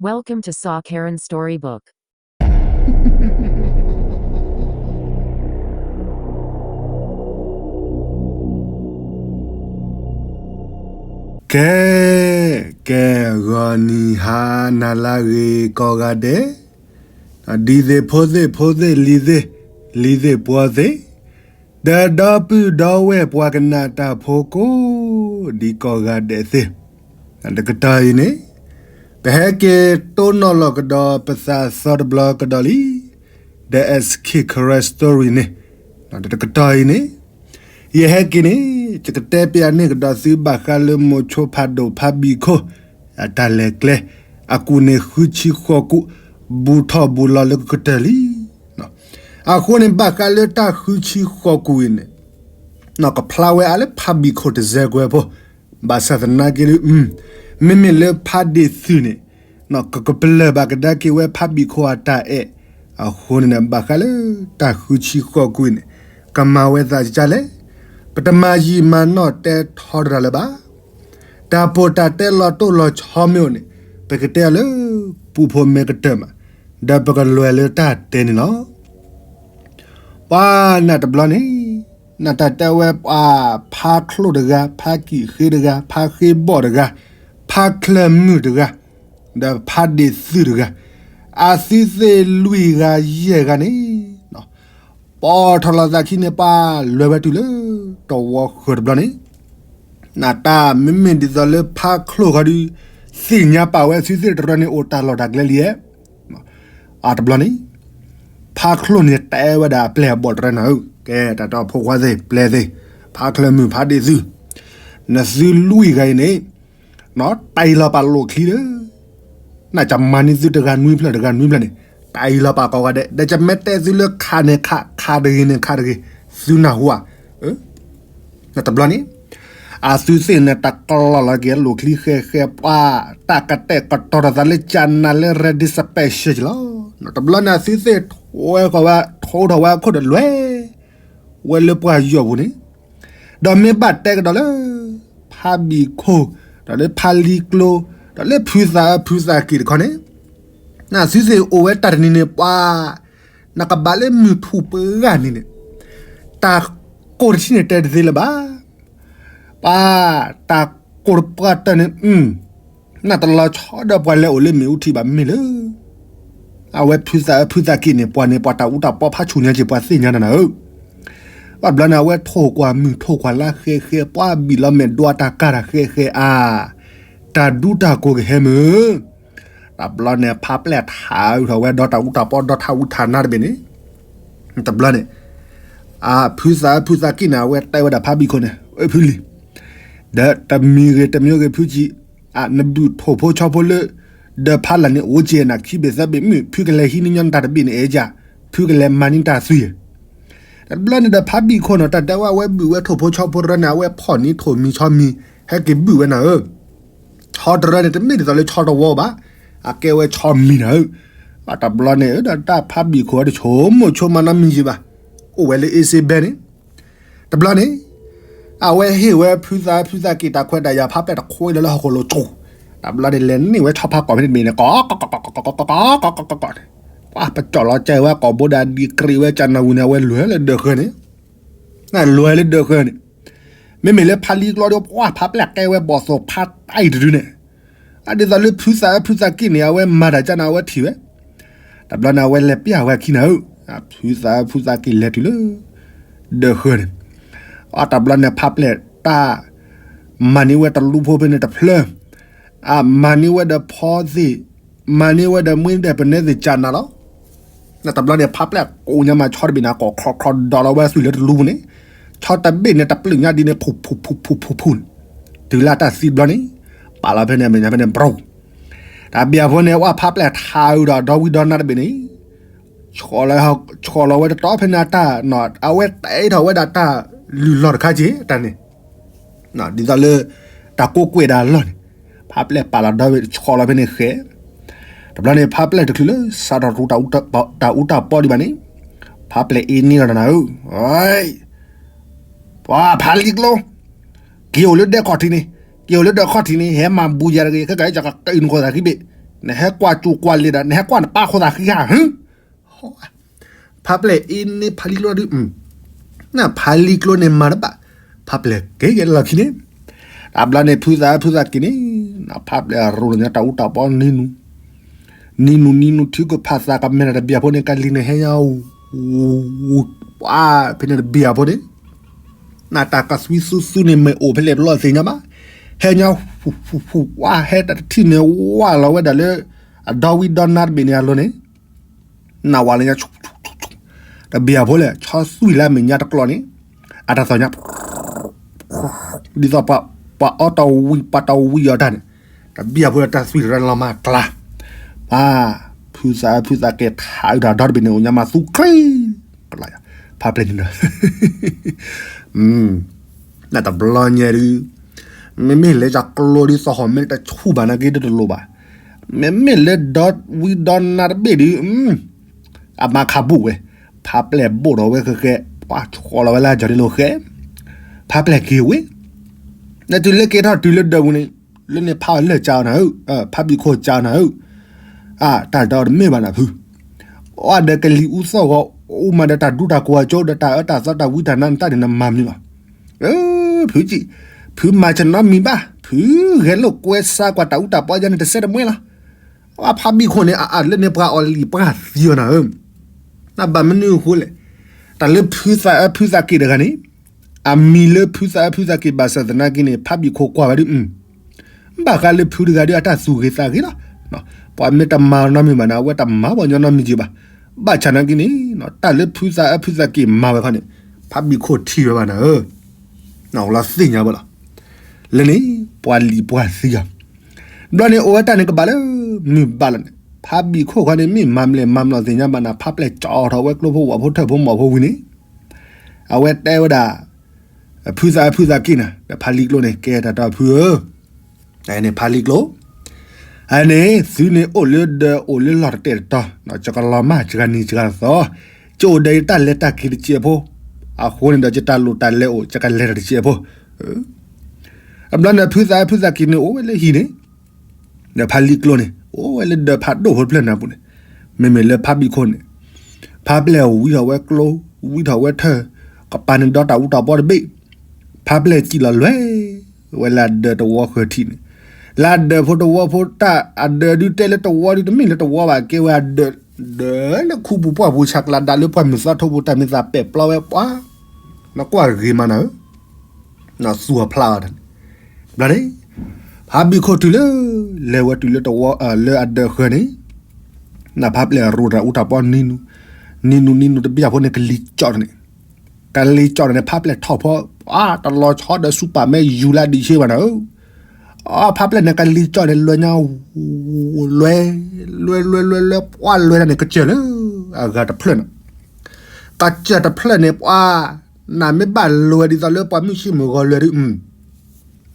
Welcome to Saw Karen Storybook. ကဲ, ကဲ, ဂီၤနံၤဟါနၤလၢအဂ့ၤကိးဂၤဒဲး, ဒ်သ့ၣ်ဖိသ့ၣ်ဖိသ့ၣ်လံၤသ့ၣ်, လံၤသ့ၣ်ပှီၤသ့ၣ်, ဒီးဒီပုၢ်ဒီဝဲၢ်ပှၤကနၣ်တၢ်ဖိကိး, ဒ်ကိးဂၤဒဲးသ့ၣ်, တကတီၢ်အံၤန့ၣ်, ပဟဲက့ၤတိၢ်နီၣ်လီၤကဒီးပသးသီတဘျီကဒီးလံ, ဒီး S K Karen Story န့ၣ်, တကတီၢ်အံၤန့ၣ်, ယဟဲက့ၤန့ၣ်, ယကတဲပျးန့ၢ်ကဒီးသုဘၣ်ဃးလၢမိၤဆိဖးဒိၣ်ဖးဘံၣ်ခိၣ်, အတၢ်လဲၤကျဲ, အကူၣ်န့ၣ်ဃုဆံဃိးကူၣ်, ဘူးထီၣ်ဘူးလီၤလၢကကတၢၢ်လံ. အဃိန့ၣ်ဘၣ်ဃးလၢတၢ်ဃုဆံဃိးကူၣ်အံၤန့ၣ်, ကဖျါဝဲအါလၢဖးဘံၣ်ခိၣ်တစဲးကွဲးဖိ, ဘၣ်ဆၣ်သနာ်က့လၢ, မ့မ့ၢ်လၢဖးဒ့ၣ်သုးန့ၣ်, ကကပလၢၢ်ဘၣ်ကဒါက့ၤဝဲဖးဘံၣ်ခိၣ်အတၢ်အဲၣ်, အဃိန့ၣ်ဘၣ်ဃးလၢတၢ်ဃုဆံဃိးကူၣ်အံၤန့ၣ်, ကမၤဝဲသးကလဲၣ်, ပတမၤယံာ်မၤနီၢ်တဲထီတရၤလၢၤဘၣ်. တၢ်ပိာ်တၢ်တဲလီၤတိၢ်လီၤဆီမ့ၢ်အိၣ်န့ၣ်, ပကတဲအီၤလၢပူဖိမဲာ်ကတၢၢ်မး, ဒီးပကလဲၤလၢတၢ်တဲန့ၣ်လီၤ. ပှၤနၢ်တဘျီန့ၣ်, နၢ်တၢ်တဲဝဲပှၤဖးချိၣ်တဂၤ, ဖးကံၣ်ဃ့တဂၤ, ဖးဃ့ဘီၣ်တဂၤ, ဖးချၢၣ်မုၣ်တဂၤ, ဒီးဖးဒ့ၣ်သုးတဂၤ, အသုသ့ၣ်လွံၢ်ဂၤယဲၢ်ဂၤန့ၣ်, ပိာ်ထီၣ်လိာ်သးခံန့ၣ် ပှၤလဲၤဝဲတုၤလၢတဝီဃၢၤတဘျီန့ၣ်, နၢ်တၢ်မ့မ့ၢ်ဒ်သိးလၢဖးချိၣ်ဃီဒုး, သ့ၣ်ညါပာ်ဝဲအသုသ့ၣ်တရၢန့ၣ်အိၣ်တၢ်လီၢ်တၢ်ကျဲလံဧါ. အတဘျီန့ၣ်, ဖးချိၣ်န့ၣ်တဲဝဲဒၣ်အပျဲၢ်အဘီၣ်တရၢနၤဧၢ, ကဲတၢ်တီဖိခွါသ့ၣ်ပျဲၢ်သ့ၣ်, ဖးချၢၣ်မုၣ်ဖးဒ့ၣ်သုး, နသုလွံၢ်ဂၤအံၤန့ၣ်, တၢ်အံၤလီၤပာ်လိာ်ချံလၢ, နၢ်ကမၤန့ၢ်သုတဂၤနွံဖျၢၣ်တဂၤနွံဖျၢၣ်န့ၣ်, တၢ်အံၤလီၤပာ်ကိးဂၤဒဲး, ဒီးကမ့ၢ်တဲသုလၢခးန့ၣ်ခး, ခးတဂ့ၤန့ၣ်ခးတဂ့ၤ, သုနၢ်ဟူဧါ. တဘျီန့ၣ်, အသုသ့ၣ်န့ၣ်တၢ်ကလီၤလီၤက့ၤလိာ်ချံဃဲဃဲပှၤ, တၢ်ကတဲာ်ကတီၤထီၣ်သးလၢကၢနၤလၢ ready special လီၤ. တဘျီန့ၣ်အသုသ့ၣ်, ဝဲကီးဝဲ, ထိထီၣ်ဝဲအခိၣ်ဒီးလဲၤ, ဝဲလၢပှၢ်ယီၢ်ပူၤန့ၣ်, ဒီးမ့ၢ်ဘၣ်တဲကဒီးလၢ, ဖးဘံၣ်ခိၣ်, ဒီးလၢဖးလံကျိ, ဒီးလၢဖုသးအၢဖုသးက့ၣ်တခီန့ၣ်, နသုသ့ၣ်အိၣ်ဝဲတၢ်တနံၤန့ၣ်ပှၤ, နကဘၣ်လၢမုၢ်ထူၣ်ပှဲၤဂၤန့ၣ်န့ၣ်, တၢ်ကိၢ်တထံၣ်န့ၣ်တဲတသ့လၢၤဘၣ်. ပှၤ, တၢ်ကိၢ်တပှၢ်တၢၢ်န့ၣ်, နတလီၤဆီဒီးပှၤလဲၤအိၣ်လၢမ့ၣ်အူထံဘၣ်မ့ၢ်လၢ အဝဲဖုသးအၢဖုသးက့ၣ်န့ၣ် ပှၤန့ၣ်ပှၤတၢ်အူတၢ်ပီဖးဆူၣ်ညါက့ၤပှၤသ့ၣ်ညါနၤနၤဧၢ, ဘၣ်ဘျီန့ၣ် အဝဲထိၣ်ကွၢ်မုၢ်ထိၣ်ကွၢ်လါဃဲဃဲ ပှၤဘံၣ်လီၤမဲာ်ဒွးတၢ်ကၢ်တၢ်ဃဲဃဲအါ, တၢ်ဒူတၢ်ကိၢ်ကဟဲမုၢ်, တဘျီန့ၣ် ဖးပျဲၢ်ထးအုးထီၣ်ဝဲဒီးတၢ်အူတၢ်ပီဒီးထးအူထးနါတဘ့ၣ်န့ၣ်, တဘျီန့ၣ်, အဖုသးအၢဖုသးက့ၣ်န့ၣ် အဝဲတဲဝဲဒၣ်ဖးဘံၣ်ခိၣ်န့ၣ် အၢဖုလံၤ ဒီးတမံၤဂ့ၤတမံၤဂ့ၤဖုကံ, နဘုၣ်ထိၣ်ဖိဆီဖိလၢ, ဒီးဖးလၢ်န့ၣ်အိၣ်က့ၤနၤခံဘ့ၣ်သၢဘ့ၣ်မုၢ် ဖုကလဲၤဟံးန့ၢ်ညီနတၢ်တဘ့ၣ်န့ၣ်အဲၣ်က, ဖုကလဲၤမၤန့ၢ်တၢ်သွံၣ်ဧါ. တဘျီန့ၣ်ဒီးဖးဘံၣ်ခိၣ်န့ၣ် တၢ်တဲဝဲအဝဲဘုၣ်ဝဲထိၣ်ဖိဆီဖိတရၢန့ၣ် အဝဲဖီၣ်န့ၢ်ထိၣ်မံၤဆီမံၤ ဟဲက့ၤဘုၣ်ဝဲနၤဧၢ ဆီတရၢန့ၣ် တမ့ၢ်ဒ်သိးလၢဆီတဝီဘၣ်, အကဲဝဲဆီမံၤနၤဧၢ. တဘျီန့ၣ်ဒီးတၢ်ဖးဘံၣ်ခိၣ်ဝဲတဆိကမိၣ်ဆိကမးနီတမံၤယံၤဘၣ်, အိၣ်ဝဲလၢအ့စ့ဘဲန့ၣ်, တဘျီန့ၣ်, အဝဲဟ့ၣ်ဝဲဖုသးဖုသးက့ၢ်တၢ်ခွဲးတၢ်ယာ်ဖးပျဲၢ်တခွဲးလၢဟီၣ်ခိၣ်လိၤကၠိ, တဘျီန့ၣ်လဲၤန့ၢ်ဝဲဆီဖးကီၢ်ဖဲန့ၣ်တဘ့ၣ်န့ၣ် ကီး ကီး ကီး ကီး ကီး ကီး န့ၣ်, ပှၤပကၠီၣ်လီၤကဲဝဲကိာ်ဘိဒၣ်ဒံးကြ့းဝဲကၢနၢ်ဝူၤန့ၣ် အဝဲလဲၤလၢဒၢးဃၢၤန့ၣ်, လဲၤလၢဒၢးဃၢၤန့ၣ်, မ့မ့ၢ်လၢဖးလံကျိဒီး ပှၤဖးပျဲၢ်ကဲဝဲဘီၣ်သိၣ်ဖးတၢ်အံၤတဒုန့ၣ်, အဒ်သိးလၢဖုသးအၢဖုသးက့ၢ်န့ၣ် အဝဲမၤတၢ်ကၢနၤ အဝဲထံၣ်ဝဲ, တဘျီန့ၣ် အဝဲလဲၤပျဲၢ်ဝဲခံနၤဧၢ, ဖုသးအၢဖုသးက့ၢ်လဲၤတုၤလၢ ဒၢးဃၢၤန့ၣ်, အတဘျီန့ၣ် ဖးပျဲၢ်တၢ် မၤန့ၢ်ဝဲတလူဖိဖဲန့ၣ်တဖျၢၣ်, အမၤန့ၢ်ဝဲဒီးဖီသ့ၣ်, မၤန့ၢ်ဝဲဒီးမ့ၢ်ဒဲးပနဲသ့ၣ်ကၢနၤလီၤ. တဘျီန့ၣ် ဖးပျဲၢ်ကိးညါမးဆီတဘ့ၣ်န့ၣ် ကိးချီချီဒီးလီၤဝဲသွံၣ်လၢတလူပူၤန့ၣ်, ဆီတဘ့ၣ်န့ၣ် တပျုၢ်ညါဒ်န့ၣ် ဖူၣ်ဖူၣ်ဖူၣ်ဖူၣ်ဖူၣ်, တုၤလၢတၢ်သံတဘျီန့ၣ်, ပာ်လီၤဖဲန့ၣ် အမဲာ်ညါဖဲန့ၣ် ဘြိၣ်, တၢ်ဘၣ်ဖိန့ၣ် ဝဲဖးပျဲၢ်ထးအုးဒီးဒီဝံဒီနါတဘ့ၣ်န့ၣ် ဆီၣ်လီၤဝဲတတီၤဖဲန့ၣ်အတၢ်, အဝဲတဲထီၣ်ဝဲဒၣ်တၢ်လုၢ်လီၢ်တခါက့ၤတၢ်န့ၣ်, ဒ်သိးလၢ တၢ်ကိးကွဲးဒၣ်လီၢ်န့ၣ်, ဖးပျဲၢ်ပာ်လီၤဒီဝံဆီၣ်လီၤဖဲန့ၣ်ဃဲ, တဘျီန့ၣ် ဖးပျဲၢ်တချုးလၢ စးထီၣ်တၢ်အူတၢ်ပီဒံးဘၣ်န့ၣ်, ဖးပျဲၢ်အ့န့ၢ်လီၤနၤဧၢ, ပှၤဖးလံကျိ က့ၤအိၣ်လၢဒဲခီၣ်ထံးန့ၣ်, က့ၤအိၣ်လၢဒဲခီၣ်ထံးန့ၣ် ဟဲမၤဘူးယၤတဂ့ၤ ခဲကနံၣ်အံၤ ကကနံၣ်နခိၣ်သးခံဘ့ၣ်, နဟဲကွၢ်ကၠိကွၢ်လ့ဒီး နဟဲကွၢ်နပၢ်ခိၣ်သးဃံဧါ, ဟ့ၣ်, ဖါပျဲၢ်အ့န့ၢ်ဖါလံကျိဒုး, နဖါလံကျိန့ၣ်မၤတဘၣ်, ဖါပျဲၢ်က့ၤက့ၤလီၢ်ခံန့ၣ်, တဘျီန့ၣ် ဖုသးအၢဖုသးက့ၤန့ၣ်, ဖါပျဲၢ်ရိၤလီၤညါတၢ်အူတၢ်ပီနံၤနူၤ, နံၤနူၤနံၤနူၤ ထုကဖၣ်သးကမဲာ်တၢ်တဘျီဖိန့ၣ် ကလံၤန့ၣ်ဟဲညါ ဝါ ဖဲန့ၣ်တဘျီဖိန့ၣ်, နတၢ်ကသွံသူသူန့ၣ် မ့ၢ်အိၣ်ဖဲလဲၣ်တလီၢ်သ့ၣ်ညါဘၣ်, ဟဲညါ ဝါ ဟဲတၢ်တထံၣ်န့ၣ် ဝါလီၤဝဲဒၣ်လၢ အဒီဝံဒီနါတဘ့ၣ်န့ၣ်အလိၤန့ၣ်, နဝၤလၢညါ တဘျီဖိလဲၣ် ဆီသွံၣ်လၢအမဲာ်ညါတကျိၤန့ၣ်, အတၢ်သီၣ်ညါ ဒ်သိးပှၤအီတၢ်ဝံၤ ပှၤတၢ်ဝံၤအီၤတၢ်န့ၣ်, တဘျီဖိလၢတၢ်သွံၣ်တရၢလီၤမၢ်ကျါ, ပၢ်, ဖုသးအၢဖုသးက့ၤထးအုးတၢ်ဒီတဘ့ၣ်န့ၣ် အိၣ်ညါမၤသူချ့, ဖါပျဲၢ်န့ၣ်ဒီး နတဘျီညါဒုး, မ့မ့ၢ်လၢယကျိဒုး သီၣ်ဟီၣ်မ့ၢ်တဆူၣ်ဘၣ်နာ်က့ဒ်တလိၣ်ဘၣ်, မ့မ့ၢ်လၢဒီဝံဒီနါတဘ့ၣ်ဒုး, အမါခးဘူးဝဲ, ဖါပျဲၢ်ဘိၣ်ထီၣ်ဝဲဃဲဃဲ, ပှၤဆီလီၤဝဲလၢကၠီၤဒ်လိာ်ဃဲ, ဖါပျဲၢ်က့ၤဝဲ, နတုၤလၢကဲထီၣ်တုၤလၢဒၢးပူၤန့ၣ်, လၢန့ၣ်ဖါအီၤလၢကၠီၤနၤဧၢ, ဖါဘံၣ်ခိၣ်ကၠီၤနၤဧၢ, အတၢ်ဒီးတမ့ၢ်ဘၣ်နၤဖု, အီၤဒီးကလံၤအူသီၣ်ဂီၤ, အိၣ်မးဒီးတၢ်ဒူတၢ်ကိၢ်အကၠိဒီးတၢ်အၢတၢ်သီတၢ်ဝံတၢ်နါန့ၣ် တၢ်န့ၣ်နမၤမနုၤလီၤ, ဖုကံ, ဖုမၤဆနီမံၤဘၣ်, ဖုဂဲၤလိာ်ကွဲစါကွၢ်တၢ်အူတၢ်ပီယါန့ၣ်တစဲးတမှဲလီၤ, အဖါဘံၣ်ခိၣ်န့ၣ် အအၢလၢန့ၣ်ပှၤအီၣ်လံာ်ပှၤသံအီၤနၤဧၢ, နဘၣ်မနုၤအဃိလဲၣ်, တၢ်လၢဖုသးအၢဖုသးက့ၤတဂၤန့ၣ်, အမံၤလၢဖုသးအၢဖုသးက့ၤဘၣ်ဆၣ်သနာ်က့န့ၣ် ဖါဘံၣ်ခိၣ်ကွၢ်ဝဲဒုး, ဘၣ်ဃးလၢဖုတဂၤဒုးအတၢ်သူၣ်ဂ့ၤသးဂ့ၤလီၤ, ပှၤမ့ၢ်တမၤနီတမံၤဘၣ်န့ၣ် အဝဲတမၤပှၤညီနီတမံၤက့ၤဘၣ်, ဘၣ်ဆၣ်နာ်က့န့ၣ်, တၢ်လၢဖုသးအၢဖုသးက့ၤမၤဝဲခီန့ၣ်, ဖါဘံၣ်ခိၣ်ထံၣ်ဝဲဘၣ်နၤဧၢ, နလီၤသ့ၣ်ညါဝဲလီၤ, လၢန့ၣ်, ပှၤလံာ်ပှၤသံအီၤ, ဘျီန့ၣ်အိၣ်ဝဲတၢ်န့ၣ်ကဘၣ်လၢ, မုၢ်ဘၣ်လီၤန့ၣ်, ဖါဘံၣ်ခိၣ်ခီန့ၣ် မ့ၢ်မၤမလဲၣ်မၤမလီၤသ့ၣ်ညါဘၣ်နၤ ဖါပျဲၢ်ကၠီၤထီၣ်ဝဲကျိဖိဝၣ်ဖိထၢၣ်ဖိမီၢ်ဖိဝံၤန့ၣ်, အဝဲတဲဝဲဒၣ်, ဖုသးအၢဖုသးက့ၤနၤ ဒီးဖါလံကျိန့ၣ် ကဲတၢ်တီဖုဧၢ, န့ၣ်ဖါလံကျိ အန့ၣ် သုန့ၣ်အိၣ်လၢဒၢးအိၣ်လၢလီၢ်တတဲာ်တတီၤ, ယကလီၤမၢ်ယကနံၤယကသီ, ယအိၣ်ဒီးယတၢ်လဲၤတၢ်က့ၤတစဲးဖိ, အဃိန့ၣ်ဒီးယတၢ်လိၣ်တၢ်လဲၤအိၣ် ယကလဲၤတၢ်တစဲးဖိ, အဘျီန့ၣ်ဖုသးအၢဖုသးက့ၤန့ၣ်အိၣ်ဝဲလၢဟံၣ်န့ၣ်, ဒီးဖါလံကျိန့ၣ် အိၣ်ဝဲလၢဒၢးဖးဒိၣ်ဖိတဖျၢၣ်န့ၣ်အပူၤန့ၣ်, မ့မ့ၢ်လၢဖါဘံၣ်ခိၣ်န့ၣ်, ဖါပျဲၢ်ဝံထီၣ်ဝဲကျိ, ဝံထီၣ်ဝဲထၢၣ်, ကပၤန့ၣ်ဒီတၢ်အူတၢ်ပီတဘ့ၣ်, ဖါပျဲၢ်စံၣ်လီၤလွဲၢ်, ဝဲလၢအဒၢးတဝီဃၢၤထံးန့ၣ်, လၢအဒၢးဖိတဝီဖိတၢ်အဒၢးဒုးတဲလၢတဝီဒုးတမ့ၢ်လၢတဝီဘၣ် ကဲဝဲအဒၢး, ဒၢးလၢခူပူၤပှၢ်ပူၤဆးကျးဒၣ်လၢပှၢ်မုၢ်သီထိပူၤတၢ်မ့ၢ်သးပဲာ်ပျီဝဲပှၤ, နကွၢ်ဂ့ၤမးနၤဧၢ နသူၣ်အဖျါအီၤတၢ်န့ၣ်, ဘျီန့ၣ်, ဖါဘံၣ်ခိၣ်တုၤလၢ, လဲၤဝဲတုၤလၢတဝီ, လၢအဒၢးဃၢၤန့ၣ်, နဖါပျဲၢ်ရိၤတၢ်အူတၢ်ပီနံၤနူၤ, နံၤနူၤနံၤနူၤတဘျီဖိန့ၣ် ကလံၤကၠီၣ်န့ၣ်, ကလံၤကၠီၣ်န့ၣ် ဖါပျဲၢ်ထီၣ်ဖီ, တလီၤဆီဒီးဆူပာ်မ့ၢ်ယူၤလၢဒံးဆ့ဘၣ်နၤဧၢ, အဖါပျဲၢ်န့ၣ် ကလံၤကၠီၣ်န့ၣ် လွဲညါ, လွဲ, လွဲလွဲလွဲလွဲပှၢ်လွဲတၢ်န့ၣ် ကစၢၢ်လၢ, အဂၤတဖျၢၣ်န့ၣ် ကစၢၢ်တဖျၢၣ်န့ၣ် ပှၤ, နမ့ၢ်ဘၣ်လွဲဒ်သိးလၢပှၤမုၢ်ဆ့ၣ်မုၢ်ဂီၤလွဲဒုး,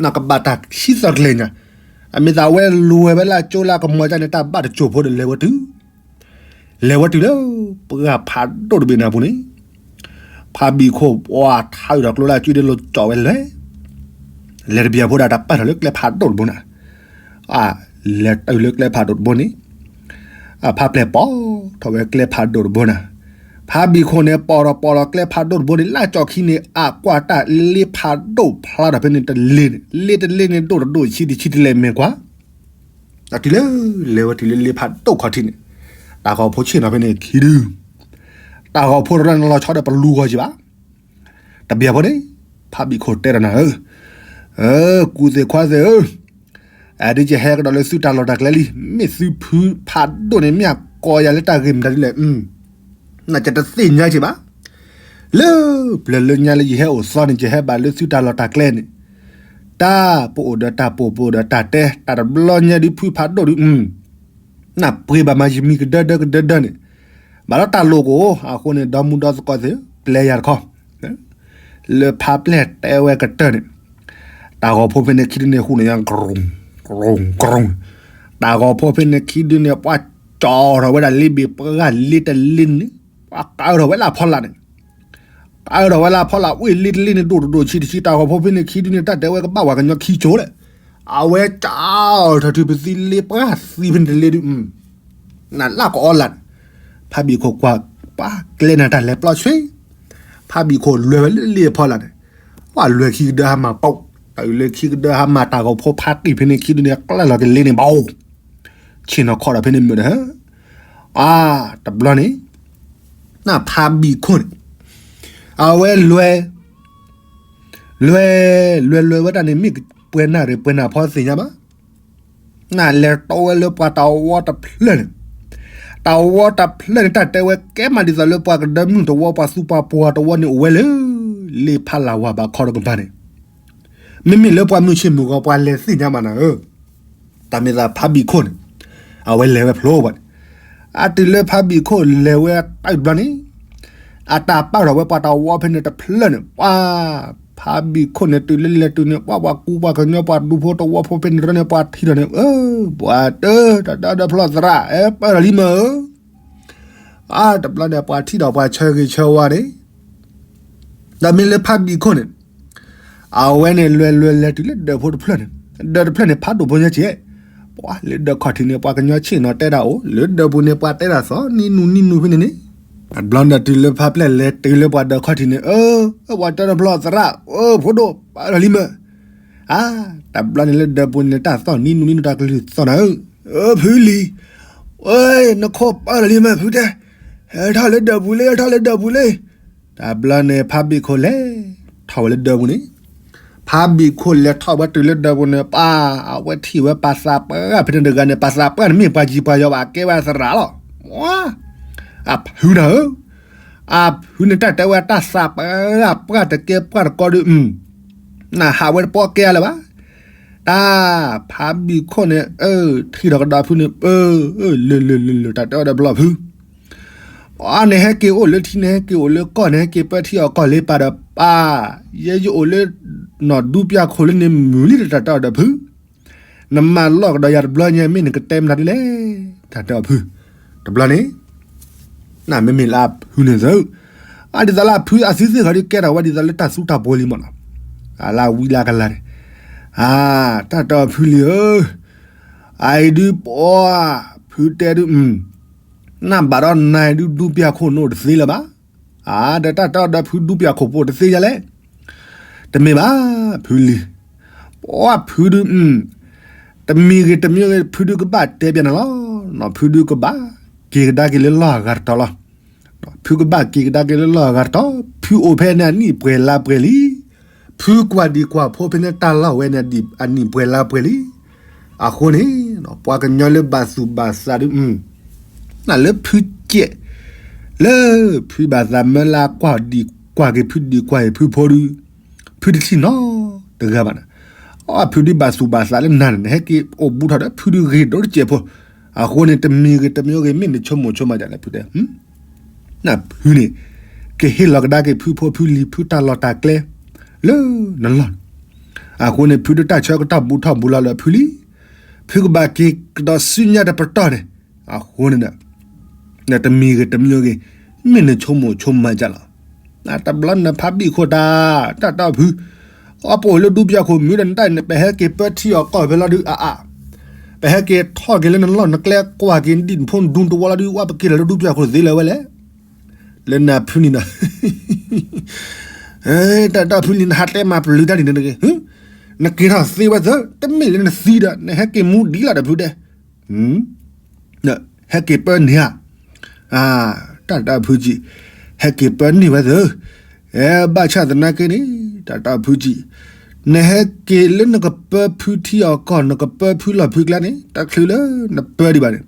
နကဘၣ်တၢ်ခံသီတကျဲၤညါ, အမ့ၢ်သးဝဲလွဲဝဲလၢအကၠိလၢအကမီၤကၢ်န့ၣ် တၢ်ဘၣ်တစိၢ်ဖိဒီးလဲၤဝဲတုၤ, လဲၤဝဲတုၤလၢ, ပှၢ်ဖးဒိၣ်တဘ့ၣ်န့ၣ်အပူၤန့ၣ်, ဖါဘံၣ်ခိၣ်ပှၢ်ထးအုးဒီးကျိလၢအကၠိဒ်လိာ်ကၠီၣ်ဝဲလဲၤ လဲၤတဘျီဖိဒီးတၢ်ပာ်ထီၣ်လၢကျဲဖးဒိၣ်တဘိန့ၣ်, အ, လဲၤတုၤလၢကျဲဖးဒိၣ်တဘိန့ၣ်, အဖါပျဲၢ်ပိာ်ထီၣ်ဝဲကျဲဖးဒိၣ်တဘိန့ၣ်, ဖါဘံၣ်ခိၣ်န့ၣ် ပိာ်ထီၣ်ပိာ်ထီၣ်ကျဲဖးဒိၣ်တဘိန့ၣ် လၢကၠီၣ်ခံန့ၣ် အကွၢ်တၢ်လ့ဖးဒိၣ်ဖျါထီၣ်ဖဲန့ၣ်တလ့န့ၣ် လ့တလ့န့ၣ်ဒိၣ်တဒိၣ်ဆံတဆံတလဲၤမဲာ်ကွၢ် အတုၤလၢ, လဲၤဝဲတုၤလၢလ့ဖးဒိၣ်ခီၣ်ထံးန့ၣ်, တၢ်ဂီၤဖိဆ့ၣ်နီၤဖဲန့ၣ်ခံဒု, တၢ်ဂီၤဖိတရၢန့ၣ်လီၤဆီဒီးပလူဂီၤကံဘၣ်, တဘျီဖိန့ၣ်, ဖါဘံၣ်ခိၣ်တဲဒီးနၤဧၢ, ကူၣ်သ့ၣ်ခွါသ့ၣ်ဧၢ, အဒ်ယဟဲကဒီးလၢသုတၢ်လီၢ်တၢ်ကျဲလံ, မ့ၢ်သုဖုဖးဒိၣ်န့ၣ် မ့ၢ်အကိးယၤလၢတၢ်ဂ့ၢ်မတၤဒ်လဲၣ်, နကတသ့ၣ်ညါက့ဘၣ် လၢပျၢၤလၢညါလၢယဟဲအိၣ်သီန့ၣ် ယဟဲဘၣ်လၢသုတၢ်လီၢ်တၢ်ကျဲန့ၣ်, တၢ်ပအိၣ်ဒီးတၢ်ပိာ်ပအိၣ်ဒီးတၢ်တဲ တၢ်တဘျီညါဒုးဖုဖးဒိၣ်ဒုး, နပှ့ၤဘၣ်မးယမံၤကဒၢဒၢကဒၢဒၢန့ၣ်, ဘၣ်ဒီးတၢ်လိၣ်ကအိၣ် အဃိန့ၣ် ဒီမူဒီသကိးသ့ၣ် ပျဲယၤတခီ လၢဖါပျဲၢ်တဲဝဲကတၢၢ်န့ၣ်, တၢ်ဂီၤဖိဖဲန့ၣ်ခံဒုန့ၣ် ဟူးန့ၣ်ညါ ကြုံ, ကြုံ, ကြုံ, တၢ်ဂီၤဖိဖဲန့ၣ်ခံဒုန့ၣ် ပှၤကၠီထီၣ်ဝဲဒၣ်လ့ဘ့ၣ်ပှၢ်လ့တလ့န့ၣ်, ပှၤကးထီၣ်ဝဲလၢအဖီလာ်န့ၣ်, ကးထီၣ်ဝဲလၢအဖီလာ် ဝ့ၢ်လ့တလ့န့ၣ် ဒိၣ်တဒိၣ်ဆံးတဆံး တၢ်ဂီၤဖိဖဲန့ၣ်ခံဒုန့ၣ် တၢ်တဲဝဲကဘၣ်ဝဲကညီခံကၠိလဲၣ်, အဝဲကၠီထီၣ်ထုးပသံလ့ပှၢ်သံဖဲန့ၣ်တလ့ဒုး, နလၢကအီလၢ်န့ၣ်, ဖးဘံၣ်ခိၣ်ကွၢ်ပှၤကျဲနၤတၢ်လဲၤပျီဆွ့, ဖးဘံၣ်ခိၣ်လဲၤဝဲလၢလ့အဖီလာ်န့ၣ်, ပှၤလဲၤခံကဒၢဟါမၢ်ပိာ်, တၢ်လဲၤခံကဒၢဟါမၢ်တၢ်ဂီၤဖိဖးတံၢ်ဖဲန့ၣ်ခံဒုန့ၣ် ကျၢၢ်လီၤက့ၤလ့န့ၣ်ဘၣ်အိၣ်, ဆ့ၣ်နီၤခီၣ်ဒီးဖဲန့ၣ်မုာ်ဒီးဟၢ အါ, တဘျီန့ၣ်, နဖးဘံၣ်ခိၣ်န့ၣ်, အဝဲလဲၤ, လဲၤ, လဲၤလဲၤဝဲတၢ်န့ၣ် မ့ၢ်ပှဲၤနၣ်ရံၣ်ပှဲၤနၣ်ဖီသ့ၣ်ညါဘၣ်, နလဲၤတီဝဲလၢပှၤတဝီတဖျၢၣ်န့ၣ်, တဝီတဖျၢၣ်န့ၣ် တၢ်တဲဝဲကဲမးဒ်သိးလၢပှၤကဒၢမုၢ်တဝီ ပှၤသူပှၤပှီၤတဝီန့ၣ်အိၣ်ဝဲလၢ လ့ဖးလၢ်ဝၤဘၣ်ခီတကပၤန့ၣ်, မ့မ့ၢ်လၢပှၤမုၢ်ဆ့ၣ်မုၢ်ဂီၤပှၤလဲၤသ့ၣ်ညါမးနၤဧၢ တၢ်မ့ၢ်သးဖးဘံၣ်ခိၣ်န့ၣ်, အဝဲလဲၤဝဲဖျိဘၣ်န့ၣ်, အတုၤလၢဖးဘံၣ်ခိၣ်လဲၤဝဲတဘျီန့ၣ်, အတၢ်ပာ်ထီၣ်ဝဲပှၤတဝီဖဲန့ၣ်တဖျၢၣ်န့ၣ် ပှၤ, ဖးဘံၣ်ခိၣ်န့ၣ်တုၤလၢလဲၤတုၤန့ၣ် ပှၤပှၤကူပှၤကညီပှၤဒူဖိတဝီဖိဖဲန့ၣ်တဖျၢၣ်န့ၣ် ပှၤထံၣ်ထီၣ်န့ၣ် အၢ, ပှၤတၢ်တၢ်ဒီဖျီၣ်သရၣ် အဲ ပၢၢ်ထီၣ်လံမၢ်ဧၢ, အါ တဘျီန့ၣ် ပှၤထံၣ်ဒီးပှၤဆၢဂ့ၤဆၢဝါန့ၣ် ဒီးမ့ၢ်လၢဖးဘံၣ်ခိၣ်န့ၣ်, အဝဲန့ၣ်လဲၤလဲၤလဲၤတုၤလၢဒၢးဖိတဖျၢၣ်န့ၣ်, ဒၢးတဖျၢၣ်န့ၣ် ဖးဒိၣ်ဖိညါကဲး, ပှၤလၢဒၢးခီၣ်ထံးန့ၣ် ပှၤကညီဆ့ၣ်နီၤတဲဒၣ်အိၣ်, လၢဒၢးပူၤန့ၣ် ပှၤတဲဒၣ်သီ နံၤနူၤနံၤနူၤဖဲန့ၣ်န့ၣ်, တဘျီန့ၣ်တုၤလၢဖးပျဲၢ်လဲၤတုၤလၢပှၤဒၢးခီၣ်ထံးန့ၣ် အၢ, ပှၤတၢ်တဖျီၣ်သရၣ် အၢ ဖိဒိၣ် ပၢၢ်ထီၣ်လံမၢ်, အါ, တဘျီန့ၣ်လၢဒၢးပူၤန့ၣ် တၢ်သီၣ်နံၤနူၤနံၤနူၤ တၢ်ကလုၢ်သီၣ်နၤဧၢ, အၢ ဖုလံၤ, အၢ နခိၣ်ပၢၢ်ထီၣ်လံမၢ် ဖုတဲ, ဟဲထီၣ်လၢဒၢးပူၤလံ ဟဲထီၣ်လၢဒၢးပူၤလံ, တဘျီန့ၣ် ဖးဘံၣ်ခိၣ်လဲၤထီၣ်ဝဲလၢဒၢးပူၤန့ၣ်, ဖးဘံၣ်ခိၣ်လဲၤထီၣ်ဝဲတုၤလၢဒၢးပူၤန့ၣ် ပှၤ, အဝဲထံၣ်ဝဲပှၤသးပှၢ်ဖဲန့ၣ်တဂၤန့ၣ် ပှၤသးပှၢ်န့ၣ်မ့ၢ်ပှၤယံၤပှၤယီၤဘၣ် ကဲဝဲသရၣ်လီၤ, အဖုနၤဧၢ, အဖုန့ၣ်တၢ်တဲဝဲတၢ်သးပှၢ်ပှၢ်တကဲပှၢ်တကီဒုး နဟးဝဲတပီၢ်ကဲလၢၤဘၣ်, တၢ်, ဖးဘံၣ်ခိၣ်န့ၣ် အၢ ထံၣ်ထီၣ်ကဒီးဖုန့ၣ် ပၢၢ်, လၢၢ်လၢၢ်လၢၢ်လၢၢ် တၢ်တဲအီၤဒီးဖျီၣ်ဖု, အါ နဟဲက့ၤအိၣ်လၢထံ နဟဲက့ၤအိၣ်လၢကီၢ် နဟဲက့ၤပၢထံအီၣ်ကီၢ်လၢပၢ်ဒီးပၢ်, ယဲယအိၣ်လၢ နီၢ်ဒူပျၢ်ခိၣ်လၢန့ၣ်မုာ်လံဒီး တၢ်တဲအီၤဒီးဖု နမၤလီၢ်ကဒီးယၤတဘျီညါ မ့ၢ်နကတဲမနုၤဒ်လဲၣ်, တၢ်တဲအီၤဖု, တဘျီန့ၣ် နမ့မ့ၢ်လၢအဖုန့ၣ်သု, အဒ်သိးလၢအဖုအသုသ့ၣ်ဃီဒုးကဲထီၣ်ဝဲဒ်သိးလၢတၢ်သူတၢ်ပှီၤလံမၢ်နီၤ, အလၢဝံလၢကလၤန့ၣ်, အါ, တၢ်တဲအီၤဖုလံၤဧၢ, အအံၤဒုးပှၤ, ဖုတဲဒုး, နဘၣ်ဒီးနၤဒုးဒူပျၢ်ခိၣ်နအိၣ်တသ့လၢၤဘၣ်, အါ ဒီးတၢ်တဲအီၤဒီးဖုဒူပျၢ်ခိၣ်ဖိတသ့ယၤလဲၣ်, တမ့ၢ်ဘၣ်, ဖုလံၤ, ပှၤဖုဒုး တမံၤဂ့ၤတမံၤဂ့ၤ ဖုဒုးကဘၣ်တဲဘၣ်နၤလီၤ, ဖုဒုးကဘၣ်က့ၤကဒါက့ၤလၢလီၢ်အဂၤတတီၤလီၤ, ဖုကဘၣ်က့ၤကဒါက့ၤလၢလီၢ်အဂၤတတီၤ, ဖုအိၣ်ဖဲန့ၣ်အနံၣ်ပှဲၤလါပှဲၤလံ, ဖုကွၢ်ဒံးကွၢ်ဖိဖဲန့ၣ်တၢ်လီၢ်ဝဲန့ၣ်အနံၣ်ပှဲၤလါပှဲၤလံ, အဃိန့ၣ် ပှၤကညီလၢဘၣ်သူၣ်ဘၣ်သးဒုး နလၢဖုကဲး, လၢဖုဘၣ်သးမၢလၢကွၢ်ဒံးကွၢ်က့ၤဖုဒံးကွၢ်က့ၤဖုဖိဒုး, ဖုတထံၣ်နီတဂၤဘၣ်န့ၣ်, အဖုဒုးဘၣ်သူၣ်ဘၣ်သးလၢနၤန့ၣ် နဟဲက့ၤအိၣ်ဘူးထီၣ်ဒီးဖုဒုးဂ့ၤဒိၣ်တစဲးဖိ, အဃိန့ၣ် တမံၤဂ့ၤတမံၤဂ့ၤ မ့ၢ်နဆိကမိၣ်ဆိကမးဒ်လဲၣ်ဖုတဲ, နဖုန့ၣ် ကဟ့ၣ်လီၤကဒါက့ၤဖုဖိဖုလံၤဖုတၢ်လီၢ်တၢ်ကျဲ လၢနလီၢ်န့ၣ်, အဃိန့ၣ် ဖုဒုးတၢ်ဆၢကတီၢ်ဘူးထီၣ်ဘူးလီၤလၢဖုလံ, ဖုကဘၣ်က့ၤကဒီးဆူညါတပတီၢ်န့ၣ်, အဃိန့ၣ်ဒီး နတမံၤဂ့ၤတမံၤဂ့ၤ မ့ၢ်နဆိကမိၣ်ဆိကမးဒ်လဲၣ်, တဘျီနဖးဘံၣ်ခိၣ်တၢ်, တၢ်တဲအီၤဖု, အပအိၣ်လၢဒူပျၢ်ခိၣ်မုၢ်ဒီးနတၢ်အံၤန့ၣ် ပဟဲက့ၤပၢထံအီၣ်ကီၢ်ဖဲလီၤဒုးအါအါ, ပဟဲက့ၤထီၣ်က့ၤလၢနလီၢ်နကျဲကွၢ်က့ၤဒံၣ်ဖိဒူတဝီလီၤဒုး ဝဲပက့ၤထီၣ်လၢဒူပျၢ်ခိၣ်သ့လၢၤဝဲလဲၣ်, လၢနဖုန့ၣ်ဒီး တၢ်တဲအီၤဖုလံၤ နဟးတဲမၤပျုၤတၢ်ဒ်န့ၣ်တဂ့ၤ, နက့ၤထီၣ်သ့ဝဲသၢ, တမ့ၢ်လၢနသံဒီး နဟဲက့ၤမူဒံးလီၤဒီးဖုတဲ, ဟဲက့ၤပၢန့ၢ်ဧါ, တၢ်တဲအီၤဖုကံ, ဟဲက့ၤပၢန့ၢ်ဝဲသၢ, အဲ ဘၣ်ဆၣ်သနာ်က့န့ၣ် တၢ်တဲအီၤဖုကံ, နဟဲက့ၤလၢနကပၢဖုထံအီၣ်ကီၢ် နကပၢဖုလီၢ်ဖုကျဲန့ၣ် တချုးလၢနပၢဒံးဘၣ်န့ၣ်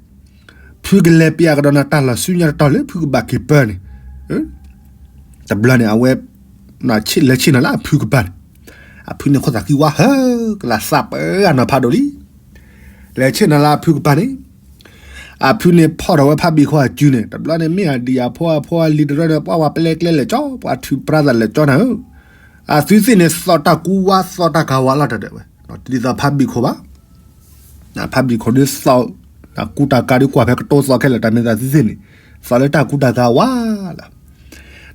ဖုကလဲၤပျးကဒီးနၤတၢ်လီၢ်ဆူညါတတီၤလၢဖုကဘၣ်က့ၤပၢန့ၣ်, တဘျီန့ၣ် အဝဲ လဲၤဆ့ၣ်နီၤလၢအဖုကပၤန့ၣ်, အဖုန့ၣ်ခိၣ်သးဃံဝါဟၢ ကလၤသးပှၢ်နီၤဖးဒိၣ်လံ, လဲၤဆ့ၣ်နီၤလၢအဖုကပၤန့ၣ်, အဖုန့ၣ်ဖီၣ်ထီၣ်ဝဲဖးဘံၣ်ခိၣ်အစုန့ၣ် တဘျီန့ၣ် မ့ၢ်အဒံၣ်အဖိအဖိအလံၤတရၢန့ၣ် ပှၤပျဲကျဲလဲၤကၠီ ပှၤထုးပြါသးလဲၤကၠီနၤဧၢ, အသုသ့ၣ်န့ၣ် သီၣ်တၢ်ကူဝါသီၣ်တၢ်ကၤဝါလီၤတၢ်ဒၣ်ဝဲ, တဒ်သိးဖးဘံၣ်ခိၣ်ဘၣ် ဖးဘံၣ်ခိၣ်ဒုးသီၣ် တၢ်ကူတၢ်ကၤဒုးကွၢ်ဖဲကတိၤသီၣ်ခဲလၢာ် တၢ်မ့ၢ်သးသုသ့ၣ်န့ၣ် သီၣ်လၢတၢ်ကူတၢ်ကၤဝါလီၤ,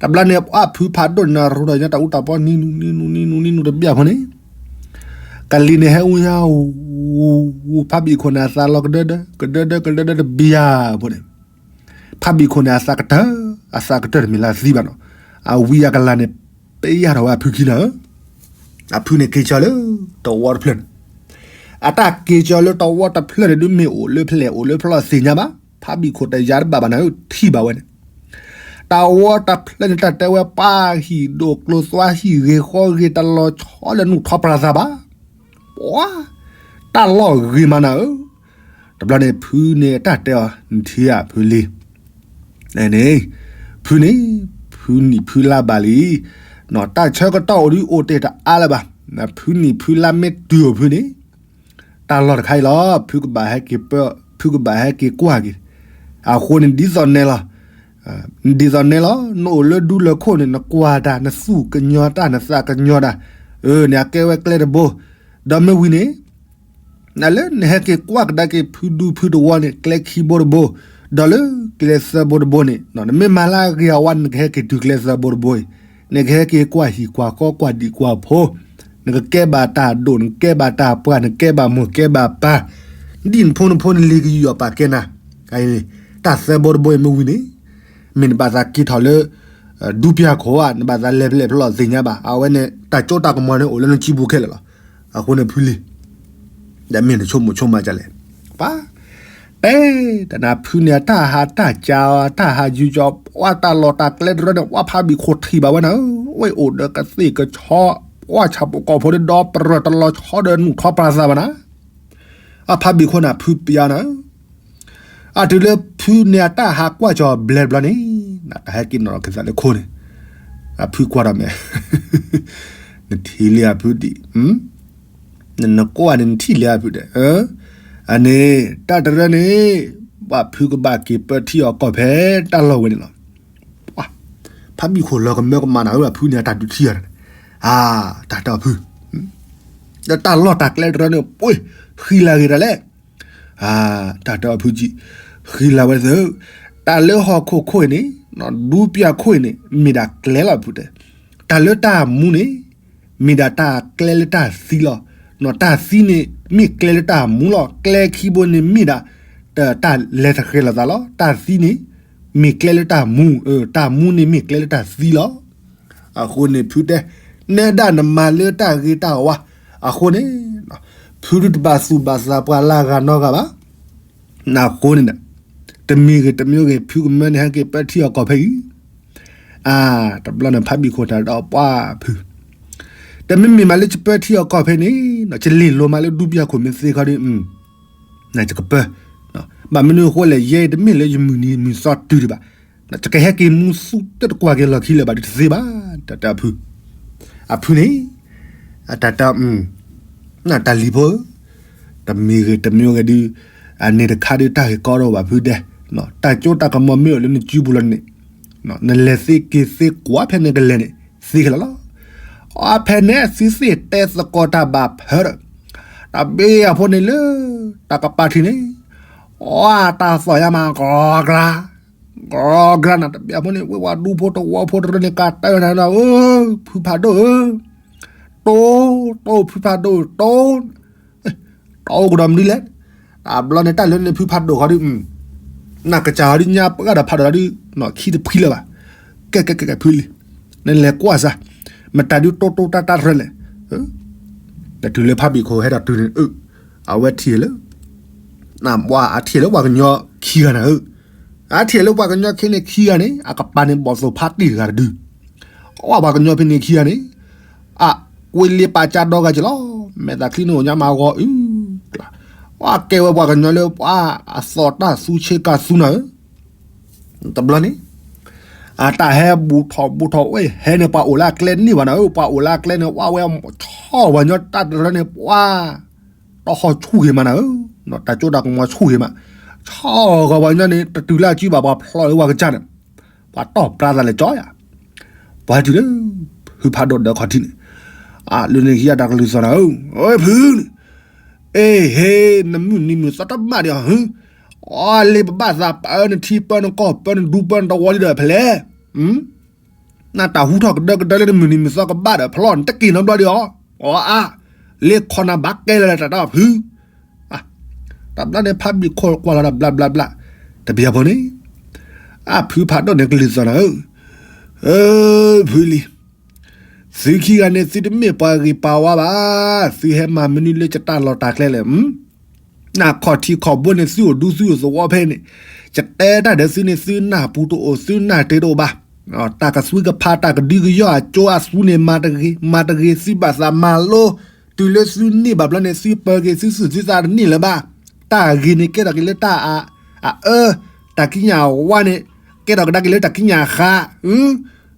တဘျီန့ၣ် အဖုဖးဒိၣ်န့ၣ် ရူးထီၣ်ညါတၢ်အူတၢ်ပီ နံၤနူၤ နံၤနူၤ နံၤနူၤ နံၤနူၤတဘျီဖိန့ၣ်, က ကလံၤန့ၣ်ဟဲအူညါ, ဖးဘံၣ်ခိၣ်န့ၣ် အသးလီၤကဒၢဒၢ ကဒၢဒၢ ကဒၢဒၢတဘံယၤဖိန့ၣ်, ဖးဘံၣ်ခိၣ်န့ၣ် အသးကတၢၢ်, အသးကတၢၢ်တမ့ၢ်လၢအသံဘၣ်နီၤ, အဝံအကလၤန့ၣ် ပယၢ်ထီၣ်ဝဲအဖုခံနၤဧၢ, အဖုန့ၣ်က့ၤကၢၤလၢတဝီတဖျၢၣ်န့ၣ်, အတၢ်က့ၤကၢၤလၢတဝီတဖျၢၣ်န့ၣ် ဒုးမ့ၢ်အိၣ်လၢဖျဲၣ်အိၣ်လၢဖျီၣ်သ့ၣ်ညါဘၣ်, ဖးဘံၣ်ခိၣ်တယၤတဘၣ်ဘၣ်နၤဧၢ, ထံၣ်ဘၣ်ဝဲန့ၣ် တဝီတဖျၢၣ်န့ၣ် တၢ်တဲဝဲပှၤဟံၣ်ဒိၣ်ကျိၤသွါဟံၣ်ဂ့ၤဃီဂ့ၤတလီၤဆီလၢနူၢ်ထီပြၤသးဘၣ်, ပှၤ တၢ်လီၢ်ဂ့ၤမးနၤဧၢ, တဘျီန့ၣ်ဖုန့ၣ်တၢ်တဲအီၤ နထံၣ်ဧါဖုလံၤ, န့ၣ်, ဖုန့ၣ်, ဖုနံၣ်ဖုလါဘၣ်လံ, တၢ်ဆၢကတီၢ်အိၣ်ဒုးအိၣ်တ့ၢ်တအါလၢၤဘၣ်, ဖုနံၣ်ဖုလါမ့ၢ်တုၤအိၣ်ဖုန့ၣ် တၢ်လီၢ်တခါအံၤလီၤ, ဖုကဘၣ်ဟဲက့ၤပၢ, ဖုကဘၣ်ဟဲက့ၤကွၢ်က့ၤ, အဃိန့ၣ်ဒ်သိးနဲလီၤ, ဒ်သိးနဲလီၤ, နအိၣ်လၢဒူလၢၢ်ခိၣ်န့ၣ် နကွၢ်တၢ် နသူၣ်ကညီၤတၢ် နသးကညီၤတၢ်, အၢ န့ၣ်အကဲဝဲကျဲတဘိ, ဒီးမ့ၢ်ဝံၤန့ၣ် နလၢနဟဲက့ၤကွၢ်ကဒါက့ၤဖုဒူဖုတဝီန့ၣ် ကျဲခံဘိတဘိ, ဒီးလၢကျဲသၢဘိတဘိန့ၣ် နမ့ၢ်မၤလၢအဂ့ၤအဝါန့ၣ် နကဟဲက့ၤတုၤကျဲသၢဘိတဘိအံၤ, နကဟဲက့ၤကွၢ်ဟံၣ်ကွၢ်ဃီကွၢ်ဒံၣ်ကွၢ်ဖိ, နကကဲဘၣ်တၢ်ဒိၣ် နကကဲဘၣ်တၢ်ပှၢ် နကဲဘၣ်မိၢ်ကဲဘၣ်ပၢ်, ဒ်နဖိနဖိနလံၤကယူးယီၣ်ပာ်ကဲနၤ, တၢ်သၢဘိတဘိအံၤမ့ၢ်ဝံၤန့ၣ် မ့ၢ်နဘၣ်သးက့ၤထီၣ်လၢ ဒူပျၢ်ခိၣ်ဧါ, နဘၣ်သးလဲၤဖဲလဲၣ်ဖဲလဲၣ်သ့ၣ်ညါဘၣ်, အဝဲန့ၣ် တၢ်စိတၢ်ကမီၤန့ၣ် အိၣ်လၢနစုပူၤခဲလၢာ်လီၤ. အဃိန့ၣ်ဖုလံၤ ဒီးမ့ၢ်နဆိကမိၣ်ဆိကမးဒ်လဲၣ်, ပှၤ တဲ တနၤဖုန့ၣ် အတၢ်ဟးတၢ်ကၢအီၤ အတၢ်ဟးယူၤကၠီၤ ပှၤတၢ်လီၢ်တၢ်ကျဲတရၢန့ၣ် ပှၤဖးဘံၣ်ခိၣ်ထံၣ်ဘၣ်ဝဲနၤဧၢ, ဝဲအိၣ်ဒီးကသ့ၣ်ကဆီ ပှၤဆၣ်ဖိကီၢ်ဖိဒီး ဒီပြၢၤတလီၤဆီဒီးနူၢ်ထီပြၤသးဘၣ်နၤ အဖးဘံၣ်ခိၣ်န့ၣ် ဖုပျါနၤ, အတုၤလၢဖုန့ၣ်အတၢ်ဟးကွၢ်ကၠီၤဘျဲၣ်တဘျီန့ၣ်, တၢ်ဟဲက့ၤနီၣ်လီၤက့ၤသးလၢခိန့ၣ်, အဖုကွၢ်ဒီးမဲာ်, နထံၣ်လံအဖုဒံး, နကွၢ်န့ၣ်နထံၣ်လံအဖုဒံး, အန့ၣ် တၢ်တရၢန့ၣ် ပှၤဖုကဘၣ်က့ၤပၢထံအီၤကီၢ်ဖဲတၢ်လီၢ်ဝဲန့ၣ်လီၤ. ဖးဘံၣ်ခိၣ်လီၤကမၢကမၣ်နၤဧၢ အဖုန့ၣ် အတၢ်ဒုးထံၣ်အီၤန့ၣ်, အါ တၢ်တဲအီၤဖု, ဒီးတၢ်လီၢ်တၢ်ကျဲတရၢန့ၣ် ပှ့ၤ ဃံလၤဂ့ၤဒၣ်လဲၣ်, အါ တၢ်တဲအီၤဖုကံ, ဃံလၤဝဲသၢ, တၢ်လၢဟီၣ်ခိၣ်ခိၣ်အံၤန့ၣ်, ဒူပျၢ်ခိၣ်အံၤန့ၣ် မ့ၢ်ဒၣ်ကျဲလီၤဖုတဲ, တၢ်လၢတၢ်မူန့ၣ် မ့ၢ်ဒၣ်တၢ်ကျဲလၢတၢ်သံလီၤ. တၢ်သံန့ၣ် မ့ၢ်ကျဲလၢတၢ်မူလီၤ. ကျဲခံဘိန့ၣ်မ့ၢ်ဒၣ် တၢ်လဲၤတဃဲၤလိာ်သးလီၤ. တၢ်သံန့ၣ် မ့ၢ်ကျဲလၢတၢ်မူ, တၢ်မူန့ၣ်မ့ၢ်ကျဲလၢတၢ်သံလီၤ. အဃိန့ၣ်ဖုတဲ, နဲဒၣ်နမၤလၢတၢ်ဂ့ၤတၢ်ဝါ, အဃိန့ၣ် ဖုဒုးတဘၣ်သူၣ်ဘၣ်သးပှၤလၢအဂၤနီတဂၤဘၣ်. အဃိန့ၣ် တမံၤဂ့ၤတမံၤဂ့ၤ ဖုကမၢန့ၣ် ဟဲက့ၤပၢထံအီၤကီၢ်ဖဲအံၤ, အါ တဘျီန့ၣ် ဖးဘံၣ်ခိၣ်တၢ်ဒီးပှၤဖု, တမ့မ့ၢ်မးလၢယပၢထံအီၤကီၢ်ဖဲန့ၣ် ယလ့ၢ်လိၤမးလၢဒူပျၢ်ခိၣ်မ့ၢ်သ့ခီဒီး ယကပၢ, ဘၣ်မနုၤအဃိလဲၣ် ယဲအံၤတမ့ၢ်လၢယမုၢ်နံၤမုၢ်သီတုၤဒံးဘၣ်, ယကဟဲက့ၤမူသူတတကွၢ်က့ၤလီၢ်ခံလၢၤဘၣ်ဒုးတသ့ဘၣ်, တၢ်တဲအဖု, အဖုန့ၣ် အတၢ်တဲ တၢ်လံၤဖိဧၢ, တမံၤဂ့ၤတမံၤဂ့ၤဒုး, အန့ၣ်တခါဒုးတၢ်ဂ့ၢ်ကီဒိၣ်ဘၣ်ဖုဒဲး, တၢ်ကၠိတၢ်ကမီၤမ့ၢ်အိၣ်လၢနစုပူၤလီၤန့ၣ်, နလဲၤသ့က့ၤသ့ကွၢ်ဖဲန့ၣ်ကလဲၤန့ၣ် သ့ခဲလၢာ်လီၤ. အဖဲန့ၣ် သုသ့ၣ်တဲသကိးတၢ်ဘၣ်ဖၢဒီး, တၢ်ဘ့ၣ်အဖိန့ၣ်လၢ တၢ်ကပၤထံးန့ၣ်, အတၢ်သီၣ်ယါမး ကီကျါ ကီကျါနၤ တဘ့ၣ်အဖိန့ၣ် ဝဲၢ်ဝၣ်ဒူဖိတဝီဖိတရၢန့ၣ် ကးတၢၢ်နၤဒီး ဖုဖးဒိၣ်ဧၢ, တိၢ် တိၢ်ဖုဖးဒိၣ် တိၢ်, တိၢ်ကဒီးမနုၤလဲၣ်, တဘျီန့ၣ် တၢ်လၢန့ၣ်ဖုဖးဒိၣ်ဃီဒီး, နကစၢ်ဃီဒီးညါပှၢ်ဒီးဖးဒိၣ်ဃီဒီး, ခံတဖှံလၢၤဘၣ်, ကဲကဲကဲကဲဖုလံၤ, နလဲၤကွၢ်စၢ်, မတၤဒုးတိၢ်တိၢ်တၢ်တၢ်တရၢလဲၣ်, တတုၤလၢဖးဘံၣ်ခိၣ်ဟဲဒီးတုၤန့ၣ်, အဝဲထံၣ်လၢ နဘၣ်အထံၣ်လၢပှၤကညီခံဂၤနၤဧၢ, အထံၣ်လၢပှၤကညီခံန့ၣ်ခံဂၤန့ၣ် အကပၤန့ၣ်ဘီၣ်သိၣ်ဖးတံၢ်တဂၤတဒု, အပှၤကညီဖဲန့ၣ်ခံဂၤန့ၣ်, အကွ့လ့ပာ်ကၢဒီဂၤက့ၤလီၤ, မဲာ်သးချံန့ၣ်အိၣ်ညါမးဂီၤအု, အကဲဝဲပှၤကညီလၢပှၤအသီၣ်တၢ်သူဆ့ကၤသူနၤဧၢ, တဘျီန့ၣ် အတၢ်ဟဲဘူးထီၣ်ဘူးထီၣ်ဝဲဟဲန့ၣ် ပှၤအိၣ်လၢအကျဲန့ၢ်ဘၣ်နၤဧၢ, ပှၤအိၣ်လၢအကျဲန့ၣ် ဝဲဝဲဆီၣ်ပှၤကညီတၢ်တရၢန့ၣ် ပှၤတီၢ်ဟီၣ်ဆူၣ်ဂ့ၤမးနၤဧၢ, တၢ်ကၠိတၢ်ကမီၤဆူၣ်ဂ့ၤမး, ဆီၣ်ဂီၤပှၤကညီန့ၣ် တတုၤလၢအစုဘၣ် ပှၤဖျိးလၢပှၤကစၢ်န့ၣ်, ပှၤတီၢ်ပြါသးလဲၤကၠီယၤ, ပှၤဟဲတုၤလၢ ဖုဖးဒိၣ်ဒီးခီၣ်ထံးန့ၣ်, အလၢန့ၣ်ဟံးအတၢ်ကလုၢ်သီၣ်နၤဧၢ, အဖုန့ၣ် အ့ဟ့ နမုၢ်နံၤမုၢ်သီတဘၣ်ဒီးအီၤ, အီလ့ပဘၣ်သးပၢနထံပၢနကီၢ်ပၢနဒူပၢနတဝီလံဒီးဖဲလဲၣ်, နတၢ်ဟူထီၣ်ကဒၢကဒၢလၢနမုၢ်နံၤမုၢ်သီကဘၣ်ဒီးဖျီၣ်နတက့ၤနီတဘျီဒီးအီၤ, အီအါ, လ့ခီနၤဘၣ်ကဲလၢာ်လၢတၢ်တီၢ်ဖု တဘျီန့ၣ် ဖးဘံၣ်ခိၣ်ကွၢ်လီၤဒီးဘျးဘျးဘျး, တပျၢ်ဖိန့ၣ် အဖုဖးဒိၣ်န့ၣ်ကလုၢ်သီၣ်နၤဧၢ, ဖုလံၤ, သုခံဂၤန့ၣ် သုတမ့ၢ်ပှၤဂ့ၤပှၤဝါဘၣ်, သုဟဲမၤမနုၤလၢယတၢ်လီၢ်တၢ်ကျဲလဲၣ်, နခီၣ်ထံးခီၣ်ဘိန့ၣ် သုအိၣ်ဒူသုအိၣ်သဝီဖဲန့ၣ်, ယတဲတၢ်ဒီးသုန့ၣ် သုနၢ်ပူၤတအိၣ် သုနၢ်တ့တအိၣ်ဘၣ်, တၢ်ကသွံကဖး တၢ်ကဒုကယီၢ်အကၠိအသူန့ၣ် မၤတဂ့ၤ မၤတဂ့ၤ သုဘၣ်သးမၤလိ တုၤလၢသုန့ၢ်ဘၣ်ဘျီန့ၣ် သုပၢၤက့ၤသုသူၣ်သုသးတန့ၢ်လၢၤဘၣ်, တၢ်ဂ့ၤန့ၣ်ကဲထီၣ်က့ၤလၢတၢ်အအၢ, တၢ်ကံးညာ်ဝါန့ၣ် ကဲထီၣ်ကဒါက့ၤလၢတၢ်ကံးညာ်ဃါ,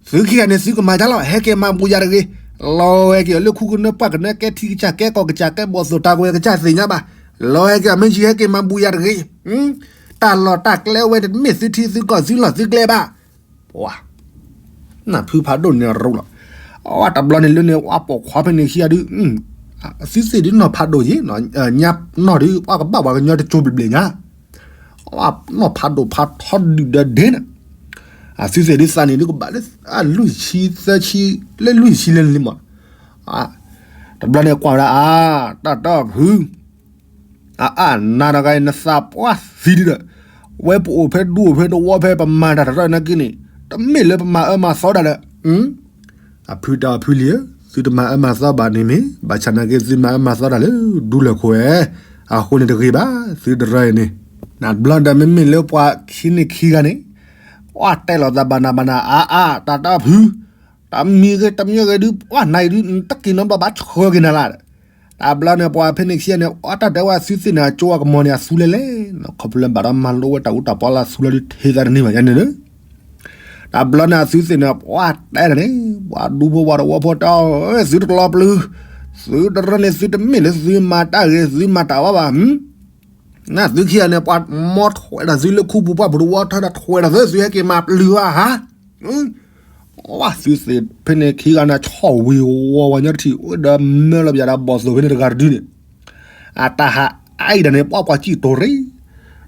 သုခံဂၤန့ၣ် သုကမၤတၢ်လီၤ ဟဲက့ၤမၤဘူးယၤတဂ့ၤ, လီၤဟဲက့ၤအီၤလၢခူကနၢပှၢ်ကနၢ ကဲထံကစၢ် ကဲကီၢ်ကစၢ် ကဲဘီၣ်သိၣ်တၢ်ဝဲကစၢ်သ့ၣ်ညါဘၣ်, လီၤဟဲက့ၤအီၤမ့ၢ်ဆံး ဟဲက့ၤမၤဘူးယၤတဂ့ၤ, တၢ်လီၢ်တၢ်ကျဲဝဲန့ၣ် တမ့ၢ်သုထံသုကီၢ်သုလီၢ်သုကျဲဘၣ်, ပှၤ နၢ်ဖုဖးဒိၣ်န့ၣ်ရူလီၤ, အတဘျီန့ၣ်လၢန့ၣ် အပိာ်ခွါဖဲန့ၣ်ခံဂၤဒုး, အသုသ့ၣ်ဒုးနီၢ်ဖးဒိၣ်ယ့ၣ်, ညါနီၢ်ဒုး ပှၤကဘၣ်ပှၤကညီတကၠိဘျ့ဘျ့ညါ, နီၢ်ဖးဒိၣ်ဖးထီဒုၣ်ဒီးဒ့န့ၣ်, အသုသ့ၣ်ဒုးသးန့ၣ်ဒုးကဘၣ်လၢ အလွံၢ်ဆံသၢဆံ, လၢလွံၢ်ဆံလၢန့ၣ်မး, တဘျီန့ၣ်ကွၢ်ဝဲဒၣ်အါ, တၢ်တီၢ်ဖု အအၢ နၤတဂၤအံၤ နသးပှၢ်သံဒုဒီး, ဝဲပအိၣ်ဖဲဒူအိၣ်ဖဲတဝီဖဲပမၤတၢ်တရီနာ်က့န့ၣ်, တမ့ၢ်လၢပမၤအၢမၤသီတၢ်ဒီး, အဖုတၢ်ဖုလံၤဧၢ, သုတမၤအၢမၤသီဘၣ်န့ၣ်မ့ၢ်, ဘၣ်ဆၣ်နာ်က့သုမၤအၢမၤသီတၢ်လၢဒူလၢၢ်ခိၣ်ဝဲ, အဃိန့ၣ်တဂ့ၤဘၣ်, သုတရၢအံၤန့ၣ်, နဘျီဒီးမ့မ့ၢ်လၢပှၤခံန့ၣ်ခံဂၤန့ၣ်, အတဲလိာ်သးဘၣ်နၤဘၣ်နၤအါအါ, တၢ်တီၢ်ဖု တမံၤဂ့ၤတမံၤဂ့ၤဒုး ပှၤနၤအံၤဒုး နတက့ၤနီတဘျီဘၣ်ဆှၢက့ၤနၤလၢ်ဒီး, တဘျီန့ၣ် ပှၤဖဲန့ၣ်ခံဂၤန့ၣ် အတၢ်တဲဝဲသုသ့ၣ်န့ၣ် အကၠိအကမီၤန့ၣ် အသူလဲၤလဲၣ်, ခီဖျိလၢဘၣ်ဒီးမၤလိဝဲတၢ်အူတၢ်ပီလၢအသူလၢဒုး ထံသးတန့ၢ်ဘၣ်ယါန့ၣ်လၢ တဘျီန့ၣ် အသုသ့ၣ်န့ၣ် ပှၤတဲတၢ်န့ၣ် ပှၤဒူဖိပှၤတဝီဖိတဲအီၤ, သုတကျီပျုၤ, သုတရၢန့ၣ် သုတမ့ၢ်လၢသုမၤတၢ်ဂ့ၤ သုမၤတၢ်ဝါဘၣ်, နသုခံဂၤန့ၣ် ပှၤမီထွဲဒီးသုလၢခူပူၤ ပှၤဖိတဝီထၢဒီးထွဲဒီးသု သုဟဲက့ၤမၤပျုၤဧါဟါ ဝဲသုသ့ၣ်ဖဲန့ၣ်ခံဂၤန့ၣ် ဆီၣ်ဝံၤဝီၤဝဲညီတထံၣ် အိၣ်ဒီးမၢလီၤပယၤဒီးဘီၣ်သိၣ်ဖဲန့ၣ်တဂၤတဒုန့ၣ်, အတၢ်ဟးအါအံၤဒီးန့ၣ် ပှၤကွၢ်စံၣ်တိၤရ့,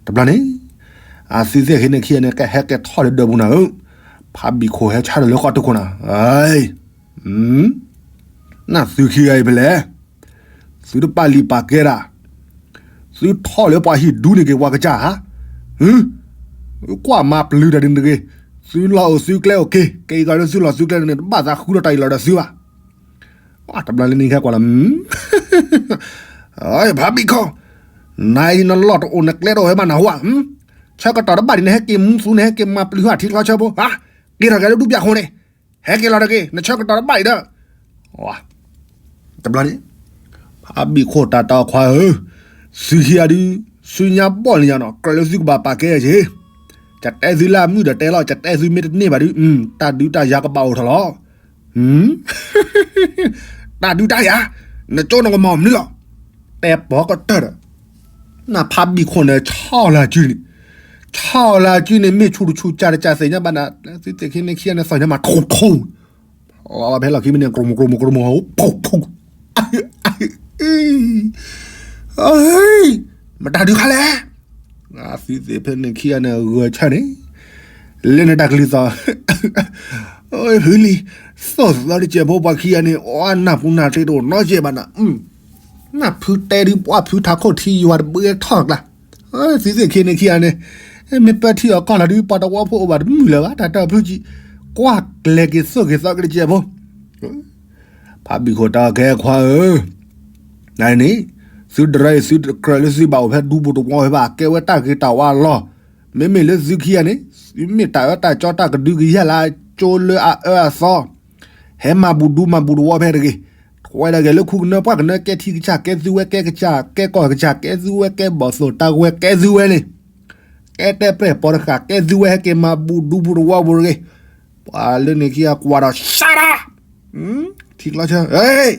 တဘျီန့ၣ် အသုသ့ၣ်ဖဲန့ၣ်ခံဂၤန့ၣ် ကဟဲက့ၤထီၣ်လၢဒၢးပူၤနၤဧၢ, ဖးဘံၣ်ခိၣ်ဟဲဆါဒီးလၢဃီတုခိၣ်နၤ, နသုခံဂၤအံၤဖဲလဲၣ် သုတပာ်လံာ်ပာ်ကဲတၢ်, သုထီၣ်လၢပှၤဟံၣ်ဒူန့ၣ်က့ၤပှၤကစၢ်ဧါ, ကွၢ်မၤပျုၤတၢ်ဒ်န့ၣ်တဂ့ၤ, သုလီၢ်အိၣ်သုကျဲအိၣ်က့ၤ ကဲအံၤကီးလၢသုလီၢ်သုကျဲန့ၣ် တဘၣ်သးဃုထီၣ်တၢ်အံၤလီၤဒီးသုဘၣ်, တဘျီလၢန့ၣ်ဟဲကွၢ်လီၤ, ဖးဘံၣ်ခိၣ်, နၤအံၤနလီၢ်တအိၣ်နကျဲတအိၣ်ဟဲမးနၢ်ဟူဧါ, ဆၢကတီၢ်တဘၣ်ဒံးနဟဲက့ၤမူသူန့ၣ် ဟဲက့ၤမၤပျုၤဟးထံချီဆၢဖိ, က့ၤထီၣ်က့ၤလၢဒူပျၢ်ခိၣ်န့ၣ် ဟဲက့ၤလီၤတဂ့ၤ နဆၢကတီၢ်တဘၣ်အံၤဒီး, တဘျီန့ၣ် ဖးဘံၣ်ခိၣ်တၢ်တီခွါဧၢ, သုခံဂၤဒုး, သုညါဘီၣ်န့ၣ်ယၤနီၤ ကြၢးလၢသုကဘၣ်ပာ်ကဲယၤက့ၤ, ယတဲသုလၢအမုၣ်ဒီးတဲလီၤ ယတဲသုမ့ၢ်တန့ၢ်ဘၣ်ဒုး, တၢ်ဒုးတၢ်ယၤကဘၣ်အိၣ်ထီၣ်လီၤ တၢ်ဒုးတၢ်ယၤ, နကၠိနကမီၤမနုၤလီၤ, တဲပီၤကတၢၢ်ဒီး, နဖးဘံၣ်ခိၣ်န့ၣ် ဆီၣ်လၢကုန့ၣ်, ဆီၣ်လၢကုန့ၣ် မ့ၢ်ဆူၣ်တဆူၣ် ကၢ်တကၢ်သ့ၣ်ညါဘၣ်နၤ, သုသ့ၣ်ခံန့ၣ်ခံဂၤန့ၣ် သီၣ်ညါမးထူၣ်ထူၣ်, ဖဲလီၢ်ခံမ့ၢ်န့ၣ် ကြိမူကြိမူကြိမူ, မတၤဒုးခါလဲၣ် သုသ့ၣ်ဖဲန့ၣ်ခံဂၤန့ၣ် ဂဲၤဆၢန့ၣ်, လၢန့ၣ်တၢ်ကလုၢ်သီၣ်, ဖုလံၤ, သိၣ်သီတစဲးဖိပှၤခံဂၤန့ၣ် အီနၢ်ပူၤနၢ်တ့တအိၣ်နီတစဲးဘၣ်နၤ, နၢ်ဖုတဲဒုးပှၢ်ဖုထးခိၣ်ထံယွၤတဘှဲထီၣ်ကျါ, သုသ့ၣ်ခံန့ၣ်ခံဂၤန့ၣ်, မ့ၢ်ပၢထံအီၣ်ကီၢ်လီၤဒုး ပှၤတဝီဖိအိၣ်ဘၣ်တမုာ်လၢၤဘၣ် တၢ်တၢ်ဖုကံ, ကွၢ်ကျဲၤက့ၤသိၣ်က့ၤသီက့ၤတစဲးဖိ ဖးဘံၣ်ခိၣ်တၢ်ကဲခွါဧၢ, နန့ၣ်, သုတရၢအံၤ သုတကြၢးလၢသုဘၣ်အိၣ်ဖဲဒူပူၤတဝီဖဲဘၣ် ကဲဝဲတၢ်ဂ့ၤတၢ်ဝါလီၤ, မ့မ့ၢ်လၢသုခံဂၤန့ၣ်, သုမ့ၢ်တၢ်အၢတၢ်ကၠီတၢ်ကဒုကယၤလၢအကၠိလၢအအၢအသီ, ဟဲမၤဘူးဒူမၤဘူးတဝီဖဲတဂ့ၤ, ထွဲဒၣ်ဂဲၤလၢခူကနၢပှၢ်ကနၢ ကဲထံကစၢ်ကဲသုဝဲ ကဲကစၢ်ကဲကီၢ်ကစၢ်ကဲသုဝဲ ကဲဘီၣ်သိၣ်တၢ်ဝဲကဲသုဝဲန့ၣ် ကဲတဲပျဲၢ်ပီၤတဃာ် ကဲသုဝဲ ဟဲက့ၤမၤဘူးဒူဘူးတဝီဘူးတဂ့ၤ, ပှၤလၢန့ၣ်ခံဂၤကွၢ်ဒီး shut up, ထံကျီဆၢ,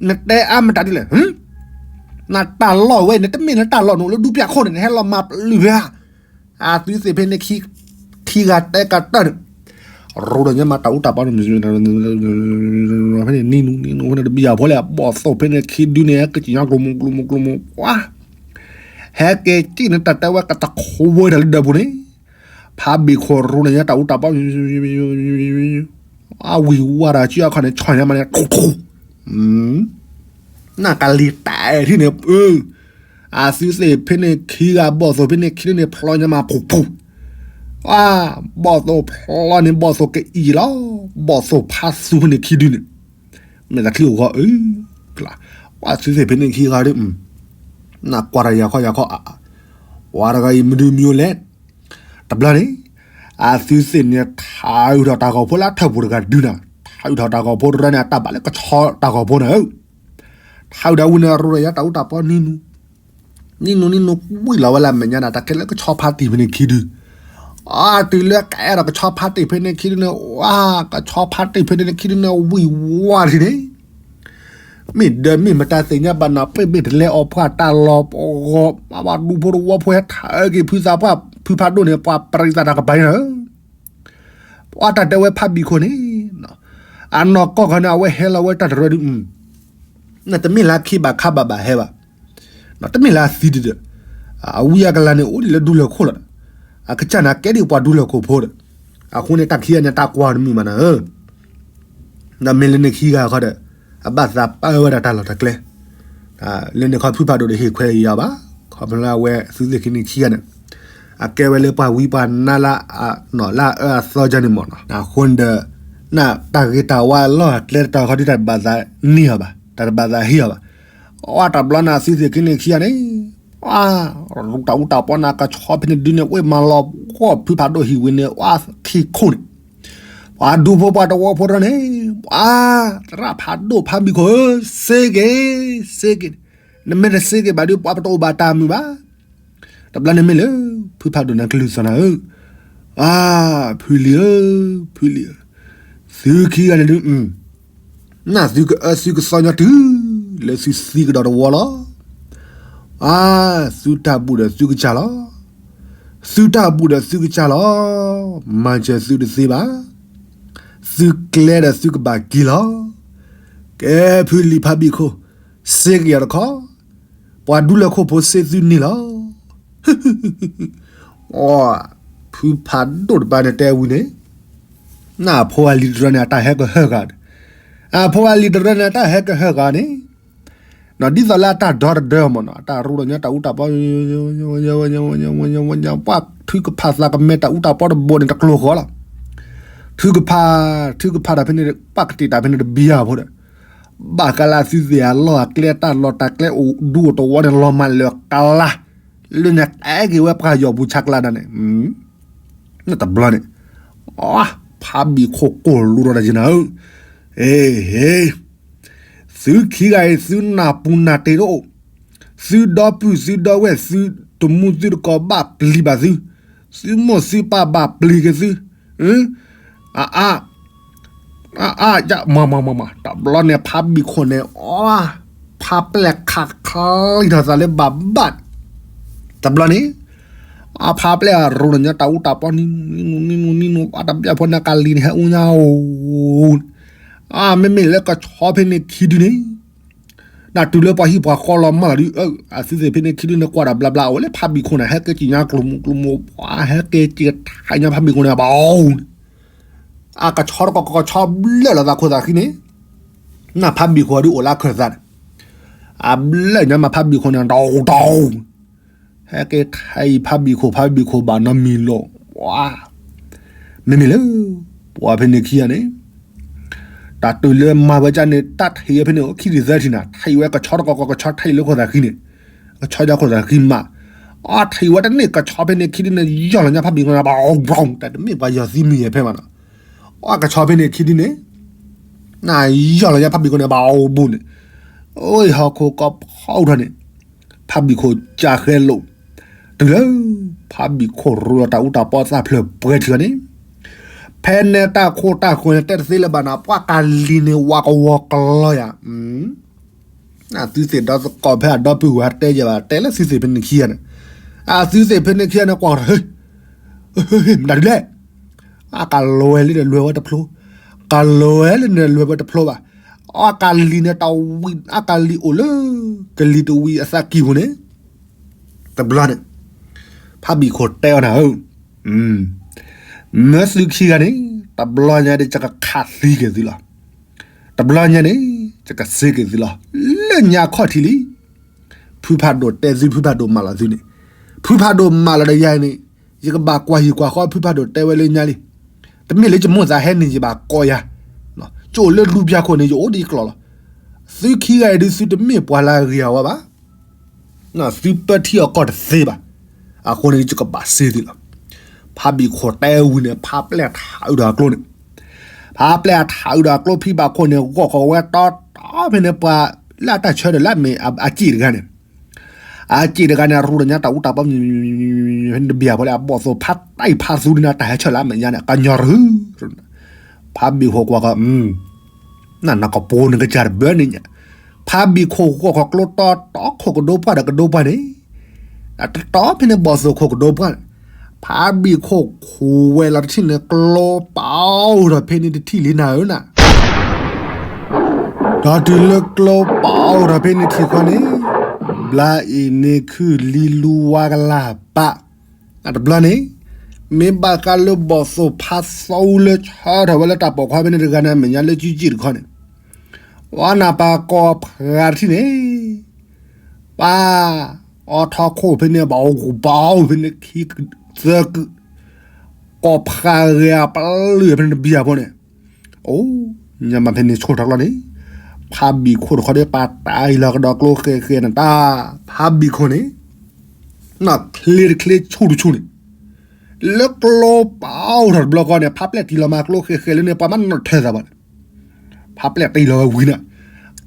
နတဲအါမတၤဒ်လဲၣ်, နတၢ်လီၢ်ဝဲ နတမ့ၢ်လၢတၢ်လီၢ်နအိၣ်လၢဒူပျၢ်ခိၣ်န့ၣ် နဟဲလီၤမၤပျုၤဖဲဧါ, အသုသ့ၣ်ဖဲန့ၣ်ခံ ထံဂၤတဲကတၢၢ်န့ၣ် ရိဒိၣ်ညါမးတၢ်အူတၢ်ပီ ဖဲန့ၣ် နံၤနူၤနံၤနူၤဖဲန့ၣ် တဘံၣ်ယၤဖိလဲၣ် အဘီၣ်သိၣ်ဖဲန့ၣ်ခံဒုန့ၣ် ဟဲက့ၤကညါကျိၤမူကျိၤမူကျိၤမူ ပှၤ ဟဲက့ၤစံၣ်န့ၣ်တၢ်တဲဝဲကတခိးဝဲဒၣ်လၢဒၢးပူၤန့ၣ် ဖးဘံၣ်ခိၣ်ရိဒိၣ်ညါတၢ်အူတၢ်ပီ အဝံၢ်ဝါတၢ်စုအခီၣ်န့ၣ် ဆီၣ်ညါမးန့ၣ် ထူၣ်ထူၣ် နကလံၤတဲာ်ထံၣ်န့ၣ်, အသုသ့ၣ်ဖဲန့ၣ်ခံဂၤ ဘီၣ်သိၣ်ဖဲန့ၣ်ခံဒုန့ၣ် ဖျီညါမးဖူဖူ, အ, ဘီၣ်သိၣ်ဖျီန့ၣ် ဘီၣ်သိၣ်ကအံၤလီၤ, ဘီၣ်သိၣ်ဖးသူဖဲန့ၣ်ခံဒုန့ၣ်, မ့ၢ်တၢ်ချံၣ်အိၣ်ဂီၢ်အၢ, အသုသ့ၣ်ဖဲန့ၣ်ခံဂၤဒီး, နကွၢ်တၢ်ယၤခီယၤခီ, ပှၤတဂၤအံၤမနုၤမံၤလဲၣ်, တဘျီန့ၣ်, အသုသ့ၣ်န့ၣ် ထးအုးထီၣ်တၢ်ဂီၤဖိလၢအထၢၣ်ပူၤတဂၤဒုနၤ, ထးအုးထီၣ်တၢ်ဂီၤဖိတရၢန့ၣ် အတၢ်ဘၣ်လၢကဆီတၢ်ဂီၤဖိန့ၣ်ဧၢ, ထးအုးဒၣ်ဝံၤန့ၣ် ရိၣ်ဒီးယၤတၢ်အူတၢ်ပီနံၤနူ, နံၤနူနံၤနူ ဝံၣ်လီၤဝဲလၢအမဲာ်ညါဒၣ် တၢ်ခဲလၢာ်ကဆီဖါတံၢ်ဖဲန့ၣ်ခံဒု, အတုၤလၢကအဲၣ်ဒိးကဆီဖါတံၢ်ဖဲန့ၣ်ခံဒုန့ၣ် ဝါ, ကဆီဖါတံၢ်ဖဲန့ၣ်ခံဒုန့ၣ် ဝံၣ်ဝါထံန့ၣ် မ့ၢ်ဒၢမ့ၢ်မတၤသ့ၣ်ညါဘၣ်နီၤ ပ့ၢ်ဘ့ၣ်တလဲအီၤပှၢ်တၢ်လီၤပဂီၤ, ဘၣ်ဘၣ်ဒူဖိတဝီဖိဟဲထးအၢက့ၤဖုသးပှၢ် ဖုဖးဒိၣ်န့ၣ် ပှၤပရံသးတၢ်ကပၤန့ၣ်, ပှၤတၢ်တဲဝဲဖးဘံၣ်ခိၣ်န့ၣ်, အနီၢ်ကီၢ်ခီန့ၣ် အဝဲဟဲလီၤဝဲတၢ်တရၢဒု, နတမ့ၢ်လၢခံဘၣ်ခါဘၣ်ဘၣ်ဟဲဘၣ်, တမ့ၢ်လၢအသံဒံးဒီး, အဝံအကလၤန့ၣ် အိၣ်ဒံးလၢဒူလၢၢ်ခိၣ်လီၤ, အကစၢ်န့ၣ်ကဲဒံးပှၤဒူလၢၢ်ခိၣ်ဖိဒီး, အဃိန့ၣ် တၢ်ခံဂၤန့ၣ် တၢ်ကွၢ်တမုာ်မးနၤဧၢ, ဒီးမ့ၢ်လၢန့ၣ်ခံဂၤခီဒီး, အဘၣ်သးပာ်ဝဲဒၣ်တၢ်လီၢ်တၢ်ကျဲ, လၢန့ၣ်ခီဖုဖးဒိၣ်တဟ့ၣ်ခွဲးအံၤယၤဘၣ်, ခီဖျိလၢအဝဲသုသ့ၣ်ခံန့ၣ်ခံဂၤန့ၣ်, အကဲဝဲလၢပှၤဝံပှၤနါလၢအနီၢ်လၢအအၢအသီကန့ၣ်မ့ၢ်နီၤ, အဃိန့ၣ်ဒီး, နတၢ်ဂ့ၤတၢ်ဝါအလီၢ်အကျဲတတီၤခီဒုတၢ်တဘၣ်သးန့ၢ်အီၤဘၣ်, တၢ်တဘၣ်သးဟ့ၣ်အီၤဘၣ်, အတၢ်ဘျီန့ၣ်အသုသ့ၣ်ခံန့ၣ်ခံဂၤန့ၣ်, အ, တၢ်အူတၢ်ပီန့ၣ် ကဆီဖဲန့ၣ်ဒုန့ၣ် ဝ့ၢ်မၤလီၤဂီၢ်ဖုဖးဒိၣ်ဟံၣ်ဝံၤန့ၣ် အခံခိၣ်န့ၣ်, ပှၤဒူဖိပှၤတဝီဖိတရၢန့ၣ်, ပှၤ, သရၣ်ဖးဒိၣ်ဖးဘံၣ်ခိၣ်ဧၢ, စ့က့ၤ, စ့က့ၤ, နမ့ၢ်တစ့က့ၤဘၣ်ဒု ပှၤပတအိၣ်ဘၣ်တၢ်မုာ်ဘၣ်, တဘျီန့ၣ်မ့ၢ်လၢ, ဖုဖးဒိၣ်န့ၣ်ကလုၢ်စီၤနၤဧၢ, အ, ဖုလံၤဧၢ, ဖုလံၤဧၢ, သုခံဂၤန့ၣ်ဒု နသုကအၢသုကသီညီတုၤ, လၢသုသံကဒီးတဝီလီၤ, အ, သုတၢ်ဘူၣ်ဒီးသုကစၢ်လီၤ, သုတၢ်ဘူၣ်ဒီးသုကစၢ်လီၤ, မၤစၢၤသုတသ့ဘၣ်, သုကျဲဒီးသုကဘၣ်က့ၤလီၤ, ကဲဖုလံၤဖးဘံၣ်ခိၣ်, စ့က့ၤယၤတခီ, ပှၤဒူလၢၢ်ခိၣ်ဖိစ့သုန့ၣ်လီၤ, အ, ဖုဖးဒိၣ်တပၤန့ၣ်တဲဝံၤန့ၣ်, နအဖိအလံၤတရၢန့ၣ် အတၢ်ဟဲကဟၢဂၤန့ၣ်, အဖိအလံၤတရၢန့ၣ် အတၢ်ဟဲကဟၢဂၤန့ၣ်, ဒ်သိးလၢအတၢ်ဒီတဒၢမ့ၢ်နီၤ အတၢ်ရူဒီးညါတၢ်အူတၢ်ပီ, ပှၤထုကဖၣ်သးကမဲာ်တၢ်အူတၢ်ပီတဘိန့ၣ် တကျိၤဃီလီၤ, ထုကဖၣ်, ထုကဖၣ်တၢ်ဖဲန့ၣ် ပှၤကတ့ၢ်တၢ်ဖဲန့ၣ်တဘံယၤဖိဒီး, ဘၣ်ဃးလၢအသုသ့ၣ်အလီၢ်အကျဲတၢ်လီၢ်တၢ်ကျဲအိၣ်ဒူအိၣ်တဝီန့ၣ် လီၤမၢ်လၢကလါ, လၢညါကဲက့ၤဝဲပှၤယီၤပူၤဆါကျါဒၣ်န့ၣ်, တဘျီန့ၣ်, ဖးဘံၣ်ခိၣ်ကိၢ်လူဒီးတၢ်က့ၤနၤဧၢ, အ့, သုခံဂၤအံၤသုနၢ်ပူၤနၢ်တ့ၢ်တအိၣ်, သုဒီပုၢ်သုဒီဝဲၢ်သုတမူသုတကိးဘၣ်ပျံၤဘၣ်သု, သုမိၢ်သုပၢ်ဘၣ်ပျံၤက့ၤသု, အ, အ, အ, မၤမၤမၤမၤ တဘျီန့ၣ် ဖးဘံၣ်ခိၣ်န့ၣ်, ဖးပျဲၢ်ခးချံထီၣ်သးလၢဘၣ်ဘၣ်, တဘျီန့ၣ်, အဖးပျဲၢ်အရူၤလီၤညါတၢ်အူတၢ်ပီနံၤနူနံၤနူနံၤနူ, အတဘၣ်ဖိန့ၣ်ကလံၤန့ၣ်ဟဲအူညါအိၣ်, အမ့မ့ၢ်လၢကဆီဖဲန့ၣ်ခံဒုန့ၣ်, နတုၤလၢပှၤဟံၣ်ပှၤဃီလီၤမၢ်လီၤဒု, အသုသ့ၣ်ဖဲန့ၣ်ခံဒုန့ၣ် ကွၢ်တၢ်ဘျါဘျါအိၣ်လၢဖးဘံၣ်ခိၣ်န့ၣ် ဟဲက့ၤက့ၤညါကျိၤမူကျိၤမူ, ပှၤဟဲက့ၤက့ၤထါညါဖးဘံၣ်ခိၣ်န့ၣ် ဘၣ်အီၤန့ၣ်, အကဆီတကီကဆီဘျၢၣ်လီၤသးခိၣ်သးဃံန့ၣ်, နဖးဘံၣ်ခိၣ်ဒုအိၣ်လၢခၢၣ်သးန့ၣ်, အဘျၢၣ်ညါမးဖးဘံၣ်ခိၣ်န့ၣ် တၢ်အူတၢ်အူ ဟဲက့ၤထံၣ်ဖးဘံၣ်ခိၣ် ဖးဘံၣ်ခိၣ်ဘၣ်နီတမံၤလီၤ, မ့မ့ၢ်လၢ, ပှၤဖဲန့ၣ်ခံဂၤန့ၣ်, တၢ်တုၤလၢမၤဝဲဒ်န့ၣ် တၢ်ထံၣ်ဝဲဖဲန့ၣ် ခံထံၣ်သၢထံၣ်န့ၣ် ထံၣ်ဝဲကဆီတကီကီကဆီထံၣ်လၢခိၣ်သးဃံန့ၣ်, ကဆီညါခိၣ်သးဃံမး, အထံၣ်ဝဲတန့ၢ်ကဆီဖဲန့ၣ်ခံဒုန့ၣ် ယီၢ်လီၤညါဖးဘံၣ်ခိၣ်န့ၣ် ဘၣ်အီၤဘျီ တၢ်တမ့ၢ်ပှၤယီၤသံမုၢ်ယဲၢ်ဖဲမးနီၤ, အကဆီဖဲန့ၣ်ခံဒုန့ၣ် နယီၢ်လီၤညါဖးဘံၣ်ခိၣ်န့ၣ် ဘၣ်အီၤဘျီန့ၣ်, အိၣ်ဟီၣ်ခိၣ်ကီၢ်ဖီအူထီၣ်န့ၣ် ဖးဘံၣ်ခိၣ်ကၢဃဲလိာ်, တုၤလၢ, ဖးဘံၣ်ခိၣ်ရူလီၤတၢ်အူတၢ်ပီသၣ်ဖျၢၣ်ပှဲၤထံၣ်န့ၣ်, ဖဲန့ၣ်တၢ်ခိၣ်တၢ်ဃၢၤန့ၣ် တဲတသ့လၢၤဘၣ်နီၤ ပှၤကလံၤန့ၣ် ဝါကဝီၤကလီယၤ, အသုသ့ၣ်ဒီသကိးဖဲအဒီပုၢ်ဝဲၢ်တဲယၤဘၣ် တဲလၢသုသ့ၣ်ဖဲန့ၣ်ခံဂၤန့ၣ်, အသုသ့ၣ်ဖဲန့ၣ်ခံဂၤန့ၣ် ကွၢ်ထီၣ်, မတၤဒုလဲၣ် အကလဲၤလၢနလဲၤဝဲတဖျိ, ကလဲၤလၢနလဲၤဝဲတဖျိဘၣ်, အကလံၤန့ၣ်တဝံၤ အကလံၤအိၣ်လၢ, ကလံၤတဝံၤအသးကံၢ်ပူၤန့ၣ်, တဘျီန့ၣ်, ဖးဘံၣ်ခိၣ်တဲအီၤနၤဧၢ, မၢသုခံဂၤန့ၣ်, တဘျီညါဒီးယကခးသံက့ၤသုလီၤ, တဘျီညါန့ၣ်, ယကစ့က့ၤသုလီၤ, တညါခီၣ်ထံးလံ. ဖုဖးဒိၣ်တဲသု ဖုဖးဒိၣ်မၤလီၤသုန့ၣ်, ဖုဖးဒိၣ်မၤလီၤဒီးယၤန့ၣ်, ယကဘၣ်ကွၢ်ဟံၣ်ကွၢ်ဃီ ဖုဖးဒိၣ်တဲဝဲလၢညါလံ. တမ့ၢ်လၢယမိၣ်သးဟဲန့ၣ် ယဘၣ်ကိးယၤ, ယအိၣ်လၢလူပျၢ်ခိၣ်န့ၣ် ယအိၣ်ဒ်ယကျိာ်လီၤ. သုခံဂၤအံၤဒုး သုတမ့ၢ်ပှၤလၢအဂ့ၤအဝါဘၣ်. သုပၢထံအီၣ်ကီၢ်တသ့ဘၣ်. အဃိန့ၣ် ယကဘၣ်စ့သုလီၤ. ဖးဘံၣ်ခိၣ်တဲဝံၤန့ၣ် ဖးပျဲၢ်ထးအုးဒီးအကျိန့ၣ်, ဖးပျဲၢ်ထးအုးဒီးအကျိ ဖံဘၣ်ခိၣ်န့ၣ် ဂီၢ်ဃီဝဲတီတီဖဲန့ၣ် ပှၤလၢအတၢ်ဆၢဒီးလၢအမ့ၢ်အစ့ၣ်တဂၤန့ၣ်, အစ့ၣ်တဂၤန့ၣ် ရူၢ်ဒီးညါတၢ်အူတၢ်ပီ ဖဲန့ၣ်တဘံၣ်အဖီလဲၣ် အဘီၣ်သိၣ်ဖးတၢ်အံၤဖးသူဒ်န့ၣ် တၢ်ဟဲဆၢလၢအမဲာ်ညါန့ၣ် ကညီတဟု ဖးဘံၣ်ခိၣ်ကွၢ်ဃီ, နနကပိာ်နကစၢ်တဘၢန့ၣ်ညါ, ဖးဘံၣ်ခိၣ်ဂီၢ်ဃီကျိတီတီခိၣ်ကဒိပှၢ်ဒီးကဒိပှၢ်န့ၣ်, တီတီဖဲန့ၣ်ဘီၣ်သိၣ်ခိၣ်ကဒိပှၢ်န့ၣ်, ဖးဘံၣ်ခိၣ်ခိၣ်ဝဲလီၤတထံၣ်န့ၣ် ကျိပာ်အိၣ်ထီၣ်ဖဲန့ၣ်တထံၣ်လံနၤဧၢနၤ ဒီးတုၤလၢကျိပာ်အိၣ်ထီၣ်ဖဲန့ၣ်ထံၣ်ဃီန့ၣ်, ဘျါအ့ၣ်န့ၢ်ခုၣ်လံလူဝါကလၢ်ပာ်, အတဘျီန့ၣ်, မ့ၢ်ဘၣ်ဃးလၢဘီၣ်သိၣ်ဖးသီလၢဆၢထၢၣ်ဝဲလၢတၢ်ပိာ်ခွါဖဲန့ၣ်တဂၤန့ၣ် အမဲာ်ညါလၢစုစ့ၣ်တခီန့ၣ်, ဝါနၢ်ပၢ်ကိးဖှါတထံၣ်န့ၣ်, ပၢ်, အိးထီၣ်ခိၣ်ဖဲန့ၣ် ဘၣ်အိၣ်ကူၣ်ဘၣ်အိၣ်ဖဲန့ၣ်ခံသၢကုၢ်, ကိးဖှါဂဲၤအပျုၢ်ဖဲန့ၣ်တဘံၣ်အဖိန့ၣ်, အိ, ညါမးဖဲန့ၣ်ဆိၣ်ထီၣ်ကျီန့ၣ်, ဖးဘံၣ်ခိၣ်တခီဒီးပာ်တၢ်အံၤလီၤကဒီးကျိဃဲးဃဲးန့ၣ်တၢ်, ဖးဘံၣ်ခိၣ်န့ၣ်, နချ့တချ့ဆူၣ်တဆူၣ်န့ၣ်, လၢကျိပာ်အိၣ်ထီၣ်တဘျီဃီန့ၣ် ဖးပျဲၢ်တံၢ်လီၤမးကျိဃဲးဃဲးလၢန့ၣ် ပှၤမးနီၣ်ထၢသးဘၣ်န့ၣ်, ဖးပျဲၢ်တံၢ်လီၤဝဲဝံၤန့ၣ်,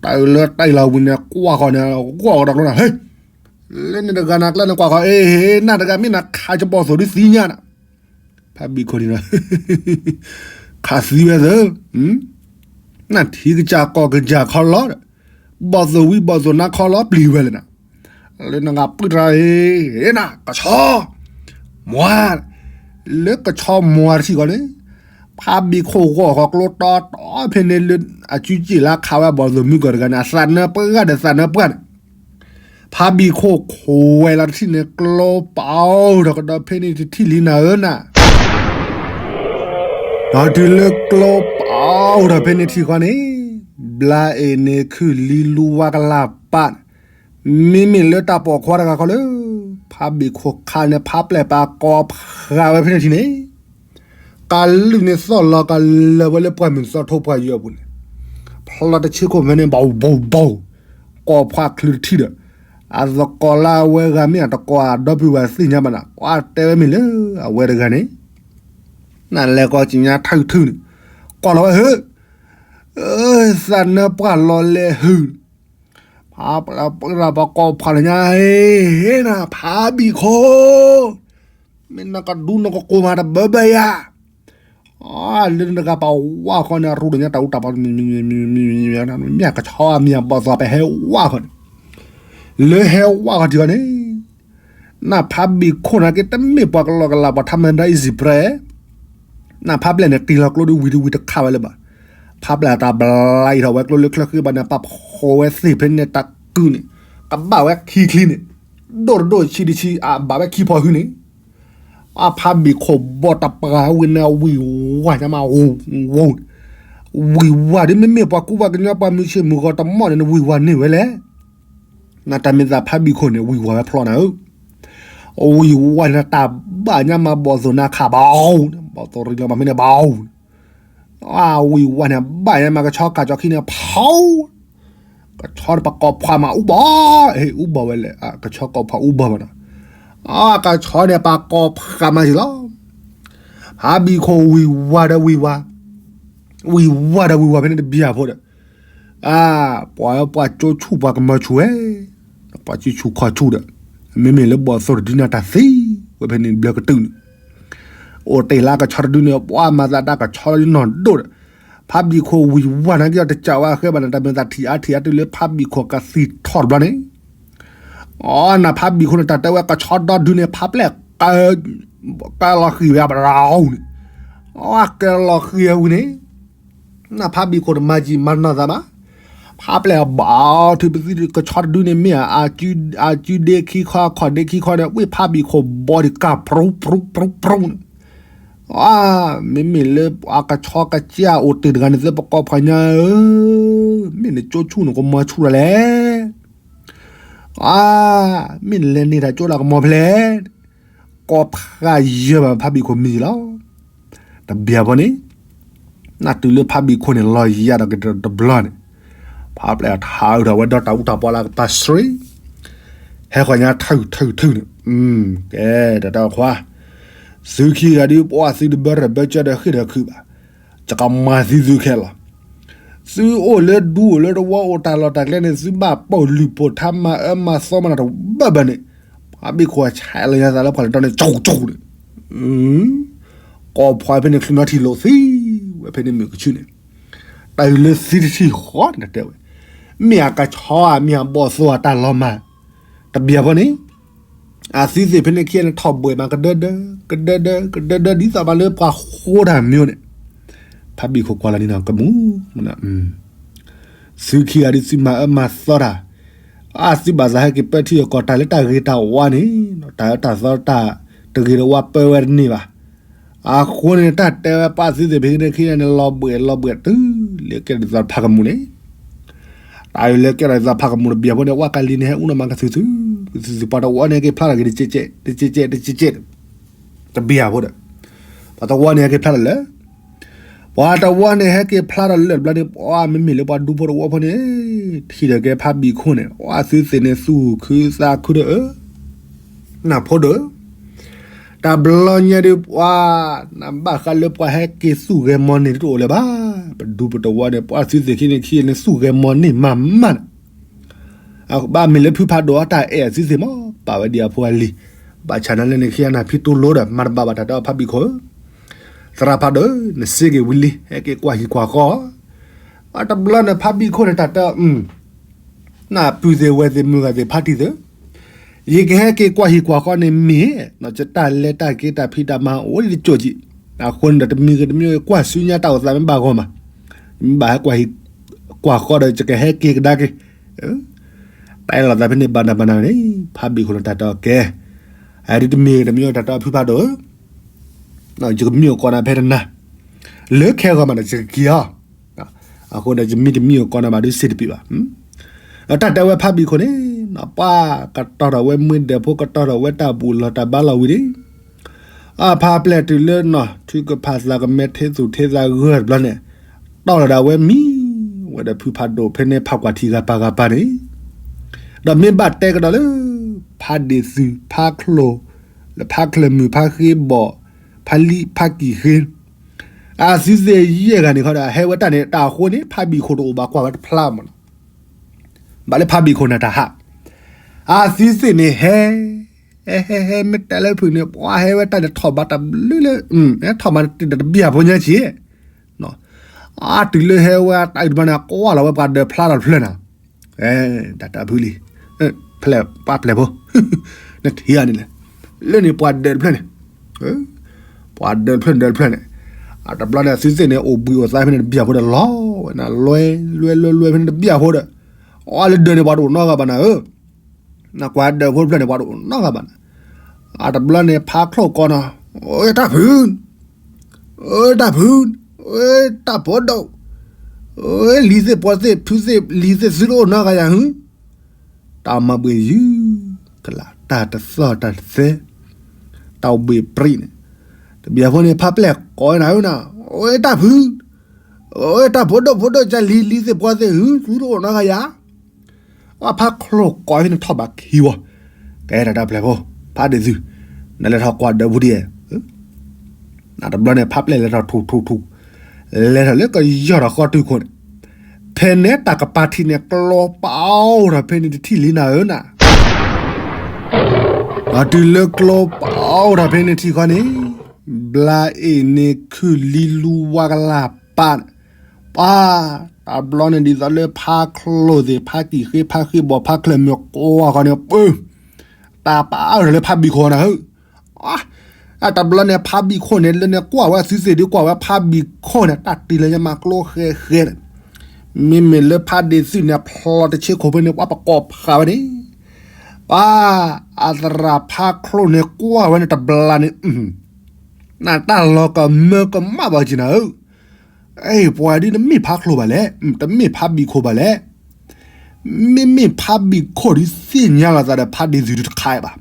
တၢ်လၢတံၢ်လီၤဝံၤန့ၣ် ကွၢ်ဃီန့ၣ် ဂီၢ်ကဒီးကျိန့ၣ် ဟ့, လၢန့ၣ်တဂၤနၤကျဲန့ၣ်ကွၢ်ဃီ အ့ၣ် နၤတဂၤမ့ၢ်နခးယဘီၣ်သိၣ်ဒုးသံညါနၤ, ဖးဘံၣ်ခိၣ်န့ၣ်, ခးသံဝဲသၢ, နထံကစၢ်ကီၢ်ကစၢ်ခီလီၤဒီး, ဘီၣ်သိၣ်ဝံၤဘီၣ်သိၣ်နၤခီလီၤပျံၤဝဲလဲၣ်နၤ, လၢနဂၤပုၢ်တၢ်အ့ၣ် နၤကဆီ, မွၤ, လၢကဆီမွၤတထံၣ်ဃီန့ၣ်, ဖးဘံၣ်ခိၣ်ဂီၢ်ဃီကျိတီတီဖဲန့ၣ်လၢအစုစ့ၣ်လၢခးဝဲဘီၣ်သိၣ်မုၢ်ကီၢ်တဂၤန့ၣ် အသးနၢပှၢ်ဒီးသးနၢပှၢ်န့ၣ် ဖးဘံၣ်ခိၣ်ခိၣ်ဝဲလီၤတထံၣ်န့ၣ် ကျိပာ်အိၣ်ထီၣ်ကဒီးဖဲန့ၣ်တထံၣ်လံနၤဧၢနၤ, ဒီးတုၤလၢကျိပာ်အိၣ်ထီၣ်ဖဲန့ၣ်ထံၣ်ဃီန့ၣ်, ဘျါအ့ၣ်န့ၢ်ခုၣ်လံလူဝါကလၢ်ပာ်, မ့မ့ၢ်လၢတၢ်ပိာ်ခွါတဂၤဃီလၢ, ဖးဘံၣ်ခိၣ်ခးန့ၣ် ဖးပျဲၢ်ပာ်ကိးဖှါဝဲဖဲန့ၣ်ထံၣ်န့ၣ် ကလုၢ်န့ၣ်သီၣ်လီၤကလၢာ်ဝဲလၢပှၢ်မုၢ်သီထိပှၢ်ယၢၢ်အပူၤန့ၣ်, ဖျီတဆ့ခိၣ်ဖဲန့ၣ် ဘီၣ်ဘီၣ်ဘီၣ်, ကိးဖှါချုးတထံၣ်ဒီး, အသကိးလၢအဝဲဂၤမ့ၢ်အတကိးအဒီပုၢ်ဝဲၢ်သ့ၣ်ညါဘၣ်နၤ ပှၤတဲဝဲမ့ၢ်လၢအဝဲတဂၤန့ၣ်, နလဲၤကီၢ်ကံညါထၢၣ်ထူၣ်န့ၣ်, ကွၢ်လီၤဝဲဟု, သးနၢပှၢ်လီၤလဲၤဟု, ဖးပှၢ်ပှၢ်ပှၢ်ကိးဖှါလၢညါ, ဟ့ၣ်နၤဖးဘံၣ်ခိၣ်, မ့ၢ်နကဒူနကကိၢ်မးတဘၢဘၢယၤ, လၢနတဂၤပာ်ဝးဃီန့ၣ် ရူၢ်ဒီးညါတၢ်အူတၢ်ပီ, မ့ၢ်ကဆီမ့ၢ်ဘီၣ်သိၣ်ပဟဲဝးဃီန့ၣ်, လၢဟဲဝးဃီထံဃီန့ၣ်, နဖးဘံၣ်ခိၣ်န့ၣ်က့တမ့ၢ်ပှၤကလီကလီ ပှၤထးမဒါအံၤစံးပြဲ နဖးပျဲၢ်န့ၣ် တံၢ်လီၤကျိဒီးဝံၤတဝံၤတခးဝဲလၢၤဘၣ်. ဖးပျဲၢ်အတၢ်ဘျါအံၤထီၣ်ဝဲကျိလၢချၢဃ့ဘၣ်န့ၣ် ပာ်ဖှိၣ်ဝဲသ့ၣ်ဖဲန့ၣ်တၢ်ကုၢ်န့ၣ်, ကဘၣ်ဝဲခံချံန့ၣ်, ဒိၣ်တဒိၣ်ဆံးတဆံး အဘၣ်ဝဲခံဖီဟုန့ၣ်, အဖးဘံၣ်ခိၣ်ဘီၣ်တပှၢ်ဝံၤန့ၣ် ဝံၢ်ဝါညါမး, ဝံၢ်ဝါဒီး မ့မ့ၢ်ပှၤကူပှၤကညီပှၤမုၢ်ဆ့ၣ်မုၢ်ဂီၤတမီၢ်န့ၣ် နဝံၢ်ဝါန့ၢ်ဝဲလဲၣ်. နတၢ်မ့ၢ်သးဖးဘံၣ်ခိၣ်န့ၣ် ဝံၢ်ဝါဝဲဖျီနၤဧၢ, ဝံၢ်ဝါန့ၣ် တၢ်ဘၣ်ညါမး ဘီၣ်သိၣ်နၤခးဘၣ်အီၤ, ဘီၣ်သိၣ်ရံလီၤမးဖဲန့ၣ်ဘၣ်အီၤ, ဝံၢ်ဝါန့ၣ် ဘၣ်ညါမး ကဆီကၢ်ကၠီခံန့ၣ် ဖီ, ကဆီန့ၣ်ပကိးဖှါမးအူဘီၣ်, အူဘီၣ်ဝဲလဲၣ်, ကဆီကိးဖှါအူဘီၣ်ဘၣ်နီၤ, ကဆီန့ၣ်ပကိးဖှါမးယံၤလီၤ. ဖးဘံၣ်ခိၣ်ဝံၢ်ဝါဒီးဝံၢ်ဝါ, ဝံၢ်ဝါဒီးဝံၢ်ဝါဖဲန့ၣ်တဘံၣ်အဖိဒီး အါ, ပှၤပှၤကၠိဆူၣ်ပှၤကမၤဆူၣ်ဝဲ, ပှၤကၠိဆူၣ်ခီၣ်ဆူၣ်ဒီး, မ့မ့ၢ်လၢဘီၣ်သိၣ်တဒုန့ၣ်တၢ်သံ, ဝဲဖဲန့ၣ်ဘျၢကတုာ်န့ၣ်, အိၣ်တ့ၢ်လၢကဆီတဒုန့ၣ် ပှၤမၤသးတၢ်ကဆီလၢနီၢ်ဒိၣ်ဒီး, ဖးဘံၣ်ခိၣ်ဝံၢ်ဝါန့ၣ်က့ၤတစၢ်ဝဲဃဲဘၣ်န့ၣ် တၢ်မ့ၢ်သးထံၣ်အါထံၣ်အါတုၤလၢဖးဘံၣ်ခိၣ်ကသံၣ်ထီၣ်တဘျီန့ၣ် အီ, နဖးဘံၣ်ခိၣ်န့ၣ် တၢ်တဲဝဲကဆီဒီဒုန့ၣ် ဖးပျဲၢ် ကဲလီၤဃံၤဝဲအဘရၤအူန့ၣ်, အီကဲလီၤဃံၤဝဲဝံၤန့ၣ်, နဖးဘံၣ်ခိၣ်တမၤယံာ်မၤနီၢ်သးဘၣ်, ဖးပျဲၢ်ဘၣ်ထူၣ်ပသံၣ်ကဆီတဒုန့ၣ်မ့ၢ်ဧါ, အစုဒ့ခံခီ ခီၣ်ဒ့ခံခီန့ၣ် ဝံၢ်ဖးဘံၣ်ခိၣ်ဘီဒံးကၢ်ပြူပြူပြူပြူန့ၣ်, အါ, မ့မ့ၢ်လၢအကဆီကစၢ်အိၣ်တ့ၢ်တဂၤန့ၣ် သုပကိးဖှါညါဧၢ, မ့ၢ်နကၠိဆူၣ်န့ၣ်ကမၤဆူၣ်ဒ်လဲၣ် အါ, မ့ၢ်နလဲၤန့ၢ်တၢ်ကၠိလၢကမီၤဖဲလဲၣ်, ကိးဖးယၢၢ်ဘၣ်ဖးဘံၣ်ခိၣ်မံၤလီၤ. တဘျီဖိန့ၣ် နတုၤလၢဖးဘံၣ်ခိၣ်န့ၣ် လီၤယၤဒီးကတဘျီန့ၣ်, ဖးပျဲၢ်ထးအုးထီၣ်ဝဲဒီးတၢ်အူတၢ်ပီလၢကပၤစရံ, ဟဲဃီၤညါထုထုထုန့ၣ်, ကဲ တၢ်တၢ်ခွါ, သုခံဂၤဒုးပှၤသုတဘၢရၢၢ်ဘၢကၠၢဒီးဃ့ၢ်ဒီးခုးဘၣ်, ယကမၤသံသုခဲလီၤ. သုအိၣ်လၢဒူအိၣ်လၢတဝီအိၣ်တၢ်လီၢ်တၢ်ကျဲန့ၣ် သုဘၣ်ပိာ်လုၢ်ပိာ်ထါမၤအၢမၤသီမၤနၤတဘၣ်ဘၣ်န့ၣ်, ဖးဘံၣ်ခိၣ်ဆဲးလီၤညါသးလၢပှၤလဲၤတီန့ၣ် ကၠူကၠူန့ၣ်, ကိးဖးဖဲန့ၣ်ချုးနီထံၣ်လိာ်သံဝဲဖဲန့ၣ်မုၢ်ကဆူန့ၣ်, တၢ်အံၤလၢသုတထံၣ်ဃီန့ၣ်တဲဝဲ, မ့ၢ်အကဆီဧါ မ့ၢ်အဘီၣ်သိဧါတၢ်လီၤမၢ်, တဘျီဖိန့ၣ် အသုသ့ၣ်ဖဲန့ၣ်ခံဂၤန့ၣ် ထီၣ်ဘှဲးမးကဒၢဒၢ, ကဒၢဒၢ ကဒၢဒၢ ဒ်သိးဘၣ်လၢပှၤဃိတၢ်မ့ၢ်န့ၣ်, ဖးဘံၣ်ခိၣ်ကွၢ်လီၤန့ၣ်နီၤ ကမူၣ်, သုခံဂၤဒုးသုမၤအၢမၤသီတၢ်, အသုဘၣ်သးဟဲက့ၤပၢထံအကီၢ်တၢ်လၢတၢ်ဂ့ၤတၢ်ဝါန့ၣ်, တၢ်အၢတၢ်သီတၢ်တဂ့ၤတဝါပၢဝဲတန့ၢ်ဘၣ်. အဃိန့ၣ် တၢ်တဲဝဲပှၤသုသ့ၣ်ဖဲန့ၣ်ခံဂၤန့ၣ် လီၤဘှဲးလီၤဘှဲးတုၤလၢကဲထီၣ်သးဖးကမူၣ်န့ၣ်, တၢ်အံၤလၢကဲထီၣ်သးဖးကမူၣ်တဘျီဖိန့ၣ် ဝဲကလံၤန့ၣ် ဟဲအူနီၢ်မးကသုသု, ကသုသု ပှၤတဝီန့ၣ်ဟဲက့ၤဖျါထီၣ်က့ၤတကဲးကဲး တကဲးကဲး တကဲးကဲး, တဘျီဖိဒီး, ပှၤတဝီန့ၣ်ဟဲက့ၤဖျါထီၣ်လၢ ပှၤတဝီန့ၣ်ဟဲက့ၤဖျါထီၣ်လၢတဘျီန့ၣ် ပှၤမ့မ့ၢ်လၢပှၤဒူဖိတဝီဖိန့ၣ်, ထံၣ်ဒီးကဲဖးဘံၣ်ခိၣ်န့ၣ် အသုသ့ၣ်န့ၣ်သူၣ်ခုသးခုဒီးအၢ, နၢ်ဖိဒီး, တဘျီညါဒုးပှၤ, နဘၣ်ဃးလၢပှၤဟဲက့ၤသူၣ်ဂဲၤမီၤန့ၢ်တအိၣ်လၢၤဘၣ်, ပဒူပတဝီန့ၣ် ပှၤသုသ့ၣ်ခံန့ၣ်ခံန့ၣ်သူၣ်ဂဲၤမီၤန့ၢ်မးမးန့ၣ် ဘၣ်မ့ၢ်လၢဖုဖးဒိၣ်အတၢ်အဲၣ်အသုသ့ၣ်မး ပာ်ဝဲဒံးအဖိအလံၤ, ဘၣ်ဆၣ်နၤလၢန့ၣ်ခံဂၤနၤဖံတိလိဒီး မၤတဘၣ်ဘၣ်တၢ်တဲအီၤဖးဘံၣ်ခိၣ်, သရၣ်ဖးဒိၣ်, နစ့က့ၤဝံၤလံ ဟဲက့ၤကွၢ်ဟံၣ်ကွၢ်ဃီ, အတဘျီန့ၣ်ဖးဘံၣ်ခိၣ်န့ၣ်တၢ်တဲအီၤ, နပုၢ်သ့ၣ်ဝဲၢ်သ့ၣ်မုၢ်ဂၤသ့ၣ်ဖးတံၢ်သ့ၣ်, ယကဟဲက့ၤကွၢ်ဟံၣ်ကွၢ်ဃီန့ၣ်မ့ၢ်, တၢ်လဲၤတၢ်က့ၤတၢ်ဖံးတၢ်မၤအိၣ်ဒ်တကၠိၣ်ကံ, အဃိန့ၣ်ဒီးတမံၤဂ့ၤတမံၤဂ့ၤကွၢ်ဆူညါတၢ်အိၣ်သးမ့ၢ်ဘၣ်ဂီၢ်မး, မ့ၢ်ဘၣ်ဟဲကွၢ်ဟံၣ်ကွၢ်ဃီဒီး ယကဟဲက့ၤကဒါက့ၤ, တဲလီၤသးဖဲန့ၣ်ဘၣ်နၤဘၣ်နၤန့ၣ် ဖးဘံၣ်ခိၣ်န့ၣ်တၢ်တဲအီၤကဲ, အဒ်တမံၤဂ့ၤတမံၤဂ့ၤတၢ်တဲအီၤဖုဖးဒိၣ်ဧၢ, ယကမံအိၣ်ကီးနၤဖဲတနၤ, လၢခဲဂီၤမးဒီးယကက့ၤအီၤ, အဃိဒီးယမံတမံအိၣ်ကီးနၤဘၣ်ဒုးစ့တပ့ၤဘၣ်, ဒီးတၢ်တဲဝဲဖးဘံၣ်ခိၣ်န့ၣ်, ပှၤကတီၤထီၣ်ဝဲမ့ၢ်ဒၢးဖိ ကတီၤထီၣ်ဝဲတၢ်ဘူၣ်လီၢ်တၢ်ဘါလီၢ်ဝံၤန့ၣ်, အဖးပျဲၢ်တုၤလၢနီၢ် ထုကဖၣ်သးကမဲ ထ့သူၣ်ထ့သးဂၢၢ်တဘျီန့ၣ်, တီၢ်လီၤဒၣ်ဝဲမံၤဝဲဒီးဖုဖးဒိၣ်ဖဲန့ၣ် ဖးကွၢ်ထံဂၤပၤဂၤပၤန့ၣ်, ဒီးမ့ၢ်ဘၣ်တဲကဒီးလၢ ဖးဒ့ၣ်သုး ဖးချိၣ်, လၢဖးချၢၣ်မုၣ်ဖးဃ့ဘီၣ်, ဖးလံၣ်ဖးကံၢ်ဃ့, အသုသ့ၣ်ယဲၢ်ဂၤန့ၣ်ခီဒီး ဟဲဝဲတၢ်န့ၣ် တၢ်အဃိန့ၣ် ဖးဘံၣ်ခိၣ်တအိၣ်ဘၣ်ကွၢ်ဝဲတဖျါမးနီၤ, ဘၣ်လၢဖးဘံၣ်ခိၣ်နၤတၢ်ဟး, အသုသ့ၣ်န့ၣ်ဟဲ, ဟဲဟဲဟဲမ့ၢ်တဲလၢဖုၣ်န့ၣ် ပှၤဟဲဝဲတၢ်န့ၣ်ထီၣ်ဘးတဘျုးလၢ, ထီၣ်မးတဘျုးဖိညါက့ၤ, အတုၤလၢဟဲဝဲတၢ်အုၣ်တဘျီန့ၣ် ကွၢ်လီၤဝဲပှၤဒၢးဖျါထီၣ်တဖျၢၣ်နီၤ, တၢ်တၢ်ဖုလံ, ဖဲလဲၣ်ပှၤပျဲၢ်ဖိ, နထံၣ်ဧါန့ၣ်လဲၣ်, လၢန့ၣ်ပှၤဒၢးတဖျၢၣ်န့ၣ်, ပှၤဒၢးတဖျၢၣ်ဒၢးတဖျၢၣ်န့ၣ်, အတဘျီန့ၣ် အသုသ့ၣ်န့ၣ် အိၣ်ဘှံးအိၣ်သါဖဲန့ၣ်တဘျုးဖိဒီးလီၤဝဲနၤ လွဲလွဲလွဲလွဲဖဲန့ၣ်တဘျုးဖိဒီး, အီလၢဒၢးန့ၣ်ပှၤတအိၣ်နီတဂၤဘၣ်နၤဧၢ, နကွၢ်ဒၢးဖိတဖျၢၣ်န့ၣ် ပှၤတအိၣ်နီတဂၤဘၣ်နၤ, အတဘျီန့ၣ် ဖးချိၣ်ကိးနီၤ, အိတၢ်ဖု, အိတၢ်ဖု, အိတၢ်ဖိဒိၣ်, အိလံၤသ့ၣ်ပှီၤသ့ၣ်ဖုသ့ၣ်လံၤသ့ၣ်သုတအိၣ်နီတဂၤယၤဟု, တၢ်မၤဘှံးယုၢ်ကလာ် တၢ်တသီၣ်တၢ်တသဲ, တၢ်အိၣ်ဘှံးပြံးန့ၣ်, တဘျီဖိန့ၣ် ဖးပျဲၢ်ကိးနၤဧၢနၤ, အိတၢ်ဖု, အိတၢ်ဖိဒိၣ်ဖိဒိၣ်ကလံၤလံၤသ့ၣ်ပှီၤသ့ၣ်ဟု သုတအိၣ်နီတဂၤယၤ အဖးချိၣ်ကိးဖဲန့ၣ်ထီၣ်ဘးခံဝီ, ကဲတၢ်တၢ်ပျဲၢ်ဖိ, ဖးဒ့ၣ်သုး, နလဲၤထီၣ်ကွၢ်ဒၢးဖိဒ်, နတဘျီန့ၣ် ဖးပျဲၢ်လဲၤထီၣ်ထူၣ်ထူၣ်ထူၣ်, လဲၤထီၣ်လၢကယီၢ်ထီၣ်ဃီတုၤခိၣ်န့ၣ်, ဖဲန့ၣ်တၢ်ကပၤထံးန့ၣ် ကျိပအိၣ်ထီၣ်ဖဲန့ၣ်တထံၣ်လံနၤဧၢနၤ အတုၤလၢကျိပအိၣ်ထီၣ်ဖဲန့ၣ်ထံၣ်ဃီန့ၣ်, ဘျါအ့ၣ်န့ၣ်ခုၣ်လံလူဝါကလၢ်ပာ်, ပှၤ, တဘျီန့ၣ်ဒ်သိးလၢဖးချိၣ်သ့ၣ် ဖးကံၢ်ဃ့ ဖးဃ့ဘီၣ်ဖးချၢၣ်မ့ၢ်ကိးဂၤဃီန့ၣ်ပၢ, တၢ်ပာ်အါထီၣ်လၢဖးဘံၣ်ခိၣ်နၤဧၢ, အတဘျီန့ၣ် ဖးဘံၣ်ခိၣ်န့ၣ် လၢန့ၣ်ကွၢ်ဝဲသုသ့ၣ်ဒုးကွၢ်ဝဲဖးဘံၣ်ခိၣ်န့ၣ် တၢ်တုၤလၢညါမၤကျိဃဲဃဲန့ၣ်, မ့မ့ၢ်လၢဖးဒ့ၣ်သုးန့ၣ် ဖျီတဆ့ခိၣ်ဖဲန့ၣ် ပှၤပကိးဖးဝဲန့ၣ် ပှၤ, အသရၣ်ဖးချိၣ်န့ၣ် ကွၢ်ဝဲန့ၣ်တဘျီန့ၣ်, နတၢ်လီၤကမၢကမၣ်ဘၣ်က့ၤနၤဧၢ, အဲ ပှၤဒ်တမ့ၢ်ဖးချိၣ်ဘၣ်လဲၣ်, တမ့ၢ်ဖးဘံၣ်ခိၣ်ဘၣ်လဲၣ်, မ့မ့ၢ်ဖါဘံၣ်ခိၣ်ဒုးသ့ၣ်ညါလီၤသးဒီးဖါဒ့သုးဒုးတခါအံၤဘၣ်.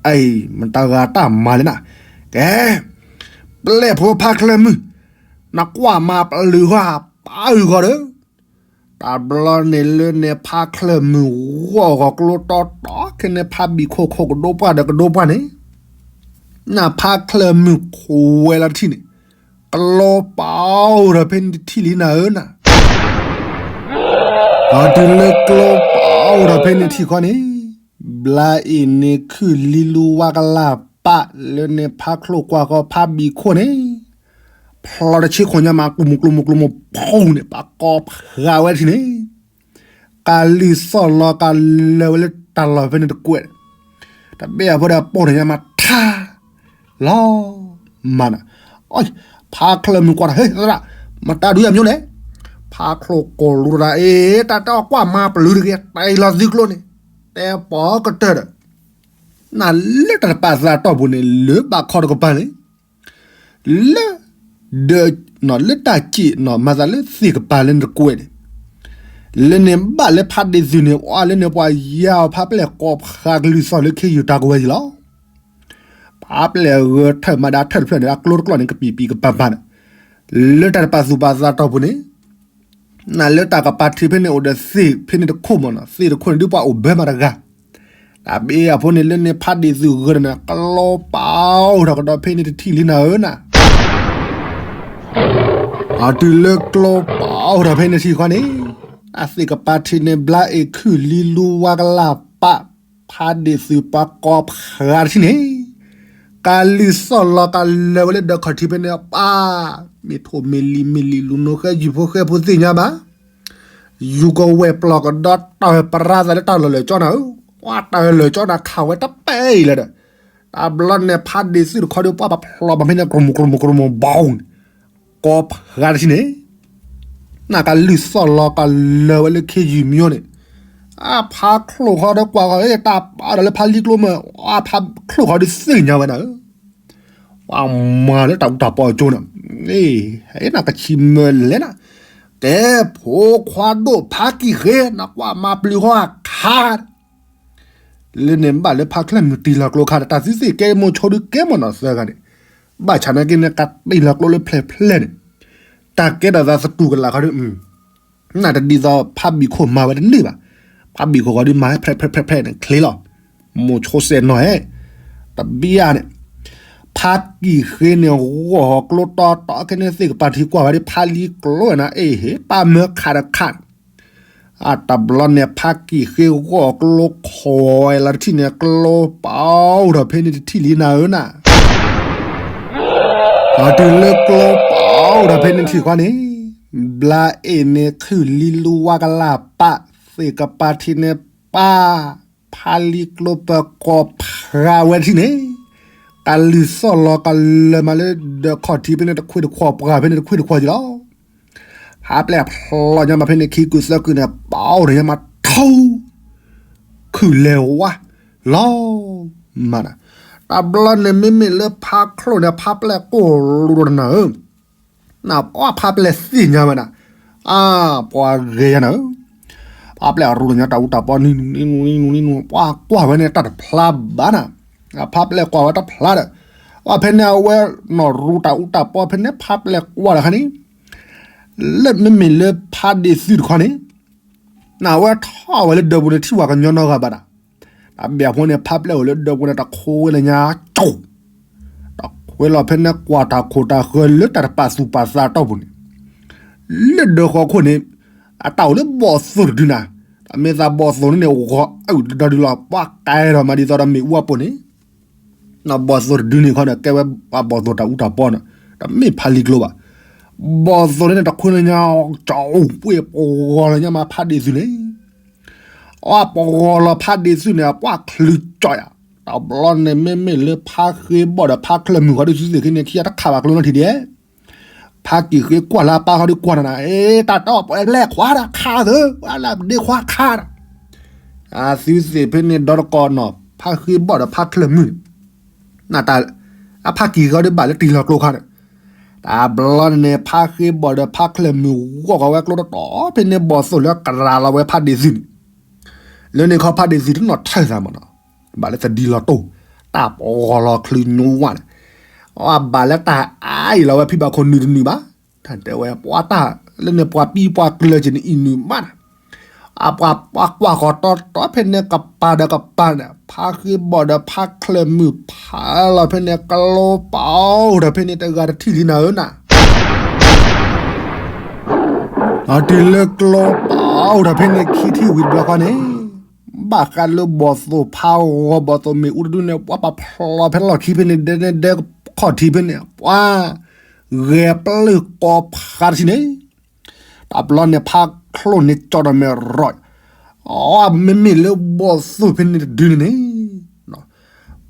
အံၤ မတၤဂၤတၢ်မၤလဲၣ်နၤ, ကဲ ပျဲၢ်ဖိဖါချၢၣ်မုၣ်, နကွၢ်မၤပျုၤဃီပၢ်အုၣ်ဂီၤဒီး, တဘျီန့ၣ်လၢန့ၣ်ဖါချၢၣ်မုၣ်ဂီၢ်ဂီၤကျိတီတီ ခဲန့ၣ် ဖါဘံၣ်ခိၣ်ခိၣ်ကဒိပှၢ်ဒီးကဒိပှၢ်န့ၣ်, နဖါချၢၣ်မုၣ်ခွဲးလီၤတထံၣ်န့ၣ်, ကျိပာ်အိၣ်ဒီးဖဲန့ၣ်တထံၣ်လံနၤဧၢနၤ. အတုၤလၢကျိပာ်အိၣ်ဒီးဖဲန့ၣ်ထံၣ်ခီန့ၣ်, ဘျါအ့ၣ်န့ၣ်ခုၣ်လံလူဝါကလၢ်ပၢ်လၢန့ၣ်ဖါချိၣ်ကွၢ်ဃီဖါဘံၣ်ခိၣ်န့ၣ်, ဖျီတဆ့ခိၣ်ညါမး ကျိမုၢ်ကျိမုၢ်ကျိမုၢ်ဖူန့ၣ် ပှၤကိးဖျါဝဲထံၣ်န့ၣ်, ကလုၢ်သီၣ်လီၤကလၢၤဝဲလၢတၢ်လီၢ်ဖဲန့ၣ်တကွဲး, တဘ့ၣ်အဖိဒီးပိၢ်န့ၣ်ညါမးထါ လီၤမးနၤ, ဖါချၢၣ်မုၣ်ကွၢ်တၢ် ဟ့ၣ်သရၣ်, မတၤဒုးယၤမၠိလဲၣ်, ဖါချိၣ်ကိးလူတဒၣ် အ့ တၢ်တကွၢ်မၤပျုၤတဂ့ၤ တၢ်အံၤလီၤသုကျိန့ၣ်, တဲပီၤကတၢၢ်ဒီး, နလၢတၢ်တပာ်သးတီၢ်ပူၤန့ၣ် လၢဘၣ်ခီတကပၤန့ၣ်, လၢ ဒီး လၢတၢ်စံးနီၢ်မၤသးလၢသ့ၣ်ကပၤလၢနတကွဲးန့ၣ်, လၢန့ၣ်ဘၣ်လၢဖါဒ့သုးန့ၣ် အီၤလၢန့ၣ်ပှၤယါအီၤဖါပျဲၢ်ကိးဖျါကလုၢ်သီၣ်လၢခ့ယုၢ်တၢ်ကဝဲၤယံၤလီၤ. ဖါပျဲၢ်ဂဲၤထၢၣ်မၤဒါထၢၣ်တဖျၢၣ်န့ၣ် အကျိတကျီၢ်န့ၣ် ကပံာ်ပံာ်ကပၤပၤန့ၣ်, လၢတၢ်တပာ်သူၣ်ပာ်သးတီၢ်ပူၤန့ၣ်, နလၢတၢ်ကပၤထံးဖဲန့ၣ်အိၣ်ဒီးသ့ၣ်ဖဲန့ၣ်တခိၣ်မးနီၤ သ့ၣ်တခိၣ်န့ၣ်ဒုးပှၤအိၣ်ဘၢမးတဂၤ, တၢ်ဘ့ၣ်အဖိန့ၣ်လၢန့ၣ်ဖါဒ့သုးဂဲၤဒီးန့ၣ် ကျိပာ်အိၣ်ထီၣ်ကဒီးဖဲန့ၣ်တထံၣ်လံနၤဧၢနၤ အတုၤလၢကျိပာ်အိၣ်ထီၣ်ဖဲန့ၣ်ထံၣ်ဃီန့ၣ်, အသ့ၣ်ကပၤထံးန့ၣ် ဘျါအ့ၣ်ခုၣ်လံလူဝါကလၢ်ပၢ်, ဖါဒ့သုးပှၤကိးဖျါတထံၣ်န့ၣ်, ကလုၢ်သီၣ်လီၤကလၢၤဝဲလၢဒၢးခီၣ်ထံးဖဲန့ၣ်ပၢ်, မ့ၢ်ထိၣ်မ့ၢ်လံၤမ့ၢ်လံၤလူၤနိဃဲယုၢ်ဖိဃဲဖိသ့ၣ်ညါဘၣ် ယူၤကဝဲၢ်ပျီၢ်ကဒီးတၢ်ဝဲပရၤသးလၢတၢ်လီၢ်လၢာ်ကၠီနၤဧၢ, ကွၢ်တၢ်ဝဲလၢာ်ကၠီနၤခးဝဲတပဲအံၤလၢဒီး, တဘျီန့ၣ်ဖါဒ့သုးတခီဒီးပှၤပဖျိးဘၣ်ဖဲန့ၣ် ကြိမူၢ်ကြိမူၢ်ကြိမူၢ်ဘီန့ၣ်, ကိးဖျါတထံၣ်န့ၣ်, နကလုၢ်သီၣ်လီၤကလၢၤဝဲလၢခ့ယုၢ်မၠိန့ၣ်, အဖါချိၣ်ဃီဒီးကွၢ်ဃီ တၢ်ပာ်ဒီးလၢဖါလံကျိမး, အဖါချိၣ်ဃီဒီးသ့ၣ်ညါဝဲနၤဧၢ ပှၤမၤလၢတၢ်အူတၢ်ပီအကၠိန့ၣ်, နကဆံးမုာ်လဲၣ်နၤ, ကဲ ဖိခွါဒိၣ်ဖါကံၢ်ဃ့ နကွၢ်မၤပျုၤဃီအခါ, လၢန့ၣ်ဘၣ်လၢဖါချၢၣ်မုၣ်တံၢ်လီၤကျိခါဒီး တၢ်သုသ့ၣ်ကဲမိၤဆိဒုးကဲမၤနီၤသၢဂၤန့ၣ်, ဘၣ်ဆၣ်နာ်က့န့ၣ်ကတံၢ်လီၤကျိလၢဖျဲၣ်ဖျဲၣ်န့ၣ်, တၢ်ကဲထီၣ်သးသတူၢ်ကလာ်ခီဒီး နတဒ်သိးဖါဘံၣ်ခိၣ်မၤဝဲတန့ၢ်ဘၣ်, ဖါဘံၣ်ခိၣ်ဃီဒုးမၤဟဲဖျဲၣ်ဖျဲၣ်ဖျဲၣ်ဖျဲၣ်န့ၣ်ချ့လီၤ, မိၤဆိစဲးနီၤဟဲ, တဘံယၤန့ၣ်, ဖါကံၢ်ဃ့န့ၣ် ဂီၢ်ဟီၣ်ကျိတီတီခဲန့ၣ်သ့ၣ်ကပၤထံးကွၢ်ဝဲဒၣ်ဖါလံကျိနၤ အ့ၣ်ဟ့ၣ် ပၢ်မၢခးတခးန့ၣ်, အတဘျီန့ၣ် ဖါကံၢ်ဃ့ဂီၢ်ကျိခိးဝဲလီၤတထံၣ်န့ၣ် ကျိပာ်အိၣ်ထီၣ်ဖဲန့ၣ်တထံၣ်လံနၤဧၢနၤ အတုၤလၢကျိပာ်အိၣ်ထီၣ်ဖဲန့ၣ်ထံၣ်ဃီန့ၣ်, ဘျါအ့ၣ်န့ၣ်ခုၣ်လံလူဝါကလၢ်ပၢ်, သ့ၣ်ကပၤထံးန့ၣ်ပၢ်, ဖါလံကျိပၢၤကိးဖျါဝဲတထံၣ်န့ၣ်, ကလုၢ်သီၣ်လီၤကလၢၤမးလၢဒၢးခီၣ်ထံးဖဲန့ၣ်တခွ့တခွီၣ်ပှၢ်ဖဲန့ၣ်တခွ့တခွီၣ်က့ၤလီၤ. ဖါပျဲၢ်ဖျိညါမးဖဲန့ၣ်ခံကုာ်သၢကုာ်န့ၣ် ပာ်အိၣ်ထီၣ်ညါမးထီ ခုၣ်လဲၤဝါ လီၤမးနၤ, တဘျီန့ၣ်မ့မ့ၢ်လၢဖါချိၣ်န့ၣ် ဖါပျဲၢ်ကိၢ်လူၤဒီးနၤဧၢ, နပှၤဖါပျဲၢ်သ့ၣ်ညါဝဲဒၣ်, အါ ပှၤဂဲၤယၤနၤဧၢ, ဖါပျဲၢ်ရူၤလီၤညါတၢ်အူတၢ်ပီနံၤနံၤနံၤနံၤနံၤနံၤ ပှၤကွၢ်ဝဲန့ၣ်တၢ်တဖျါဘၣ်နၤ, ဖါပျဲၢ်ကွၢ်ဝဲတဖျါဒီး, အဖဲန့ၣ်အဝဲနီၢ်ရူၤတၢ်အူတၢ်ပီဖဲန့ၣ် ဖါပျဲၢ်ကွၢ်တခါန့ၣ် လၢမ့မ့ၢ်လၢဖါဒ့သုးတခီန့ၣ်, နဝဲထီၣ်ဝဲလၢဒၢးပူၤန့ၣ် ထံၣ်ဝဲကညီနီတဂၤဘၣ်နၤ, တၢ်ဘၣ်အဃိန့ၣ် ဖါပျဲၢ်အိၣ်လၢဒၢးပူၤန့ၣ် တခွဲလၢညါကၠိ, တခွဲလီၤဖဲန့ၣ်ကွၢ်တၢ်ခိၣ်တၢ်ဃၢၤလၢတၢ်တပာ်သူၣ်ပာ်သးတီၢ်ပူၤန့ၣ်, လၢဒၢးဃီခိၣ်န့ၣ်, အတၢ်အိၣ်လၢဘီၣ်သိၣ်တဒုနၤ, တၢ်မ့ၢ်သးဘီၣ်သိၣ်န့ၣ် ဂီၤအုၣ်တဒီဒုလီၤ ပှၤကဲထီၣ်မးဒ်သိးဒီးမ့ၣ်အူအပူၤန့ၣ် ဘီၣ်သိၣ်တဒုန့ၣ်ခီဒီး ကဲဝဲပှၤဘီၣ်သိၣ်တၢ်အူတၢ်ပီန့ၣ်, တမ့ၢ်ဖါလံကျိဘၣ်. ဘီၣ်သိၣ်န့ၣ် တခွဲလၢညါ ကၠီပှ့ၤပဂီၤလၢညါမးဖါဒ့သုးန့ၣ်, အပဂီၤလီၤဖါဒ့သုးန့ၣ် အပှၤချုးကၠီယၤ, တဘျီန့ၣ် မ့မ့ၢ်လၢဖါဃ့ဘီၣ်ဒီးဖါချၢၣ်မုၣ်ဃီဒုးသုသ့ၣ်ခံန့ၣ် ခံဂၤတခးဘၣ်ကျိနီထံၣ်ဒဲး ဖါကံၢ်ဃ့ကွၢ်လၢအပၢ်ဃီဒုးကွၢ်နၤနၤ, အ့ တၢ်တီၢ်ပှဲၤလဲၣ်ခွါတၢ်ခါသၢ, ပှၤလၢပဒ့ခွါခါတၢ်, အသုသ့ၣ်ဖဲန့ၣ်ဒီတကီၢ်နီၤ ဖါဃ့ဘီၣ်ဒီးဖါချၢၣ်မုၣ်န့ၣ်, နတၢ်, အဖါကံၢ်ဃ့ဒီးဘၣ်လၢတံၢ်လီၤကျိခါန့ၣ်, တဘျီန့ၣ်န့ၣ် ဖါဃ့ဘီၣ်ဒီးဖါချၢၣ်မုၣ်ဂီၢ်ကီဝဲကျိတတီၤဖဲန့ၣ် ဘီၣ်သိၣ်လၢကရၤလီၤဝဲဖါဒ့ၣ်သုးန့ၣ်, လၢန့ၣ်ခီဖါဒ့ၣ်သုးတနီၣ်ထၢၣ်သးမးနီၤ, ဘၣ်လၢသဒံလီၤတိၢ်, တၢ်ပှီၤလီၤချုးညိဝါန့ၣ်, အဘၣ်လၢတၢ်အါအံၤလီၤဝဲဖံဘၣ်ခိၣ်နုာ်တနုာ်ဘၣ်, တၢ်တဲဝဲပှၤတၢ်လၢန့ၣ် ပှၤပံပှၤကျၢၤက့ၤနအံၤနုာ်မးနီၤ, အပှၤပှၤကွၢ်ဃီၤတီတီဖဲန့ၣ် ကပၤဒီးကပၤန့ၣ် ဖါဃ့ဘီၣ်ဒီးဖါချၢၣ်မုၣ်ဖးလီၤဖဲန့ၣ် ကျိပအိၣ်ဒီးဖဲန့ၣ်တဂၤတထံၣ်လံနၤဧၢနၤ, အတုၤလၢကျိပအိၣ်ဒီးဖဲန့ၣ်ခံထံၣ်ဝံၤတဘျီဃီန့ၣ်, ဘၣ်ဃးလၢဘီၣ်သိၣ်ဖးဂီၤ ဘီၣ်သိၣ်မ့ၣ်အူတဒုန့ၣ် ပှၤပာ်ဖျီဖဲလီၢ်ခံဖဲန့ၣ် ဒဲဒဲဒဲခီၣ်ထံးဖဲန့ၣ် ပှၤဂဲၤပျုၢ်ကိးဖးတထံၣ်န့ၣ်, တဘျီန့ၣ်ဖါချၢၣ်န့ၣ်ကၠီဒီးမဲာ်ရီၤ, အမ့မ့ၢ်လၢဘီၣ်သိၣ်ဖဲန့ၣ်တဒုန့ၣ်န့ၣ်,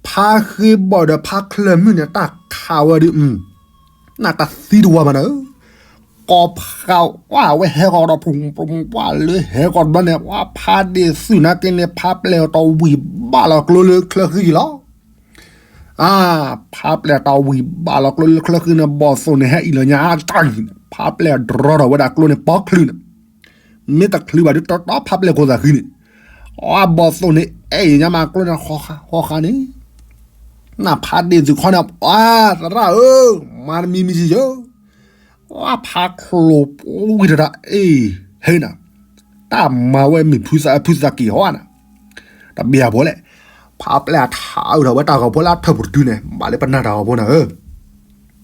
ဖါဃ့ဘီၣ်ဒီးဖါချၢၣ်မုၣ်န့ၣ် တၢ်ခးဝဲဒုး နတၢ်သံတဝါမးနၤဧၢ, ကိးဖးဝဲဟဲကီးဒီး ပှၤလၢဟဲကီးတဘျီန့ၣ် ပှၤဖါဒ့ၣ်သုးနာ်က့န့ၣ် ဖးပျဲၢ်အီၤတဝံၤဘၣ်လီၤကျိလၢချၢဃံလီၤ. အါ, ဖးပျဲၢ်တဝံၤဘၣ်လီၤကျိလၢချၢဃံန့ၣ် ဘီၣ်သိၣ်န့ၣ် ဟဲအံၤလီၤညါတၢ်ဂံၤန့ၣ် ဖးပျဲၢ်တြီထီၣ်ဝဲဒၣ်ကျိန့ၣ် ပီချုးန့ၣ်, မ့ၢ်တချုးဘၣ်ဒုးတီတီဖးပျဲၢ်ခိၣ်သးဃံန့ၣ်, အါ ဘီၣ်သိၣ်န့ၣ် အဲၣ်အံၤညါမးကျိန့ၣ် ဃီဃါန့ၣ် နဖးဒ့ၣ်သုးခီန့ၣ် အါ သရၣ်ဧၢ, မၤတမံၤမံၤယၤ, အါ ဖးချိၣ်ပူၤဝံၤတဒၣ်အ့ၣ်, ဟဲနၤ, တၢ်မၤဝဲမ့ၢ်ဖုသးအဖုသးက့ၤဟီနၤ, တဘၣ်ဖိလဲၣ်, ဖးပျဲၢ်ထးအုးထီၣ်ဝဲတၢ်ဂီၤဖိလၢအထၢၣ်ပူၤတတုၤန့ၣ် ဘၣ်လၢပနၢ်တၢ်ဂီၤဖိနၤဧၢ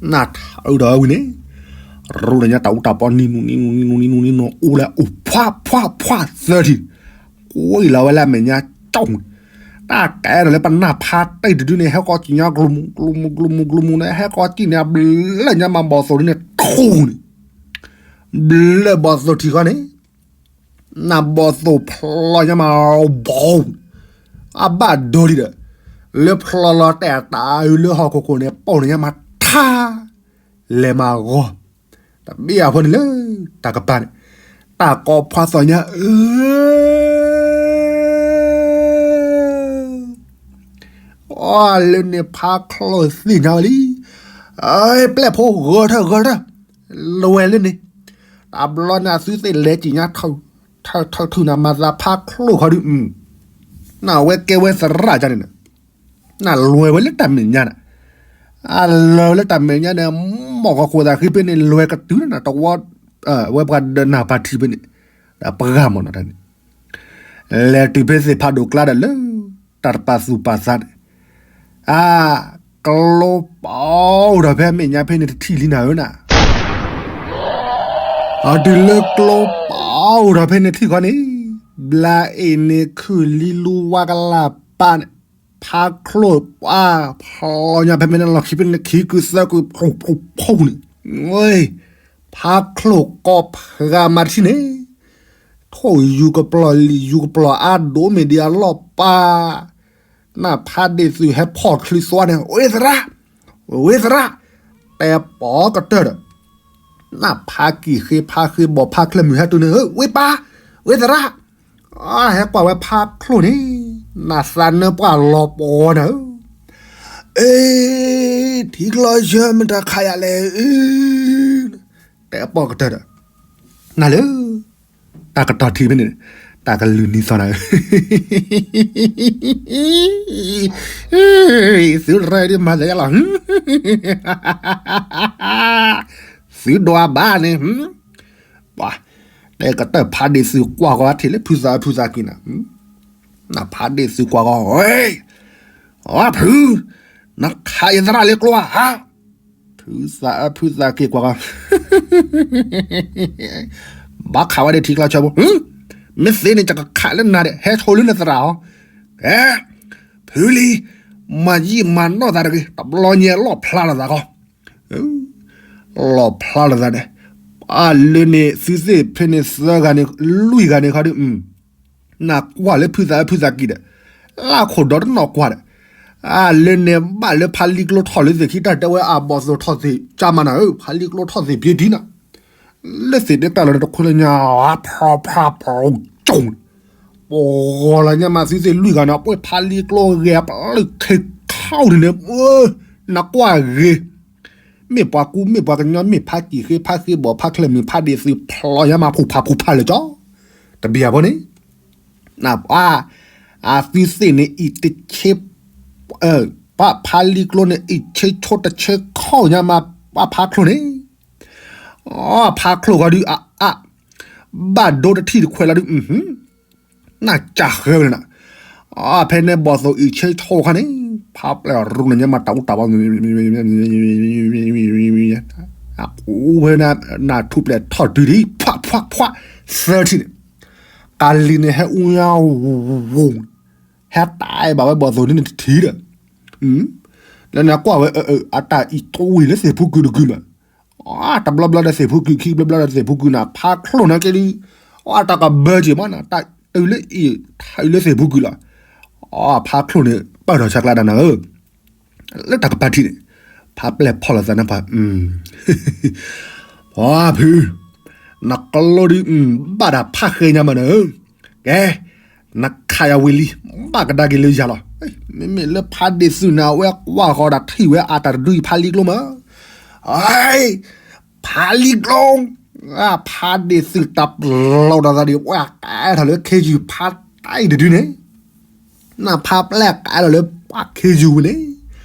နထးအုးထီၣ်ဝံၤန့ၣ်, ရူလၢညါတၢ်အူတၢ်ပီနံၤနူနံၤနူနံၤနူနံၤနူနံၤနူနံၤ အိၣ်လၢအိၣ်ဖှၣ်ဖှၣ်ဖှၣ်သၢထံၣ်, ကွံာ်လီၤဝဲလၢအမဲာ်ညါကၠီၣ်, တၢ်ကဲထီၣ်လၢပနၢ်ဖးတံၢ်တဒုန့ၣ် ဟဲကီးကံၣ်ညါကျိမူကျိမူကျိမူကျိမူန့ၣ် ဟဲကီးကံၣ်န့ၣ် ဘျၢညါမးဘီၣ်သိၣ်ဒ်န့ၣ်ထူၣ်န့ၣ်, ဘျၢဘီၣ်သိၣ်ထံၣ်ဃီန့ၣ် နဘီၣ်သိၣ်ဖျီညါမးဘီၣ်, အဘၣ်ဒိလံဒီး, လၢဖျီလီၤတဲာ်တၢ်အုးလၢဟီၣ်ခိၣ်ခိၣ်န့ၣ် ပိာ်န့ၣ်ညါမးထါ, လဲၤမးဂီၤ, တဘၣ်အဃိန့ၣ်လၢ, တၢ်ကပၤန့ၣ်, တၢ်ကိးဖှီသီၣ်ညါအၢ အီၤလၢန့ၣ်ဖးချိၣ်သ့ၣ်ညါဝဲလံ, ပျဲၢ်ဖိဂၢၢ်ထၢၣ်ဂၢၢ်ထၢၣ်, လွဲလၢန့ၣ်, တဘျီန့ၣ်အသုသ့ၣ်လဲၤကံၣ်ညါ, ထၢၣ်ထၢၣ်ထူၣ်နၤမၤသးဖးချိၣ်ခီဒုး, နဝဲကဲဝဲသရၣ်ကန့ၣ်, နလွဲဝဲလၢတၢ်မဲာ်ညါန့ၣ်, အလွဲဝဲလၢတၢ်မဲာ်ညါန့ၣ်, မီၢ်ကီၢ်ခိၣ်သးဃံဖဲန့ၣ် လွဲကတုၤနၤတဝီ, ဝဲပှၤဒီးနၢ်ပၢၢ်ထံဖဲန့ၣ်, ဒီးပှၤမၢ်နီၤတၢ်န့ၣ် လဲၤတုၤဖဲသ့ၣ်ဖးဒိၣ်ကျါဒီးလၢ, တၢ်တပာ်သူၣ်ပာ်သးန့ၣ်, အါ, ကျိပအိၣ်ဒီးဖဲမဲာ်ညါဖဲန့ၣ် တထံၣ်လံနၤဧၢနၤ, အတုၤလၢကျိပအိၣ်ဒီးဖဲန့ၣ်ထံၣ်ဃီန့ၣ်, ဘျါအ့ၣ်န့ၣ်ခုၣ်လံလူဝါကလၢ်ပာ်န့ၣ်, ဖးချိၣ်ပှၤဖျီညါဖဲမဲာ်ညါလီၢ်ခံဖဲန့ၣ် ခံကုသၢကုဖှိၣ်ဖှိၣ်ဖှိၣ်န့ၣ်, ဖးချိၣ်ကိးဖှီမၤတထံၣ်န့ၣ် ထိၣ်ယူၤကပျီၢ်လံာ်ယူၤကပျီၢ်အါဒိၣ်မ့ၢ်ဒံးအလီၢ်ပၢ်, နဖးဒ့ၣ်သုးဟဲဖီၣ်ချုးသွါန့ၣ် ဝ့သရၣ်, ဝ့သရၣ်, တဲပီၤကတၢၢ်ဒီး, နဖးကံၢ်ဃ့ဖးဃ့ဘီၣ်ဖးချၢၣ်မုၢ်ဟဲတုၤန့ၣ် ဝ့ပၢ်, ဝ့သရၣ်, ဟဲကွၢ်ဝဲဖးချိၣ်န့ၣ်, နသးနၢပှၢ်လီၤပီၤနၤဧၢ, အ့, ထံကျိဆၢမ့ၢ်တခးယၤလဲၣ်, တဲပီၤကတၢၢ်ဒီး, နလၢ, တၢ်ကတီၢ်ထံဖဲန့ၣ်, တၢ်ကလုၢ်နံၤသီနၤဧၢ, သုရၢဒ်မၤသးယါလီၤ, သုဒွးဘၣ်န့ၣ်, ပှၤ, တဲကတၢၢ်ဖးဒ့ၣ်သုးကွၢ်ဂီၤထံးလၢဖုသးအဖုသးက့ၤနၤ, နဖးဒ့ၣ်သုးကွၢ်ဂီၤ, အဖု, နခးယသရၣ်လၢကျိဧါ ဖုသးအဖုသးက့ၤကွၢ်ဂီၤ, ဘၣ်ခးဝဲဒၣ်ထံကျါဆၢဖိ, မ့ၢ်သ့န့ၣ် ယကခးလၢနၤဒီး ဟဲဆိလၢနသရၣ်အီၤ, ဟဲ, ဖုလံ, မၤယံာ်မၤနီၢ်သးတဂ့ၤ တဘျီညါလီၣ်ဖျါလီၤသးကီး, လီၣ်ဖျါလီၤသးဒီး, အလၢန့ၣ် သုသ့ၣ်ဖဲန့ၣ်သၢဂၤန့ၣ် လွံၢ်ဂၤန့ၣ်ခီဒုး နကွၢ်လၢဖုသးအဖုသးက့ၤဒီး, လၢခိၣ်ဒီတနီၣ်ကွၢ်ဒီး, အလၢန့ၣ်ဘၣ်လၢဖးလံကျိထီၣ်လၢသ့ၣ်ခံတၢ်တဲဝဲအဘီၣ်သိၣ်ထီၣ်သ့ၣ်ကၢ်မးနၤဧၢ ဖးလံကျိထီၣ်သ့ၣ်ပျ့ၤဒံးနၤ, လၢသ့ၣ်ဒၢတၢ်လီၢ်န့ၣ်တခိၣ်လၢညါ, ဖျါဖျါဖျါကၠိၣ်, ပဂီၤလီၤညါမးသုသ့ၣ်လွံၢ်ဂၤန့ၣ် ပှဲၤဖးလံကျိဂဲၤပျုၢ်ခ့ခီၣ်န့ၣ်န့ၣ်, နကွၢ်ဂ့ၤ မ့ၢ်ပှၤကူ မ့ၢ်ပှၤကညီ မ့ၢ်ဖးကံၢ်ဃ့ ဖးဃ့ဘီၣ် ဖးချၢၣ်မုၢ် ဖးဒ့ၣ်သုး ဖျိညါမး ဖူးဖးဖူးဖးလၢာ်ကၠီ, တဘၣ်ဖိန့ၣ်, အသုသ့ၣ်န့ၣ်အံၤတဆ့, ပှၤဖးလံာ်ကျိန့ၣ် အံၤဆ့ဆိတဆ့ခီညါမး ပှၤဖးချိၣ်န့ၣ်, အဖးချိၣ်ဃီဒုးအအါ, ဘၣ်ဒိတထံၣ်တခွဲးလီၤဒုး, နၢ်ကၢ်ဃၢဝဲလၢနၤ, ဖဲန့ၣ်ဘီၣ်သိၣ်အံၤဆ့ဆိခါန့ၣ်, ဖးပျဲၢ်ရူန့ၣ်ညါမးတၢ်အူတၢ်ဘီ အူဝဲနၢ်ထူၣ်ပျဲၢ်ထီၣ်တုၤဒံး ဖှးဖှးဖှး သၢထံၣ်န့ၣ်, ကလံၤန့ၣ်ဟဲအူညါဝူၤဝူၤ, ဟဲတၢ်အဲၣ်ဘၣ်ဝဲဘီၣ်သိၣ်န့ၣ်တထံၣ်ဒီး, လၢနကွၢ်ဝဲ အတၢ်အံၤတဝံၤလၢသ့ၣ်ဖူကုၢ်တကုၢ်မး, တဘျီဘျီဒီးသ့ၣ်ဖူကုၢ် ခံဘျီဘျီဒီးသ့ၣ်ဖူကုၢ်နၤ ဖးချိၣ်နာ်က့ဒုး, အတၢ်ကဘၢက့ၤမးနၤ တၢ်တုၤလၢအံၤ ထးအံၤလၢသ့ၣ်ဖူကုၢ်လီၤ, ဖးချိၣ်န့ၣ် ပၢၢ်ထီၣ်ဆါကျါဒၣ်နၤဧၢ လၢတၢ်ကပၤထံၣ်န့ၣ်, ဖးပျဲၢ်ဖီၣ်လီၤသးနၢ်ပှၢ်, ပှၤဖု, နကျိဒုး, ဘၣ်ဒၣ်ဖးဃဲညါမးနၤဧၢ, ကဲ, နခးယၤဝံၤလံ, ဘၣ်ကဒါက့ၤလၢယၤလီၤ, မ့မ့ၢ်လၢဖးဒ့ၣ်သုးနၤ အဝဲကွၢ်ဃီဒီးထံၣ်ဝဲအတၢ်တဒုအံၤဖးလံာ်ကျိမး, ဖးလံာ်ကျိ, ဖးဒ့ၣ်သုးတၢ်ပျီဒီးသးဒံး ပှၤကဲထီၣ်လၢခ့ယုၢ်ဖးတၢ်အံၤတဒုန့ၣ် နဖးပျဲၢ်ကးလီၤလၢပှၤခ့ယုၢ်ဝံၤန့ၣ်,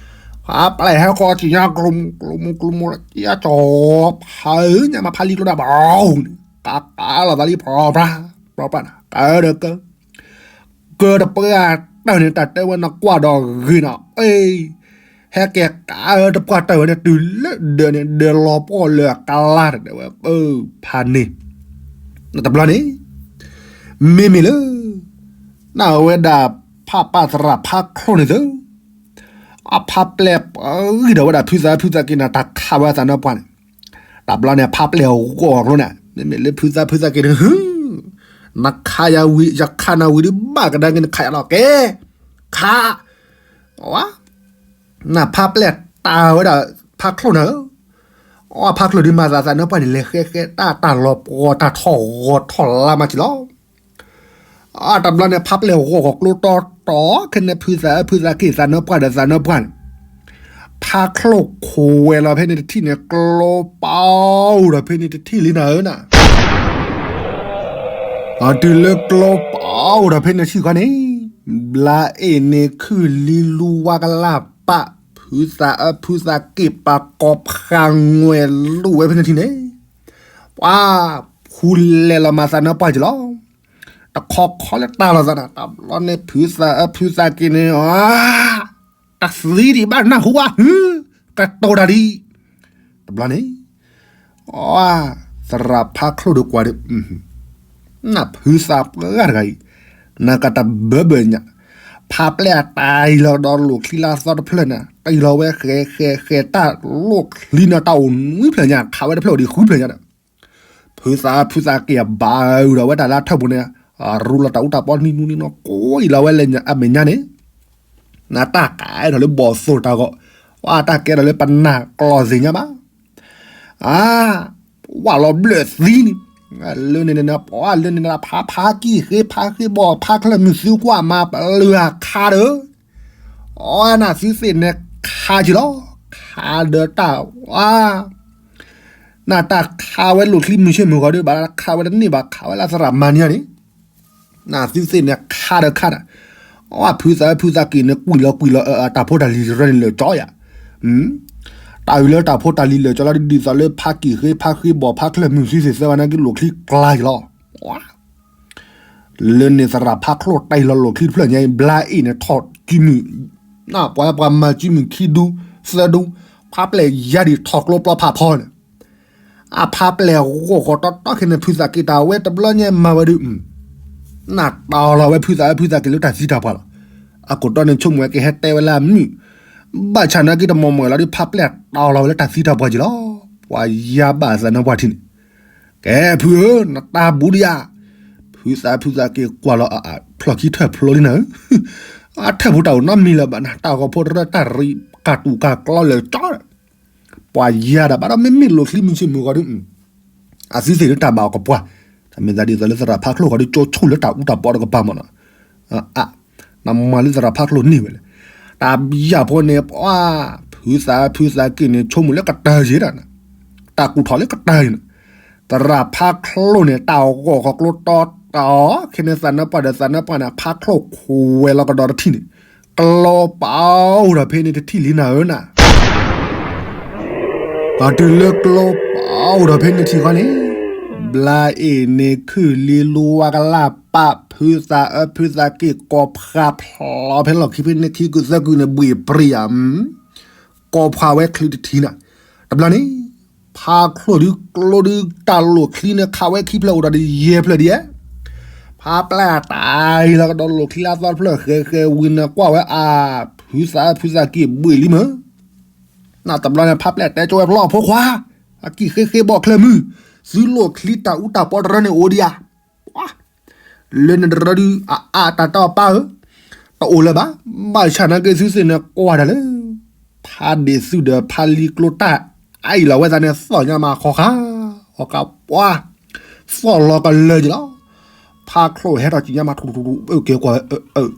ဖးပျဲၢ်ဟဲဃီကံညါ ကျိမူကျိမူကျိမူ ကံကၠီ ဖးညါမးဖးလံာ်ကျိဒၣ်ဘၣ်န့ၣ် ကးကးလီၤသးလံ ပြီပြါ ပြီပြါ ကဒီးက ကၢတပှၢ်တၢၢ်န့ၣ် တၢ်တဲဝဲနကွၢ်ဒီးဂ့ၤနီၤ အ့ ဟဲက့ၤကးတပှၢ်တၢၢ်ဝဲန့ၣ် တုၤလၢဒၢးန့ၣ် ဒၢးလီၤပှီၢ်လၢအကလါတၢ်တဲဝဲ ပၢ်ဖးန့ၣ် တဘျီန့ၣ် မ့မ့ၢ်လၢ နဝဲဒၣ်ဖးပၢ်သရၣ်ဖးချိၣ်န့ၣ်သု အဖးပျဲၢ်ပှၤဂံၢ်ဒီးဝဲဒၣ်ဖုသးဖုသးက့ၤန့ၣ် တၢ်ခးဝဲအသးနၢပှၢ်န့ၣ် တဘျီန့ၣ် ဖးပျဲၢ်ဂီၢ်ကျိန့ၣ် မ့မ့ၢ်လၢဖုသးဖုသးက့ၤန့ၣ် နခးယၤဝံၤ ယခးနၤဝံၤဒုးဘၣ်ကဒါက့ၤန့ၣ် ခးယၤလီၤကဲ ခး နဖးပျဲၢ်တၢ်ဝဲဒၣ်ဖးချိၣ်န့ၣ်ဧၢ, အဖးချိၣ်ဒုးမၤသးသးနၢပှၢ်န့ၣ် လဲၤဃဲဃဲတၢ်တၢ်လီၤပှီၢ် တၢ်ထီၣ်ဂီၤထီၣ်လါမးက့ၤလီၤ. တဘျီန့ၣ် ဖးပျဲၢ်ဂီၢ်ဂီၢ်ကျိတီတီ ခဲန့ၣ်ဖုသးအၢဖုသးက့ၤသးနၢပှၢ်ဒီးသးနၢပှၢ်န့ၣ် ဖးချိၣ်ခိးဝဲလီၤဖဲန့ၣ်တထံၣ်န့ၣ် ကျိပအိၣ်ဒီးဖဲန့ၣ်တထံၣ်လံနၤဧၢနၤ တုၤလၢကျိပအိၣ်ဒီးဖဲန့ၣ်ထံၣ်ဃီန့ၣ် ဘျါအ့ၣ်န့ၣ်ခုၣ်လံလူဝါကလၢ်ပာ် ဖုသးအၢဖုသးက့ၤပာ်ကီၤဖးငွဲၣ်လူၢ်ဝဲဖဲန့ၣ်ထံၣ်န့ၣ် ပှၤဖူလဲၤလီၤမၤသးနၢပှၢ်က့ၤလီၤ. တခီခီလၢတၢ်လီၤသးနၤ တဘျီန့ၣ်ဖုသးအၢဖုသးက့ၤန့ၣ် တၢ်သံဒံးဘၣ်နၢ်ဟူဘၣ် ကတိၤတၢ်ဒံး တဘျီန့ၣ် သရၣ်ဖးချိၣ်ဒီးကွၢ်ဒီး နဖုသးပှၢ်တဂၤအံၤ နကတၢ်ဘၢဘၢညါ ဖးပျဲၢ်အတၢ်အံၤလီၤဒီးလိၣ်ချံလါသီတဖျၢၣ်န့ၣ် တံၢ်လီၤဝဲဃဲဃဲဃဲတၢ်လိၣ်ချံန့ၣ်တၢ်အိၣ်နွံဖျၢၣ်ညါ ခးဝဲတဖျၢၣ်အိၣ်ဒံးဃုဖျၢၣ်ညါဒီး ဖုသးဖုသးက့ၤအဘၣ်အုးဒီးဝဲတၢ်လၢထၢၣ်ပူၤန့ၣ် ရူလီၤတၢ်အူတၢ်ပီနံၤနူနံၤနီၤ ကိးအံၤလီၤဝဲလၢအမဲာ်ညါန့ၣ် နတၢ်ကဲထီၣ်လၢဘီၣ်သိၣ်တၢ်ဂီၢ် အတၢ်ကဲထီၣ်လၢပနၢ်ကျီၢ်သ့ၣ်ညါဘၣ် အါ ဝၣ်လီၤဘျၢၣ်သံန့ၣ် လၢန့ၣ်န့ၣ် ပှၤလၢန့ၣ်လၢဖးဖးကံၢ်ဃ့ဖးဃ့ဘီၣ်ဖးချၢၣ်မုၢ်သုကွၢ်မၤပလၢၢ်အခါဒီး အီနသုသ့ၣ်န့ၣ်ခါက့ၤလီၤ ခါဒီးတၢ်ဝါ နတၢ်ခးဝဲလိၣ်ချံမုၢ်ဆ့ၣ်မုၢ်ဂီၤဒီး ဘၣ်ခးဝဲတန့ၢ်ဘၣ် ခးဝဲလၢသရၣ်မၤန့ၢ်န့ၣ် နသုသ့ၣ်န့ၣ်ခါဒီးခါဒီး အီဖုသးဖုသးက့ၤန့ၣ် ကွံာ်လီၤကွံာ်လီၤ တၢ်ဖိတၢ်လံၤတရၢန့ၣ်လၢာ်ကၠီယၤ တၢ်အုးလၢတၢ်ဖိတၢ်လံၤလၢာ်ကၠီလီၤ ဒ်သိးလၢဖးကံၢ်ဃ့ဖးဃ့ဘီၣ်ဖးချၢၣ်မုၢ်သုသ့ၣ်သၢဝဲန့ၣ်က့လိၣ်ချံကျါက့ၤလီၤ လၢန့ၣ်သရၣ်ဖးချိၣ်တံၢ်လီၤလိၣ်ချံတဖျၢၣ်ညါအံၤ ဘျါအ့ၣ်န့ၣ်ထီၣ်စုမုၢ် နပှၤပှၤမၤစုမုၢ်ခံဒူ သၢဒူ ဖးပျဲၢ်ယါဒံးထီၣ်ကျိပျီဖးဖီန့ၣ် အဖးပျဲၢ်ဂီၢ်ဂီၢ်တီတီခဲန့ၣ် ဖုသးက့ၤတၢ်ဝဲတဘျီညါမၤဝဲဒုး နတီၢ်လီၤဝဲဖုသးအၢဖုသးက့ၤလၢတၢ်သံတၢ်ပှၢ်လီၤ. အခိၣ်တီန့ၣ်ဆိကမိၣ်ဝဲက့ၤဟဲတဲဝဲလၢအမုၢ် ဘၣ်ဆၣ်နာ်က့တမီၢ်မီၢ်လီၤဒုး ဖးပျဲၢ်တီၢ်လီၤဝဲလၢတၢ်သံတၢ်ပှၢ်က့ၤလီၤ. ပှၤယါဘၣ်သးနၢပှၢ်ထံန့ၣ် ကဲဖုဧၢ နတၢ်ဘူးဒံးဧါ ဖုသးဖုသးက့ၤကွၢ်လီၤအဖျီၣ်ခံထၢၣ်ဖျိလံနၤဧၢ အထၢၣ်ဖိတၢ်အိၣ်နီတမံၤလၢၤဘၣ်နၤ တၢ်ဂီၤဖိတရၢတၢ်ရံးကၢ်တူာ်ကၢ်ကျီလၢာ်ကၠီ ပှၤယါဒၣ်ဘၣ်ဒီးမ့မ့ၢ်လိၣ်ချံမုၢ်ဆ့ၣ်မုၢ်ဂီၤဒုး အသုသ့ၣ်ဒုးတၢ်ဘၣ်အီၤကပှၢ် တၢ်မ့ၢ်သးဒ်သိးလၢသရၣ်ဖးချိၣ်ဂီၤဒုးကၠိဆိၣ်လၢတၢ်အူတၢ်ပီတကပၤမးနီၤ အါ နမၤလၢသရၣ်ဖးချိၣ်န့ၢ်ဝဲလဲၣ် တၢ်ဘၣ်ယါဖိန့ၣ် ပှၤ ဖု ဖုသးဖုသးက့ၢ်န့ၣ် ဆိကမိၣ်လၢကတၢၢ်ယံၤဒၣ်, တၢ်ကူၣ်ထီၣ်လၢကတၢၢ်ယံၤန့ၣ်, သရၣ်ဖါချိၣ်န့ၣ် တၢ်ဂီၢ်ဃီၤကျိတီတီ, ခဲန့ၣ် သးနၢပှၢ်ဒီးသးနၢပှၢ်န့ၣ် ဖါချိၣ်ခွဲးလီၤကဒီးတထံၣ်န့ၣ်, ကျိပအိၣ်ဒီးဖဲန့ၣ်တထံၣ်လံနၤဧၢနၤ ဒီးတုၤလၢကျိပအိၣ်ဒီးဖဲန့ၣ်ထံၣ်ဃီန့ၣ်, ဘျါအ့ၣ်န့ၣ်ခုၣ်လံလူဝါကလၢ်ပာ်ဖုသးအၢဖုသးက့ၢ် ကိးဖးဖျိးဖဲလီၢ်ခံဖဲန့ၣ်ခံကုသၢကုန့ၣ် ဘှ့ၣ်ပြံယၤ, ကိးဖးဝဲချံတထံၣ်နၤ, တဘျီန့ၣ်, ဖါချိၣ်ဒုးကျိဒုးတၢ်လိၣ်ချံန့ၣ် ခးဝဲခံဖျၢၣ်အိၣ်ဒီးယဲၢ်ဖျၢၣ်ဒ်ယဲၢ် ဖါပျဲၢ်တၢ်အံၤလီၤကဒီးလိၣ်ချံလၢအသီတဖျၢၣ်ဃဲဃဲဝံၤန့ၣ်ကွၢ်ဝဲအါ, ဖုသးဖုသးက့ၢ်ဘှ့ၣ်လံမၢ်, နတဘျီန့ၣ် ဖါပျဲၢ်တဲကၠိဝဲဖျီၣ်ဖိခွါ, အကံၢ်ဃ့ဃ့ဘီၣ်ချၢမုၢ်, သုလိၣ်ချံတၢ်အူတၢ်ပီတရၢန့ၣ်အိၣ်ဒံးဧါ, ပှၤ လၢန့ၣ်တရၢဒုး အအါတၢ်တီပၢ်ဧၢ, တအိၣ်လၢၤဘၣ်, ဘၣ်ဆၣ်နာ်က့သုသ့ၣ်န့ၣ်ကွၢ်တၢ်လၢ ဖါဒ့ၣ်သုဒီးဖါလံကျိတၢ်အံၤလီၤဝဲသးန့ၣ် သီၣ်ညါမးဃီဃာ်, အီကပှၤ, သီၣ်လီၤကလၢာ်က့ၤလီၤ, ဖါချိၣ်ဟဲထီၣ်ကံညါမးထူထူထူ, ကဲကွၢ်ဝဲအၢ,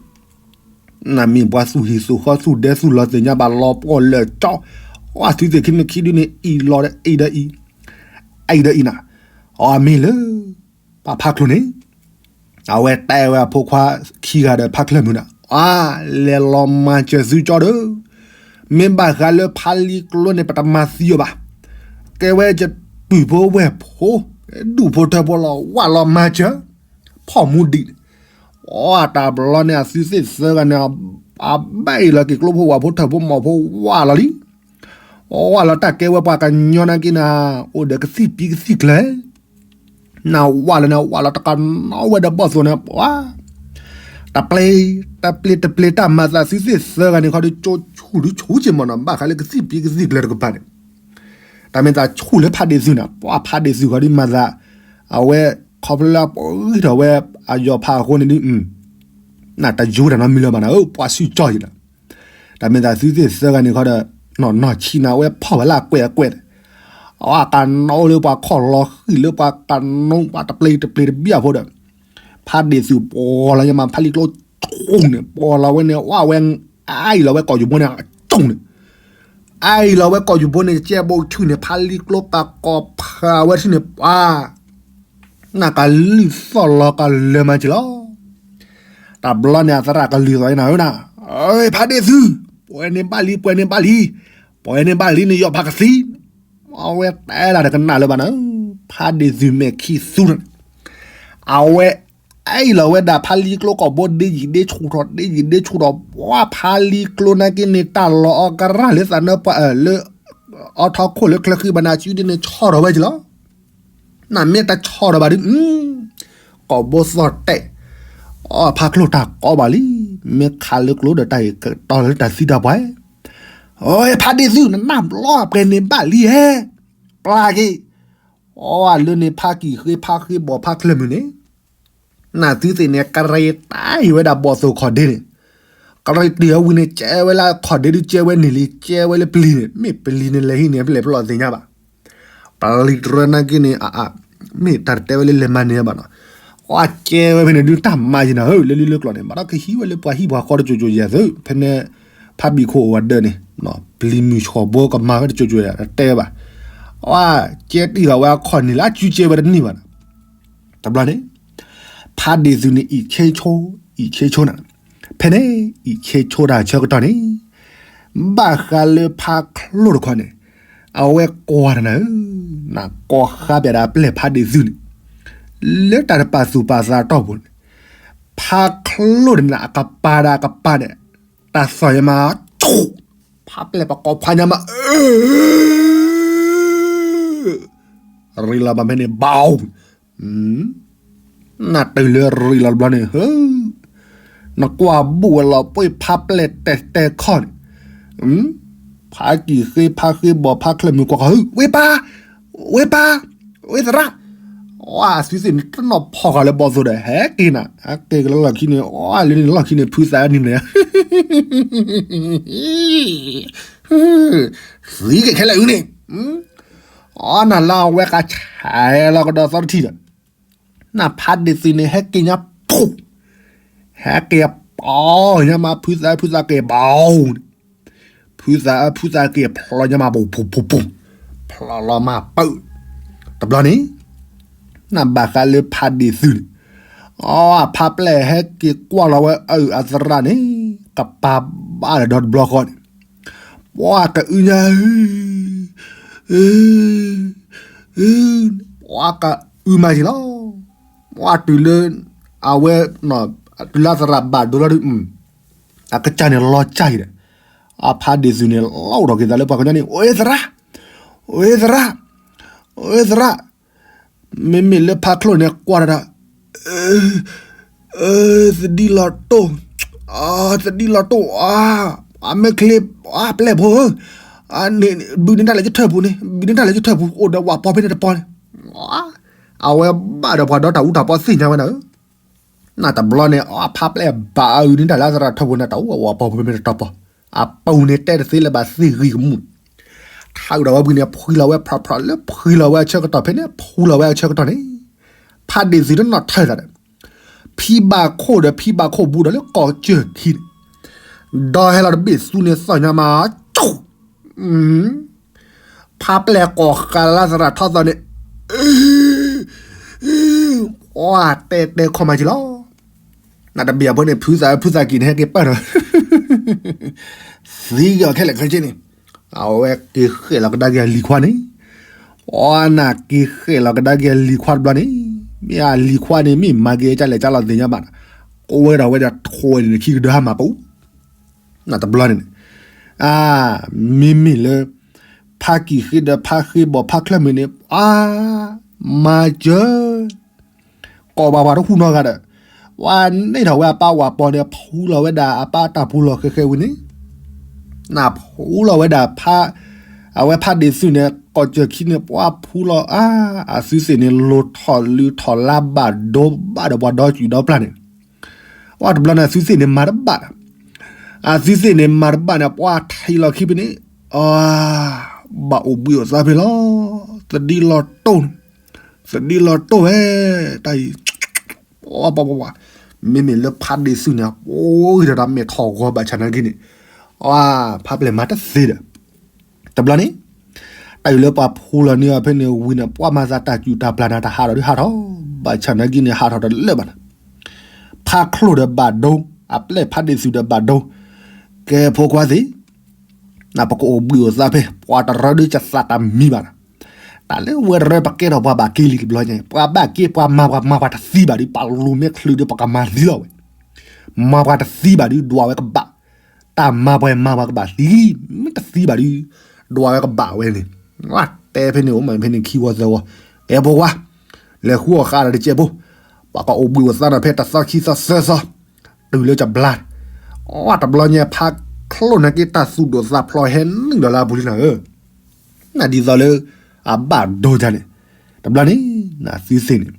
နမ့ၢ်ပှၤသူၣ်ဟံၣ်သူၣ်ဃီသူၣ်ဒဲသူၣ်လီၤသ့ၣ်ညါဘၣ်လီၤပှီၢ်လၢာ်ကၠီ, အသုသ့ၣ်ခံမ့ၢ်ခံဒုန့ၣ် အံၤလီၤအံၤဒီးအံၤ, အံၤဒီးအံၤနၤ, အီမ့ၢ်လၢ ပှၤဖါချိၣ်န့ၣ်, အဝဲတဲဝဲအဖိခွါခံဂၤဒီးဖါချၢၣ်မုၢ်နၤ, အါ, လဲၤလီၤမၤစၢၤသုကၠီဒီး, မ့ၢ်ဘၣ်ဃးလၢဖါလံကျိန့ၣ် ပတမၤသံအီၤဘၣ်, ကဲဝဲယပုၢ်ဖိဝဲၢ်ဖိ, ဒူၣ်ဖိထၢဖိလီၤ ဝၢ်လီၤမၤစၢၤ, ဖီၣ်မူဒံးန့ၣ်, အတၢ်ဘျီန့ၣ် အသုသ့ၣ်သၢဂၤန့ၣ်, အဘၣ်အံၤလီၤက့ၤကျိဖိဝၣ်ဖိထၢဖိမီၢ်ဖိဝၢ်လီၤလံ အဝဲလီၤတၢ်ကဲဝဲပှၤကညီနာ်က့နၤ, အိၣ်ဒီးကသံၣ်ပံကသံၣ်ကျၢၤ, နဝၢ်လီၤန့ၣ် ဝၢ်လီၤတကနီဝဲဒီးဘီၣ်သိၣ်န့ၣ်, ပှၤ, တပျ့, တပျ့တပျ့တၢ်မၤသးသုသ့ၣ်သၢဂၤန့ၣ်ခီဒီး ကၠိဆူၣ်ဒုးဆူၣ်က့ၤမးနီၤ ဘၣ်ဃးလၢကသံၣ်ပံကသံၣ်ကျၢၤတကပၤန့ၣ်, တၢ်မ့ၢ်သးဆူၣ်လၢဖါဒ့ၣ်သုန့ၣ်, ပှၤဖါဒ့ၣ်သုခီဒီးမၤသး, အဝဲ, ခီဖျိလၢအပှ့ၤထီၣ်ဝဲ, အယီၤဖးအဃိန့ၣ်ဒုး, နတယိတၢ်နီတမံၤလၢၤဘၣ်နၤဧၢ ပှၤဆူၣ်ကၠီယံၤလီၤ တၢ်မ့ၢ်သးသုသ့ၣ်သၢဂၤန့ၣ်ခီဒီး, နီၢ်နီၢ်ဆံးနၤဝဲဖီၣ်ဝဲလၢအကွဲးအကွဲး, အဝဲကနီလၢပှၤခီၣ်လီၤဃံၣ်လၢပှၤကနီ ပှၤတပျ့တပျ့တဘံၣ်အဖိဒီး, ဖါဒ့ၣ်သုပှီၤလီၤညါမး ဖါလံကျိဆိၣ်န့ၣ် ပှီၤလီၤဝဲန့ၣ် ဝၢ်ဝဲ, အအံၤလီၤဝဲကီၢ်ယူၤဘိန့ၣ်အကၠိၣ်န့ၣ်, အအံၤလီၤဝဲကီၢ်ယူၤဘိန့ၣ် ကစဲးဘိဆူၣ်န့ၣ် ဖါလံကျိပာ်ကီၤဖးဝဲဆူၣ်န့ၣ် ပှၤ နကလုၢ်သီၣ်လီၤကလၢာ်မးက့ၤလီၤ. တၢ်ဘျီန့ၣ်အသရၣ်ကလုၢ်သီၣ်နၤဧၢနၤ, ဖါဒ့ၣ်သု, ပှဲၤန့ၢ်ဘၣ်လံ ပှဲၤန့ၢ်ဘၣ်လံ, ပှဲၤန့ၢ်ဘၣ်လံန့ၣ် ယီၤဖးကသံ, အဝဲတဲလၢတကနၣ်လၢၤဘၣ်နၤ, ဖါဒ့ၣ်သုမဲာ်ခံသူန့ၣ်, အဝဲ အအံၤလီၤဝဲဒၣ်ဖါလံကျိကိာ်ဘိဒ့ယံာ်ဒ့ဆူၣ်ထီၣ် ဒ့ယံာ်ဒ့ဆူၣ်ထီၣ် ပှၤဖါလံကျိနာ်က့န့ၣ် တၢ်လီၤအီကရၢ်လၢသးနၢပှၢ်လၢ အီထီခိၣ်လၢချၢဃံဘၣ်နၤစုဒ့န့ၣ် ဆီၣ်ထီၣ်ဝဲက့ၤလီၤ. နမ့ၢ်တဆီၣ်ထီၣ်ဘၣ်ဒီး ကိာ်ဘိသီၣ်တဲာ်, အီဖါကျိတၢ်ကီဘၣ်လံ, မ့ၢ်ခးလၢကျိဒီးတၢ်အံၤကတီၤလၢတၢ်သံတၢ်ပှၢ်, ဖါဒ့ၣ်သု နနၢ်ဘျီပှဲၤန့ၢ်ဘၣ်လံဧဲ, ပျၢ်က့ၤ, အီလၢန့ၣ်ဖါကံၢ်ဃ့ဖါဃ့ဘီၣ်ဖါချၢၣ်မုၢ်န့ၣ် နသုသ့ၣ်န့ၣ် ကရ့တၢ်အံၤဝဲဒၣ်ဘီၣ်သိၣ်ခီၣ်ဒ့န့ၣ်, ကရ့တၢ်အဝံၤန့ၣ် ကဲဝဲလၢခီၣ်ဒ့ဒုးကဲဝဲန့ၣ်လံ ကဲဝဲလၢပလံၤန့ၣ် မ့ၢ်ပလံၤန့ၣ်လဲၤဟံးန့ၣ် ဖဲလဲၣ်ဖဲလဲၣ်သ့ၣ်ညါဘၣ်. ပလံၤတရၢနာ်က့န့ၣ် အအါ, မ့ၢ်တၢ်တတဲဝဲလၢလဲၤမၤန့ၢ်ဘၣ်နီၤ, အီကဲဝဲဖဲန့ၣ်ဒုးတၢ်မၤယံၤနၤဧၢ လၢလံလၢကျိၤန့ၣ် ဘၣ်ဒီးကဟံးဝဲလၢပှၤဟံၣ်ပှၤဃီတစိၤစိၤယဲၢ်သု ဖဲန့ၣ် ဖါဘံၣ်ခိၣ်အိၣ်ဝဲဒၣ်န့ၣ်, ပလံၤမုၢ်ဆှီၣ်ဘိကမၤဝဲတစိၤစိၤယဲၢ် တတဲဘၣ်. အီကဲတံၢ်ဃာ်ဝဲအခီၣ်န့ၣ်လၢ အစုကဲဝဲတန့ၢ်ဘၣ်နီၤ. တဘျီန့ၣ် ဖါဒ့ၣ်သုန့ၣ် အံၣ်ဆ့ဆိ, အံၣ်ဆ့ဆိနၤ, ဖဲန့ၣ် အံၣ်ဆ့ဆိတၢ်ဆၢကတီၢ်န့ၣ် ဘၣ်ဃးလၢဖါချိၣ်တခီန့ၣ် အဝဲကွၢ်တနၤဧၢ, နကိးဃါပျဲၢ်ဒၣ်ပျဲၢ်ဖါဒ့ၣ်သုန့ၣ် လၢတၢ်တပာ်သူၣ်ပာ်သးတီၢ်ပူၤန့ၣ် ဖါချိၣ်န့ၣ်နၤ အကပၤဒၣ်အကပၤန့ၣ် တၢ်သီၣ်ညါမး ဖါပျဲၢ်ပကိးဖးညါမး ရ့လီၤဘၣ်ဖဲန့ၣ် ဘီ, နတုၤလၢရ့လီၤတဘျီန့ၣ် နကွၢ်ဘူၣ်ဝဲလီၤပှ့ၤဖါပျဲၢ်တဲာ်တဲာ်ခီၣ်န့ၣ်, ဖါကံၢ်ဃ့ဖါဃ့ဘီၣ်ဖါချၢၣ်မုၢ်ကွၢ်ဃီ ဝ့ၢ်ပၢ်, ဝ့ၢ်ပၢ်, ဝ့ၢ်သရၣ်, အီအသုသ့ၣ်န့ၣ် တနီၤဖီၣ်ဃာ်လၢဘီၣ်သိၣ်ဒီး ဟဲက့ၤနၤ ဟဲက့ၤကလၢလီၢ်ခံန့ၣ် အီလၢန့ၣ်လီၢ်ခံန့ၣ် ဖုသးနံၤန့ၣ် သံက့ၤခဲလၢာ်အုန့ၣ်, အီနၤလၢအဝဲကဆဲးလီၤကဒီးသီတထံၣ်ဒီး နဖါဒ့ၣ်သုန့ၣ် ဟဲက့ၤညါပူၤ, ဟဲက့ၤပီညါမး ဖုသးဖုသးက့ၤဘီန့ၣ်, ဖုသးအၢဖုသးက့ၤဖျိညါမး ပူၤပူၤပူၤပူၤ, ဖျိလီၤမးပၢၢ်, တဘျီန့ၣ် နဘၣ်ဃးလၢဖးဒ့ၣ်သုးန့ၣ်, အဖါပျဲၢ်ဟဲက့ၤကွၢ်လီၤဝဲအအုၣ်အသရၣ်န့ၣ် ကပၤဘၣ်ဒီးဒီတဘျီဃီန့ၣ်, ပှၤကအုညါ ပှၤကအုမးက့ၤလီၤ. ပှၤတုၤလၢ အဝဲ တုၤလၢအသရၣ်ဘၣ်ဒိလီၤဒီး အကစၢ်န့ၣ်လီၤစၢ်အံၤဒီး အဖးဒ့ၣ်သုးန့ၣ် လီၤအိၣ်ထီၣ်က့ၤသးလၢပှၤကညီန့ၣ် အိၣ်သရၣ်, အိၣ်သရၣ်, အိၣ်သရၣ်, မ့မ့ၢ်လၢဖးချိၣ်န့ၣ်ကွၢ်တၢ်ဒီး သဒံလီၤတိၢ်, သဒံလီၤတိၢ်, အမဲာ်ချံ, ပျဲၢ်ဖိဧၢ, ဘုးန့ၢ်တၢ်လၢယထၢၣ်ပူၤန့ၣ်, ဘုးန့ၢ်တၢ်လၢယထၢၣ်ပူၤ အိၣ်ဒီးဝၣ်ပီဖဲန့ၣ်တပီန့ၣ်, အဝဲဘၣ်ဒီးပှၤဒီတၢ်အူတၢ်ပီသ့ၣ်ညါဝဲဒၣ်ဧၢ, နတဘျီန့ၣ် အဖါပျဲၢ်ဘၣ်အအုၣ်န့ၢ်တၢ်လၢအသရၣ်ထၢၣ်ပူၤန့ၣ် တၢ်အူဝဲဝၣ်ပီဖဲန့ၣ်တပီ, အပူၤန့ၣ်တဲတသ့လၢၤဘၣ်သ့ၣ်ဂံၢ်ကမူၣ်, ထါအုၣ်ဒီးဝဲဘုးန့ၣ် ဖှံလီၤဝဲဖျီဖျီလၢဖှံလီၤဝဲအဆၢကတီၢ်ဖဲန့ၣ် ဖှူလီၤဝဲအဆၢကတီၢ်န့ၣ်, ဖးဒ့ၣ်သုးတနီၤထၢၣ်သးဒီး ဖံဘၣ်ခိၣ်ဒီးဖံဘၣ်ခိၣ်ဘူးဒီးလၢကီၢ်စၢၢ်ခံန့ၣ်, ဒီးဟဲလီၤတဘ့ၣ်သူန့ၣ်သီၣ်ညါမး, ဖးပျဲၢ်ကိးဃာ်လၢသရၣ်ထီၣ်သီန့ၣ်, ပှၤတဲတဲခီမးက့ၤလီၤ. နတဘ့ၣ်အဖိန့ၣ် ဖုသးအၢဖုသးက့ၤန့ၣ် ဟဲက့ၤပၢၢ်ဒီး သံက့ၤအီၤခဲလၢာ်ခဲဆ့န့ၣ်, အဝဲက့ၤဃဲၣ်လီၤကဒါက့ၤအလံၤခွါန့ၣ်, ပှၤနက့ၤဃဲၣ်လီၤကဒါက့ၤအလံၤခွါတဘျီန့ၣ်, မ့ၢ်အလံၤခွါန့ၣ် မ့ၢ်မၤက့ၤကလဲၣ်ကလီၤသ့ၣ်ညါဘၣ်, ကိးဝဲဒီးဝဲဒီးထိၣ်ဝဲန့ၣ်ခံကဒၢဟါမၢ်ပူၤ, နတဘျီန့ၣ်န့ၣ်, အါ, မ့မ့ၢ်လၢ ဖးကံၢ်ဃ့ဒီးဖးဃ့ဘီၣ်ဖးချၢၣ်မ့ၢ်န့ၣ်, အါ, မၤစၢၤ ကိးဘၣ်ပှၤတဟူးနီတဂၤဒီး, ပှၤန့ၢ်ထီၣ်ဝဲအပၢ်ဝၣ်ပီန့ၣ် ဖှူလီၤဝဲဒၣ်အပၢ်တၢ်ပူၤလီၢ်ဃဲဃဲဝံၤန့ၣ်, နဖှူလီၤဝဲဒၣ်ဖး, အဝဲဖးဒ့ၣ်သုးန့ၣ် ကီၢ်စၢၢ်ခံန့ၣ် ပှၤဖှူလီၤအါ, အသုသ့ၣ်န့ၣ် လိၤထီၣ်လုၢ်ထီၣ်လါဘၣ်ဒိဘၣ်ဒီးပှၤဒီစူၣ်ဒီပျၢ်န့ၣ်, ပှၤတဘျီန့ၣ် အသုသ့ၣ်န့ၣ်မၤတဘၣ်ဒီး, အသုသ့ၣ်န့ၣ်မၤတဘၣ်န့ၣ် ပှၤထံၣ်လီၤခံဖဲန့ၣ်, အါ, ဘၣ်အိၣ်ဘှံးအိၣ်သါဖဲလီၤ, သဒံလီၤတိၢ်န့ၣ်, သဒံလီၤတိၢ်ဝဲ, တၢ်အံၤ, ပှၤ, မ့မ့ၢ်လၢဖးဒ့ၣ်သုးန့ၣ် အိၣ်ဂ့ၤဒီးတၢ်မဲာ်ထီၣ်ဂီၤဘၣ်ဆၣ်နာ်က့န့ၣ်, အါ, ဖးပျဲၢ်မၤတသ့ဒီး တဘျီန့ၣ်, တၢ်အံၤလၢပှၤဖှူလီၤန့ၢ်အီၤဖဲန့ၣ်ဝံၤန့ၣ် ပှၤမၤသးတၢ်စူၢ်တၢ်ပျၢ်န့ၣ် တၢ်ဟးထီၣ်ဒုးဟးထီၣ်, ဘၣ်ဆၣ်နာ်က့န့ၣ် ဟးထီၣ်တလၢာ်ဘၣ်န့ၣ်, ဖးချိၣ်ဒီးဘၣ်ဒိ, အပျဲၢ်ဖးဒ့ၣ်သုးဒီးဘၣ်ဒိ, ကဲဖိခွါသ့ၣ်, နပကအိၣ်ဘှံးအိၣ်သါဖဲ ပှၤတရၢဒုးကသးတမံၤဘၣ်န့ၣ်, တၢ်လၢဝဲတရၢပကဲထီၣ်ပှၤဘၣ်က့လံတဘျီညါ, ပှၤဘၣ်က့ ပှၤမၤပှၤမၤပှၤတသံဘၣ်ဒုး ပှၤလူၤမ့ၢ်ချုးဒုး ပကမၤသံလီၤဝဲ, မၤပှၤတသံဘၣ်ဒုး ဒွးဝဲကဘၣ်, တၢ်မၤပှၤမၤပှၤကဘၣ်သံ, မ့ၢ်တသံဘၣ်ဒုး, ဒွးဝဲကဘၣ်ဝဲန့ၣ်, တဲဖဲန့ၣ်အိၣ်မးဖဲန့ၣ်ခံဝီသၢဝီ, ကဲဖိခွါ, လဲၤဃုအီၣ်ဃာ်ဒီးတကဲးဖိ, ပှၤကအိၣ်ဘှံးအိၣ်သါန့ၣ်ဖဲတသီခံသီသၢသီ, တုၤလၢကဘျါ, အတဘျီညါဖးချိၣ်နာ်က့တၢ်သူၣ်ဒိၣ်သးဖျိးဟဲနုာ်လီၤလၢအပူၤလံနၤဧၢ, နဒ်သိးလၢ အဘၣ်ဒိဒၣ်န့ၣ်, တဘျီန့ၣ် နသုသ့ၣ်န့ၣ်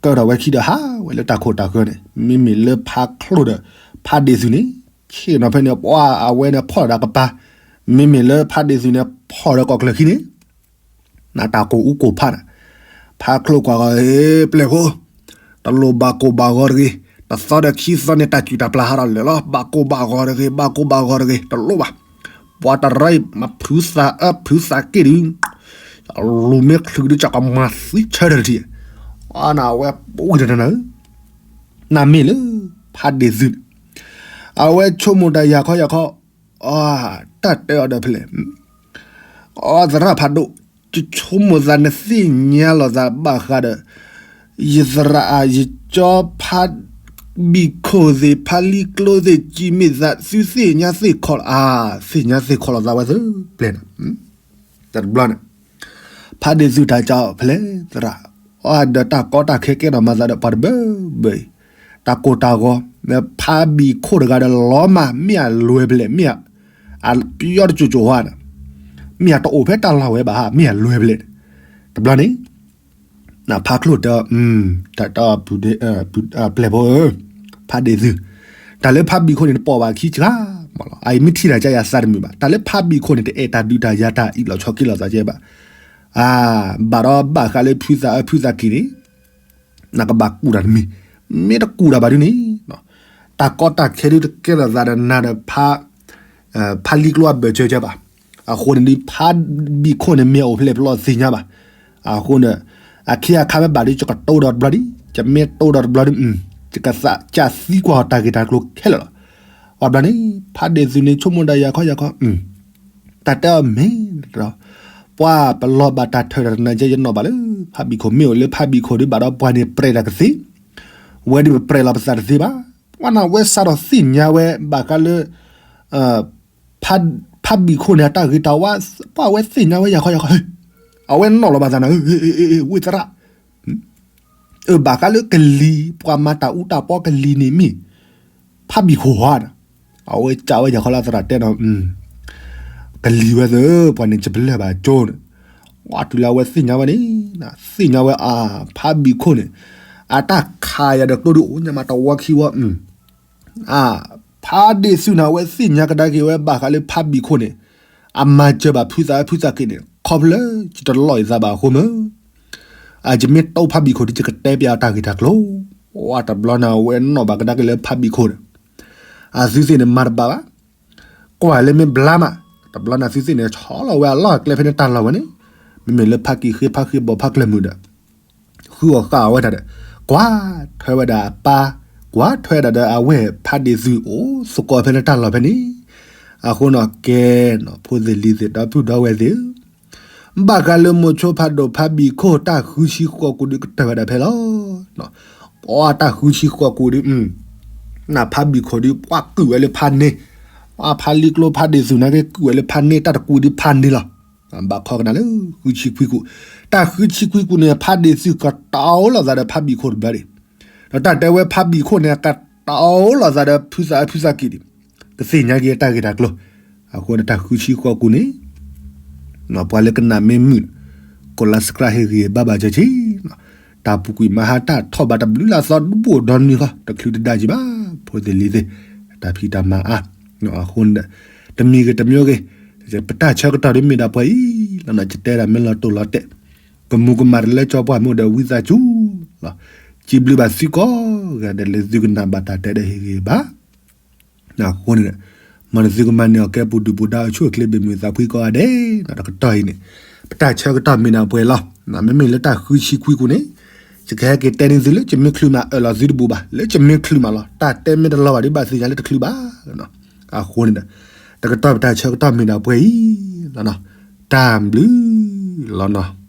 ကၢထီၣ်ဝဲခံဒီးဟးဝဲလၢတၢ်ခိၣ်တၢ်ဃၢၤန့ၣ် မ့မ့ၢ်လၢဖးချိၣ်ဒီး ဖးဒ့ၣ်သုးန့ၣ် ဆ့ၣ်နီၤဖဲန့ၣ် ပှၤအဝဲန့ၣ်ဖီၣ်ဒီးကပၤ, မ့မ့ၢ်လၢဖးဒ့ၣ်သုးန့ၣ် ဖီၣ်ဒီးကီၢ်ချၢၣ်ခံန့ၣ် နတၢ်ကိၢ်အူကိၢ်ဖးန့ၣ်, ဖးချိၣ်ကွၢ်ဂီၤ ပျဲၢ်ဖိ, တလိၣ်ဘၣ်ကိၢ်ဘၣ်ဂီၤတဂ့ၤ, တသီဒီးခံသီန့ၣ် တၢ်စူၢ်တၢ်ပျၢ်ဟးထီၣ်လၢာ်လီၤ, ဘၣ်ကိၢ်ဘၣ်ဂီၤတဂ့ၤ, ဘၣ်ကိၢ်ဘၣ်ဂီၤတဂ့ၤ, တလိၣ်ဘၣ်, ပှၤတရၢအံၤ မၤဖုသးအၢဖုသးက့ၣ်ဒုး, လူၤမ့ၢ်ချုးဒုး ကကမၤသံဆၢထၢၣ်တထံၣ်, အဝဲပဝံၤတနၤဧၢ, နမ့ၢ်လၢ ဖးဒ့ၣ်သုးန့ၣ်, အဝဲဆိကမိၣ်တၢ်ယၤခီယၤခီ, တၢ်တဲအီၤဒီးဖဲလဲၣ်, အသရၣ်ဖးဒိၣ်, ယဆိကမိၣ်သးနသ့ၣ်ညါလီၤသးဘၣ်ဃးဒီး ယသရၣ်ဧၢ, ယကၠီဖး ဘံၣ်ခိၣ်သ့ၣ် ဖးလံကျိသ့ၣ် ကံမ့ၢ်သး သုသ့ၣ်ညါသ့ၣ်ခီလီၤ, အါ, သ့ၣ်ညါသ့ၣ်ခီလီၤသးဝဲသ့ၣ်ပျဲၢ်န့ၣ်, တဘျီန့ၣ်, ဖးဒ့ၣ်သုးတၢ်ကၠီဖဲလဲၣ်သရၣ်, အဒီးတၢ်ကီတၢ်ခဲကဲထီၣ်မၤသးဒီးပှၤတဘၣ်ဘၣ်အံၤ, တၢ်ကိၢ်တၢ်ဂီၤ, ဖးဘံၣ်ခိၣ်တဂၤဒီးလီၤမၢ် မ့ၢ်အလွဲၢ်ဖဲလဲၣ်, မ့ၢ် အပျီတစိၤစိၤဝဲန့ၣ်, မ့ၢ်အတအိၣ်ဖဲတၢ်လီၢ်ဝဲဘၣ်ဧါ, မ့ၢ်အလွဲၢ်ဖဲလဲၣ်, တဘျီန့ၣ် နဖးချိၣ်တဲ, တၢ်တဲအီၤ, ပျဲၢ်ဖိဧၢ, ဖးဒ့ၣ်သုး, တၢ်လၢဖးဘံၣ်ခိၣ်န့ၣ် တပိာ်ဘၣ်ခံစှၤမးလီၤ, အအံၤမ့ၢ်ထံၣ်တၢ်ကါယၤသးတမုာ်ဘၣ်, တၢ်လၢဖးဘံၣ်ခိၣ်န့ၣ် တအဲၣ်တၢ်ဒုးတၢ်ယၤတၢ်အံးလီၤဆီက့ၤလီၤသးကဲဘၣ်, အါ, ဘၣ်ဒီးဘၣ်ဃးလၢဖုသးအၢဖုသးက့ၣ်န့ၣ် နကဘၣ်ကူၣ်တၢ်တမံၤ, မ့ၢ်တကူၣ်တၢ်ဘၣ်ဒုးန့ၣ်, တၢ်ကီတၢ်ခဲဒုးတကဲထီၣ်သးဒီးနၤဒီးဖး, ဖးလံကျိအဘၢၣ်စၢၤကၢဘၣ်. အဃိန့ၣ်ဒီး ဖးဘံၣ်ခိၣ်န့ၣ် မ့ၢ်အိၣ်ဖဲလဲၣ်ပလီၢ်သ့ၣ်ညါဘၣ်. အဃိန့ၣ် အခ့အခါမ့ၢ်ဘၣ်ဒီး ယကတိၢ်ဒီးတဘျီဒီး ယမ့ၢ်တိၢ်ဒီးတဘျီဒီး ယကသးစၢ်သံကွၢ်အီၤတၢ်ဂ့ၢ်တၢ်ကျိၤခဲလၢာ်လီၤ. အဘျီန့ၣ် ဖးဒ့ၣ်သုးန့ၣ် ဆိကမိၣ်ဒၣ်ယၤခီယၤခီ တၢ်တဲအီၤမ့ၢ် ပှၤပလီၢ်ဘၣ်တၢ်ထၢၣ်တၢ်တနၤကဲ ယနီၣ်ဘၣ်လၢ ဖးဘံၣ်ခိၣ်မ့ၢ်အိၣ်လၢဖးဘံၣ်ခိၣ်ဒုးဘၣ်ဒီးပှၤန့ၣ် ပြဲးတၢ်ကသ့, ဝဲဒုးပပြဲးလီၤပသးတသ့ဘၣ်. ပှၤန့ၣ်ဝဲစးထီၣ်သ့ၣ်ညါဝဲဘၣ်ဃးလၢ ဖးဘံၣ်ခိၣ်န့ၣ် အတၢ်ဂ့ၤတၢ်ဝါ, ပှၤဝဲသ့ၣ်ညါဝဲယၤခီယၤခီ, အဝဲနီၣ်လီၤဘၣ်သးန့ၣ် ဝ့ၢ်သရၣ်, အဘၣ်ဃးလၢကလံၤ ပှၤမၤတၢ်အူတၢ်ပီကလံၤန့ၣ်မ့ၢ် ဖးဘံၣ်ခိၣ်ဧါန့ၣ်, အဝဲကးဝဲယၤခီလၢသရၣ်တဲနီၤ, ကလံၤဝဲသ့ၣ် ပှၤန့ၣ် ယပလၢၢ်ဘၣ်ကၠိန့ၣ်, ဝဲတုၤလၢအဝဲသ့ၣ်ညါဝဲန့ၣ်, သ့ၣ်ညါဝဲအါ ဖးဘံၣ်ခိၣ်န့ၣ် အတၢ်ခးယၤဒီးကျိဒုးအိၣ်ညါမးတဝီခံဝီ အါ, ဖးဒ့ၣ်သုးန့ၣ် အဝဲသ့ၣ်ညါကဒါက့ၤဝဲဘၣ်ဃးလၢဖးဘံၣ်ခိၣ်န့ၣ် အမၤစၢၤဘၣ်ဖုသးဖုသးက့ၤန့ၣ် ခီဖျိယတလီၢ်ယသးဘၣ်အဃိမ့ၢ်, အယမ့ၢ်တိၢ်ဖးဘံၣ်ခိၣ်ဒီး ယကတဲပျးအီၤတၢ်ဂ့ၢ်တၢ်ကျိၤ, ဝဲတဘျီန့ၣ် အဝဲနီၣ်ဘၣ်ကဒါက့ၤလၢဖးဘံၣ်ခိၣ်န့ၣ်, အသုသ့ၣ်န့ၣ်မၤတဘၣ်ဘၣ်, ကွၢ်လၢမ့ၢ်ဘျါမး, တဘျီန့ၣ်သုသ့ၣ်န့ၣ် ဆီလီၤဝဲအလီၢ်အကျဲဖဲန့ၣ်တၢ်လီၢ်ဝဲန့ၣ်, မ့မ့ၢ်လၢဖးကံၢ်ဃ့ဖးဃ့ဘီဖးကျၢၢ်မုၢ်ဒီး ဃုအီၣ်ဃာ်အီၣ်ဝဲဒၣ်ဒီး ကွၢ်ထွဲဝဲဒၣ်အပၢ်, ကွၢ်ထွဲဒၣ်ဒီးအဝဲၢ်ဖးဒ့ၣ်သုးအိၣ်သကိးဖဲန့ၣ်တၢ်လီၢ်ဖဲန့ၣ်, အဃိန့ၣ်ကဲနီၤ ဖိသ့ၣ်လံၤသ့ၣ် ဒီပုၢ်ဒီဝဲၢ်သ့ၣ်ဧၢ, ဘၣ်ဃးလၢမိၤဆိဖးဒိၣ်ဖးဘံၣ်ခိၣ်တၢ်ဃုဆံဃိးကိာ်ဒုးကတၢၢ်ဝဲဒၣ်ဖဲလီၤ. ပှၤတၢ်ဃုဆံဃိးကိာ်ဒုး နဖးဘံၣ်ခိၣ်ဒုး ပှၤကုၢ်ဝဲလၢဖးန့ၢ်, ပှၤဖးလံကျိဖးဒ့ၣ်သုးနာ်က့ ကုၢ်ဝဲလၢဖးန့ၢ် တၢ်တကူးဒုးဖးန့ၢ်လီၤ. ဘၣ်ခီကနၣ်လၢဃုဆံခွံကူာ်, တၢ်ဃုဆံခွံကူာ်န့ၣ် ဖးဒ့ၣ်သုးကတီၤလိာ်သးဒီးဖးဘံၣ်ခိၣ်တဘျီဒံး, ဒီးတၢ်တဲဝဲဖးဘံၣ်ခိၣ်န့ၣ် ကတီၤလိာ်သးဒီးဖုသးဖုသးက့ၤဒံး, ကသ့ၣ်ညါက့ၤတၢ်ဂ့ၢ်တၢ်ကျိၤ, အဃိန့ၣ်တၢ်ဃုဆံဃိးကူာ်န့ၣ် ပှၤလၢကနၣ်မ့ၢ်မုာ်, ကိးလါစကြးဟ့ၣ်ဂံၢ်ဘါဘၣ်စၢၤဆ့, တၢ်ပူၤကွံာ်မၤဟါတၢ်ထီၣ်ဘးတဘျုးလၢအသီတဘိၣ်ဒီနံၤဃီ တချုးတဒါကံၤဘၣ်, ဖိသ့ၣ်လံၤသ့ၣ်, တၢ်ဖံးတၢ်မၤအါ, အဃိန့ၣ် တမံၤဂ့ၤတမံၤဂ့ၤ, ပတၢ်ဆၢကတီၢ်ဒ်မ့ၢ်ဒၣ်ပှဲၤအံၤလီၤနီၤ, ယတဲဒၣ်မ့ၢ်လီၤတိၢ်လီၤတဲာ်, ကမူၤကမၣ်တလၢကၠီပှၢ်မ့ၢ်အိၣ်ဒီးဝံသးစူၤလီၤ, စံးဘျုးဘၣ်သုကိးဂၤဒဲးလၢသုကနၣ်ဘၣ်တၢ်တဲဒီးဟ့ၣ်ဂံၢ်ဘါ အဃိန့ၣ်, မ်နသုကမၤန့ၢ်အီၤကဲပူၤဒုၣ်ပူၤဒါအဆူၣ်အချ့ဘၣ်မုာ်သးဖှံကိးဂၤဒဲး, တကတီၢ်အံၤန့ၣ်, ပတၢ်ဆၢကတီၢ်မ့ၢ်ဒၣ်ပှဲၤလီၤ, မ့မ့ၢ်လၢတၢ်ဃုဆံခွံကူာ်န့ၣ်, ယကဟဲက့ၤတဲန့ၢ်သုလၢ ယမ့ၢ်ချုးမး အၢၣ်လီၤသုတဘူၣ်ဘၣ်, လၢယမ့ၢ်ချုးမးလီၤ, တၢ်တဲမ့ၢ်တလီၤဘၣ်ဒီးဘၣ်သ့ၣ်ညါလၢတချုးဘၣ်, အဃိန့ၣ်ဒီး, တကတီၢ်ပတၢ်ဆၢကတီၢ်မ့ၢ်ဒၣ်ပှဲၤအံၤလီၤနီၤ, တၢ်ဘျုးလီၤနီၤ.